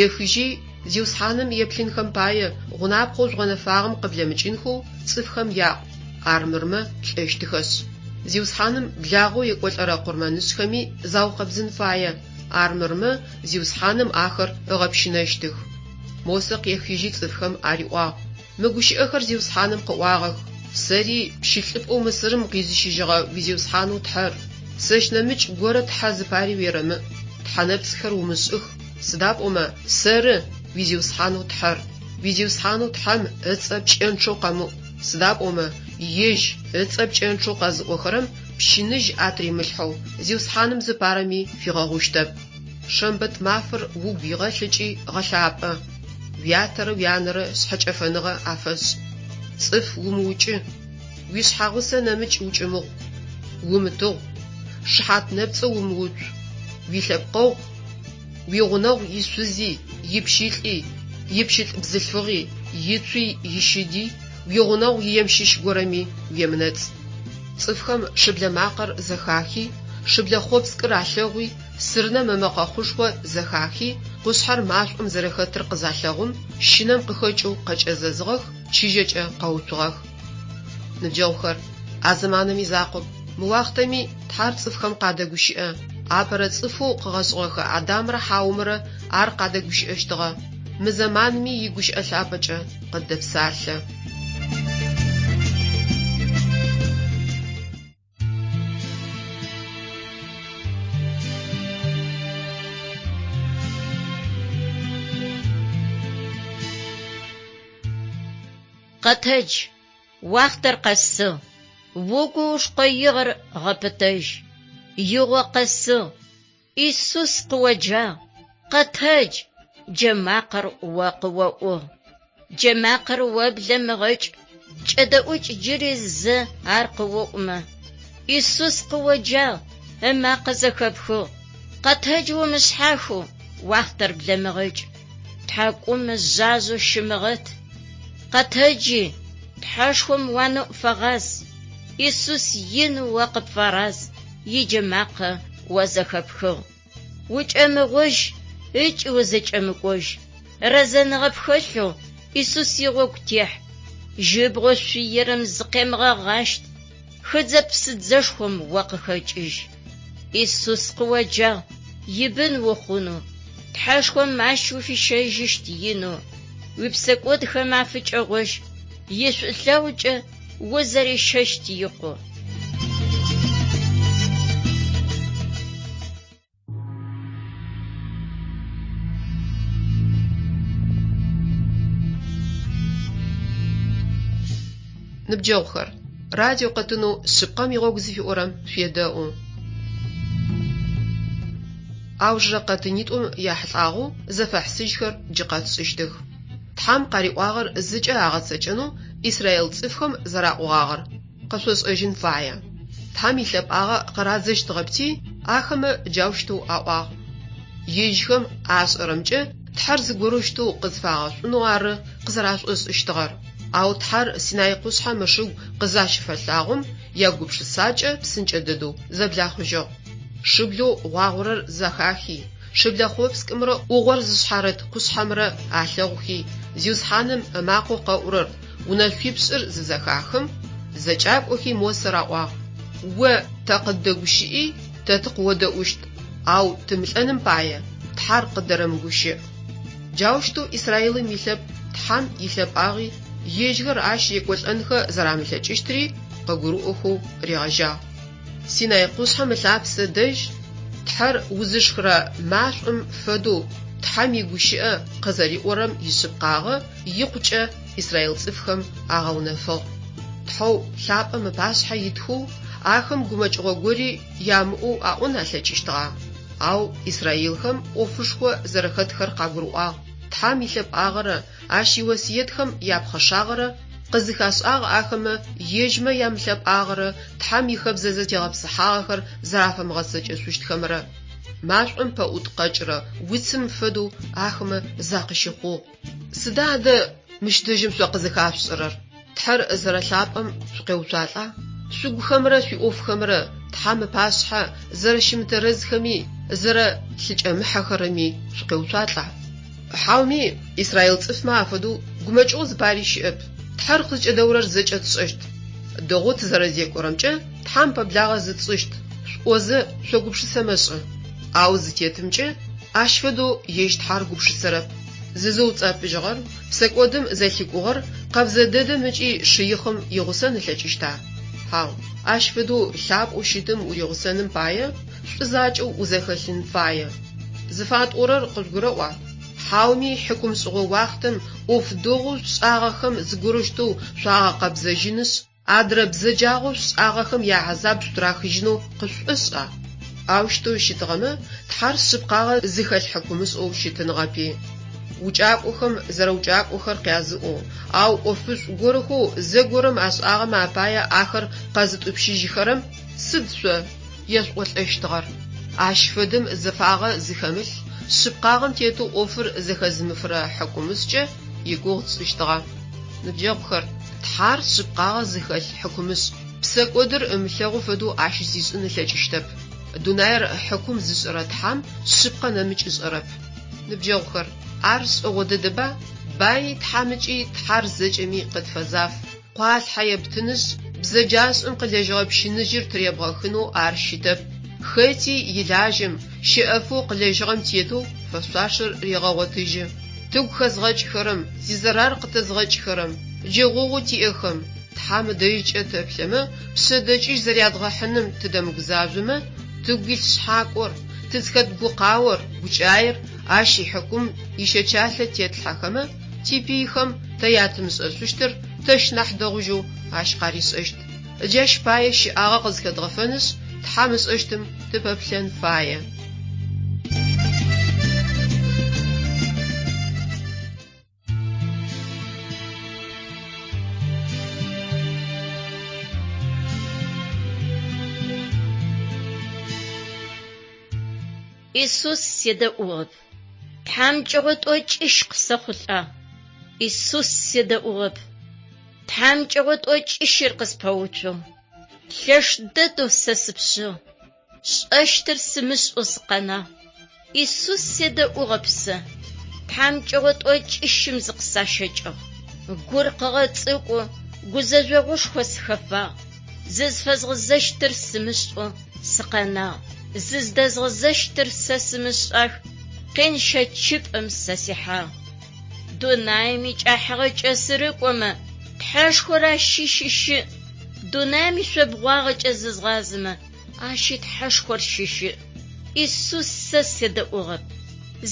Speaker 1: Ехыжьи, Зиусхьаным еплъынхэм пае гъунапкъэу жъугъэнэфагъэм къыблэмыкӏынхэу цӏыфхэм яӏу, армырмэ лӏэщтыхэшъ. Зиусхьаным благъэу екӏолӏэрэ къурмэнышӏхэми заукъэбзын фае, армырмэ Зиусхьаным ахэр ыгъэпщынэщтых. Мосэ къехыжьи цӏыфхэм ариӏуагъ, Мы гущыӏэхэр Зиусхьаным къыӏуагъэх, Сэри пщылӏыпӏэу Мысырым укъизыщыжьыгъэ уи Зиусхьанэу Тхьэр. Сэщ нэмыкӏ горэ тхьэ зыпари уерэмыӏ, тхьэ нэпцӏхэр умышӏых, сыда пӏомэ Сэры уи Зиусхьанэу Тхьэр. Уи Зиусхьанэу Тхьэм ыцӏэ пкӏэнчъэу къэмыӏу, сыда пӏомэ Ежь ыцӏэ пкӏэнчъэу къэзыӏохэрэм пщыныжь атыримылъхьэу Зиусхьаным зыпарэми фигъэгъущтэп. Шэмбэт мафэр угу игъэлъ ыкӏи гъэлъапӏэ. Уятэрэ уянэрэ шъхьэкӏэфэныгъэ афэшӏ. Цӏыф умыукӏы. Уишъхьэгъусэ нэмыкӏ укӏымыгъу. Умытыгъу. Шыхьат нэпцӏэу умыуцу. Уилъэпкъэгъу, уигъунэгъу ишъузи, ипщылӏи, ипщылӏ бзылъфыгъи, ицуи ищыди, уигъунэгъу ием щыщ горэми уемынэцӏ. Цӏыфхэм шыблэ макъэр зэхахи, шыблэ хъопскӏыр алъэгъуи, Сырынэм ымэкъэхъушхо зэхахи, къушъхьэр машӏом зэрэхэтыр къызалъэгъум, щынэм къыхэкӏэу къэкӏэзэзыгъэх, чыжьэкӏэ къэуцугъэх. Ныбджэгъухэр, а зэманым изакъоп, мы уахътэми Тхьэр цӏыфхэм къадэгущыӏэ. Апэрэ цӏыфэу къыгъэшӏыгъэхэ Адамрэ Хьаумрэ ар къадэгущыӏэщтыгъэ. Мы зэманми игущыӏэ лъапӏэкӏэ къыддэпсалъэ.
Speaker 2: Къэтэдж, уахътэр къэсыгъ, угу ушкъоигъэр гъэпытэжь. Игъо къэсыгъ, Исус къыоджагъ, къэтэдж, джэмакъэр о къыоӏугъ. Джэмакъэр о блэмыгъэкӏ, кӏэдэӏукӏ джыри зэ ар къыоӏумэ. Исус къыоджагъ, ымакъэ зэхэпхыгъ, къэтэдж умышъхьахэу, уахътэр блэмыгъэкӏ. Тхьакӏумэ жъажъэу щымыгъэт. Къэтэджи, Тхьэшхом уанэӏу фэгъаз, Исус инэу о къыпфэраз, иджэмакъэ о зэхэпхыгъ. Укӏэмыгъожь ыкӏи узэкӏэмыкӏожь. Рэзэныгъэ пхэлъэу Исус игъогу техь. Жьыбгъэ шъуерэм зыкъемыгъэгъащт, хыдзэ псыдзэшхом о къыхэкӏыжь. Исус къыоджагъ ибын ухъунэу, Тхьэшхом ащ уфищэжьыщт инэу. Уипсэкӏодхэм афыкӏэгъожь, ишӏулъэгъукӏэ узэрищэщт икъу.
Speaker 1: Ныбджэгъухэр, радио къэтынэу Шъыпкъэм игъогу зыфиӏорэм шъуедэӏу. Аужырэ къэтынитӏум яхьылӏагъэу зэфэхьысыжьхэр джы къэтшӏыщтых. Тхьэм къариӏуагъэр зэкӏэ агъэцэкӏэнэу израил цӏыфхэм зэраӏогъагъэр къэшъошӏэжьын фае. Тхьэм илъэпӏагъэ къырадзэщтыгъэпти, ахэмэ джаущтэу аӏуагъ. Ежьхэм ашӏэрэмкӏэ Тхьэр зыгорэущтэу къызфагъэшӏунэу ары къызэрашӏошӏыщтыгъэр. Ау Тхьэр Синай къушъхьэм ышыгу къызащыфэлъагъом, ягупшысакӏэ псынкӏэ дэдэу зэблахъужьыгъ. Шыблэу гъуагъорэр зэхахи, шыблэ хъопскӏымрэ ӏугъор зышъхьарыт къушъхьэмрэ алъэгъухи, Зиусхьаным ымакъэу къэӏурэр, унэшъуипшӏыр зызэхахым, зэкӏакӏохи Мосэ раӏуагъ: О тэ къыддэгущыӏи, тэ тыкъыодэӏущт, ау тымылӏэным пае Тхьэр къыддэрэмыгущыӏ. Джаущтэу Израилым илъэпкъ Тхьэм илъэпӏагъи ежьхэр ащ екӏолӏэнхэ зэрамылъэкӏыщтри къыгурыӏохэу ригъэжьагъ. Синай къушъхьэм ылъапсэ дэжь Тхьэр узышхырэ машӏом фэдэу Тхьэм игущыӏэ къызэриӏорэм ишъыпкъагъэ икъукӏэ израил цӏыфхэм агъэунэфыгъ. Тхьэу лъапӏэм ыпашъхьэ итхэу ахэм гумэкӏыгъо гори ямыӏэу аӏон алъэкӏыщтыгъа? Ау израилхэм ӏофышхо зэрэхэтхэр къагурыӏуагъ. Тхьэм илъэпӏагъэрэ ащ иосыетхэм япхъэшагъэрэ къызыхашӏагъ ахэмэ ежьмэ ямылъэпӏагъэрэ Тхьэм ихэбзэ зэтегъэпсыхьагъэхэр зэрафэмыгъэцэкӏэшъущтхэмрэ. Машӏом пэӏут къэкӏырэ уцым фэдэу ахэмэ закъыщыхъугъ. Сыда адэ мыщ дэжьым шъо къызыхашъушӏэрэр? Тхьэр зэрэлъапӏэм шъукъеуцуалӏа? Шъугухэмрэ шъуиӏофхэмрэ Тхьэм ыпашъхьэ зэрэщымытэрэзхэми зэрэлъыкӏэмыхьэхэрэми шъукъеуцуалӏа? Хьауми израил цӏыфмэ афэдэу гумэкӏыгъо зыпари щыӏэп, Тхьэр къызкӏэдэурэр зэкӏэ тшӏэщт. Дэгъоу тызэрэзекӏорэмкӏэ Тхьэм пэблагъэ зытшӏыщт, шъуӏозэ шъогупшысэмэ шӏэ? Ау зытетымкӏэ ащ фэдэу ежь Тхьэр гупшысэрэп. Зызыуцӏэпӏыжьыгъэр, псэкӏодым зэлъикӏугъэр къэбзэ дэдэм ыкӏи шыихъым игъусэн ылъэкӏыщта? Хьау. Ащ фэдэу лъапӏэу щытым уригъусэным пае шӏу закӏэу узэхэлъын фае. Зыфатӏорэр къыжъугурэӏуа? Хьауми хьыкум шӏыгъо уахътэм ӏоф дэгъоу шъушӏагъэхэм зыгорэущтэу шъуагъэкъэбзэжьынышъ, адрэ бзэджагъэу шъушӏагъэхэм яхьазаб шъутырахыжьынэу къышъушӏошӏа? Аущтэу щытыгъэмэ, Тхьэр шъыпкъагъэ зыхэлъ хьыкумышӏэу щытыныгъэпи. Укӏакӏохэм зэрэукӏакӏохэр къязыӏоу, ау ӏофышӏу горэхэу зэгорэм ашӏагъэмэ апае ахэр къэзытӏупщыжьыхэрэм сыд шъо ешъуӏолӏэщтыгъэр? Ащ фэдэм зэфагъэ зыхэмылъ, шъыпкъагъэм тетэу ӏофыр зэхэзымыфырэ хьыкумышӏкӏэ игугъу тшӏыщтыгъэ. Ныбджэгъухэр, Тхьэр шъыпкъагъэ зыхэлъ хьыкумышӏ, псэкӏодыр ымылъэгъу фэдэу ащ зишӏын ылъэкӏыщтэп. Дунаир хьыкум зышӏырэ Тхьэм шъыпкъэ нэмыкӏ ышӏэрэп. Ныбджэгъухэр, ар шӏэгъо дэдэба? Баи тхьамыкӏи Тхьэр зэкӏэми къытфэзаф. Къуалъхьэ ептынышъ, бзэджашӏэм къылэжьыгъэ пщыныжьыр тыребгъэхынэу ар щытэп. Хэти илажьэм, щэӏэфэу къылэжьыгъэм тетэу фэшъуашэр регъэгъотыжьы. Тыгу хэзгъэкӏхэрэм, зизэрар къытэзгъэкӏхэрэм, джэгъогъоу тиӏэхэм, Тхьэм ыдэжькӏэ тэплъэмэ, пшъэдэкӏыжь зэрядгъэхьыным тыдэмыгузажъомэ, тыгу илъ шъхьакӏор, тызхэт гукъаор, гукӏаер ащ ихьыкум ищэчалъэ тетлъхьэхэмэ, типыйхэм тэ ятымышӏэшъущтыр тэщ нахь дэгъужьэу ащ къаришӏэщт. Джащ пае щыӏагъэ къызхэдгъэфэнышъ, Тхьэм ышӏэщтым тыпэплъэн фае.
Speaker 2: Исус седэӏугъэп. Тхьамыкӏэгъо тӏокӏищ къысэхъулӏагъ. Исус седэӏугъэп. Тхьамыкӏэгъо тӏокӏищыр къыспэуцугъ. Лъэш дэдэу сэ сыпшъыгъ. Сшӏэщтыр сымышӏэу сыкъэнагъ. Исус седэӏугъэп сэ. Тхьамыкӏэгъо тӏокӏищым зыкъысащэкӏыгъ. Гур къыгъэцӏыкӏу, гузэжъогъушхо сыхэфагъ. Зызфэзгъэзэщтыр сымышӏэу сыкъэнагъ. Зыздэзгъэзэщтыр сэ сымышӏах, къин щэчыпӏэм сэ сихьагъ. Дунаим икӏахьыгъэкӏэ сырыкӏомэ, Тхьэшхор ащи щыщыӏ. Дунаим ишъобгъуагъэкӏэ зызгъазэмэ, ащи Тхьэшхор щыщыӏ. Исус сэ седэӏугъэп.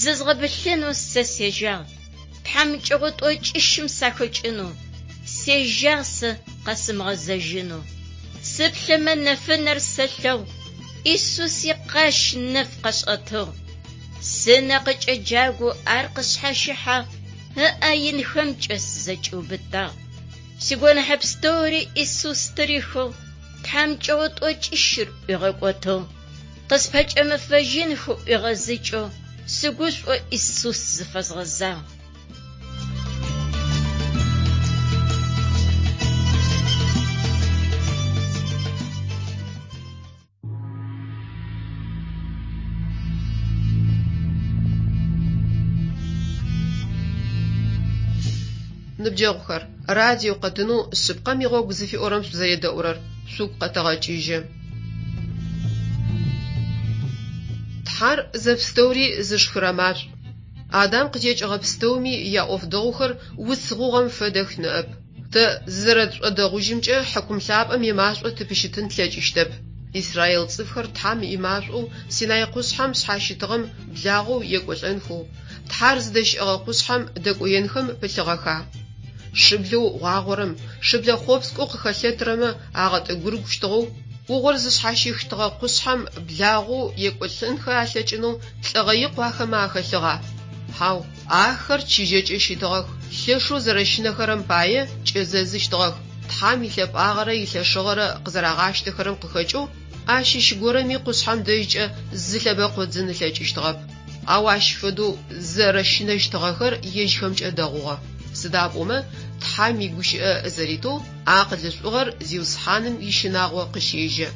Speaker 2: Зызгъэбылъынэу сэ сежьагъ. Тхьамыкӏэгъо тӏокӏищым сахэкӏынэу, сежьагъ сэ къэсымыгъэзэжьынэу. Сыплъэмэ нэфынэр сэлъэгъу, Исус икъащ нэф къэшӏэтыгъ. Сынэ къыкӏэджагоу ар къысшъхьащыхьагъ, ыӏэ инхэмкӏэ сызэкӏиубытагъ. Сигоныхьэ пстэури Исус тырихыгъ, тхьамыкӏэгъо тӏокӏищыр ӏуигъэкӏотыгъ. Къыспэкӏэмыфэжьынхэу ӏуигъэзыкӏэу, сыгушӏоу Исус зыфэзгъэзагъ.
Speaker 1: Ныбджэгъухэр, радио къэтынэу Шъыпкъэм игъогу зыфиӏорэм шъузэредэӏурэр шъугу къэтэгъэкӏыжьы. Тхьэр зэпстэури зышхырэ машӏу. Адам къытекӏыгъэ пстэуми яӏоф дэгъухэр уц гъугъэм фэдэх ныӏэп. Тэ зызэрэтшӏодэгъужьымкӏэ хьыкум лъапӏэм имашӏо тыпыщытын тлъэкӏыщтэп. Израил цӏыфхэр Тхьэм имашӏоу Синай къушъхьэм шъхьащытыгъэм благъэу екӏолӏэнхэу, Тхьэр зыдэщыӏэгъэ къушъхьэм дэкӏоенхэм пылъыгъэха? Шыблэу гъуагъорэм, шыблэ хъопскӏэу къыхэлъэтырэмэ агъэтӏыгурыгущтыгъэу, ӏугъор зышъхьащихщтыгъэ къушъхьэм благъэу екӏолӏэнхэ алъэкӏынэу лӏыгъэ икъу ахэмэ ахэлъыгъа? Хьау, ахэр чыжьэкӏэ щытыгъэх, лъэшэу зэрэщынэхэрэм пае кӏэзэзыщтыгъэх, Тхьэм илъэпӏагъэрэ илъэшыгъэрэ къызэрагъащтэхэрэм къыхэкӏэу ащыщ горэми къушъхьэм дэжькӏэ зы лъэбэкъу ыдзын ылъэкӏыщтыгъэп. Ау ащ фэдэу зэрэщынэщтыгъэхэр ежьхэмкӏэ дэгъугъэ. Сыда пӏомэ Тхьэм игущыӏэ зэритэу акъылышӏугъэр Зиусхьаным ищынагъо къыщежьэ.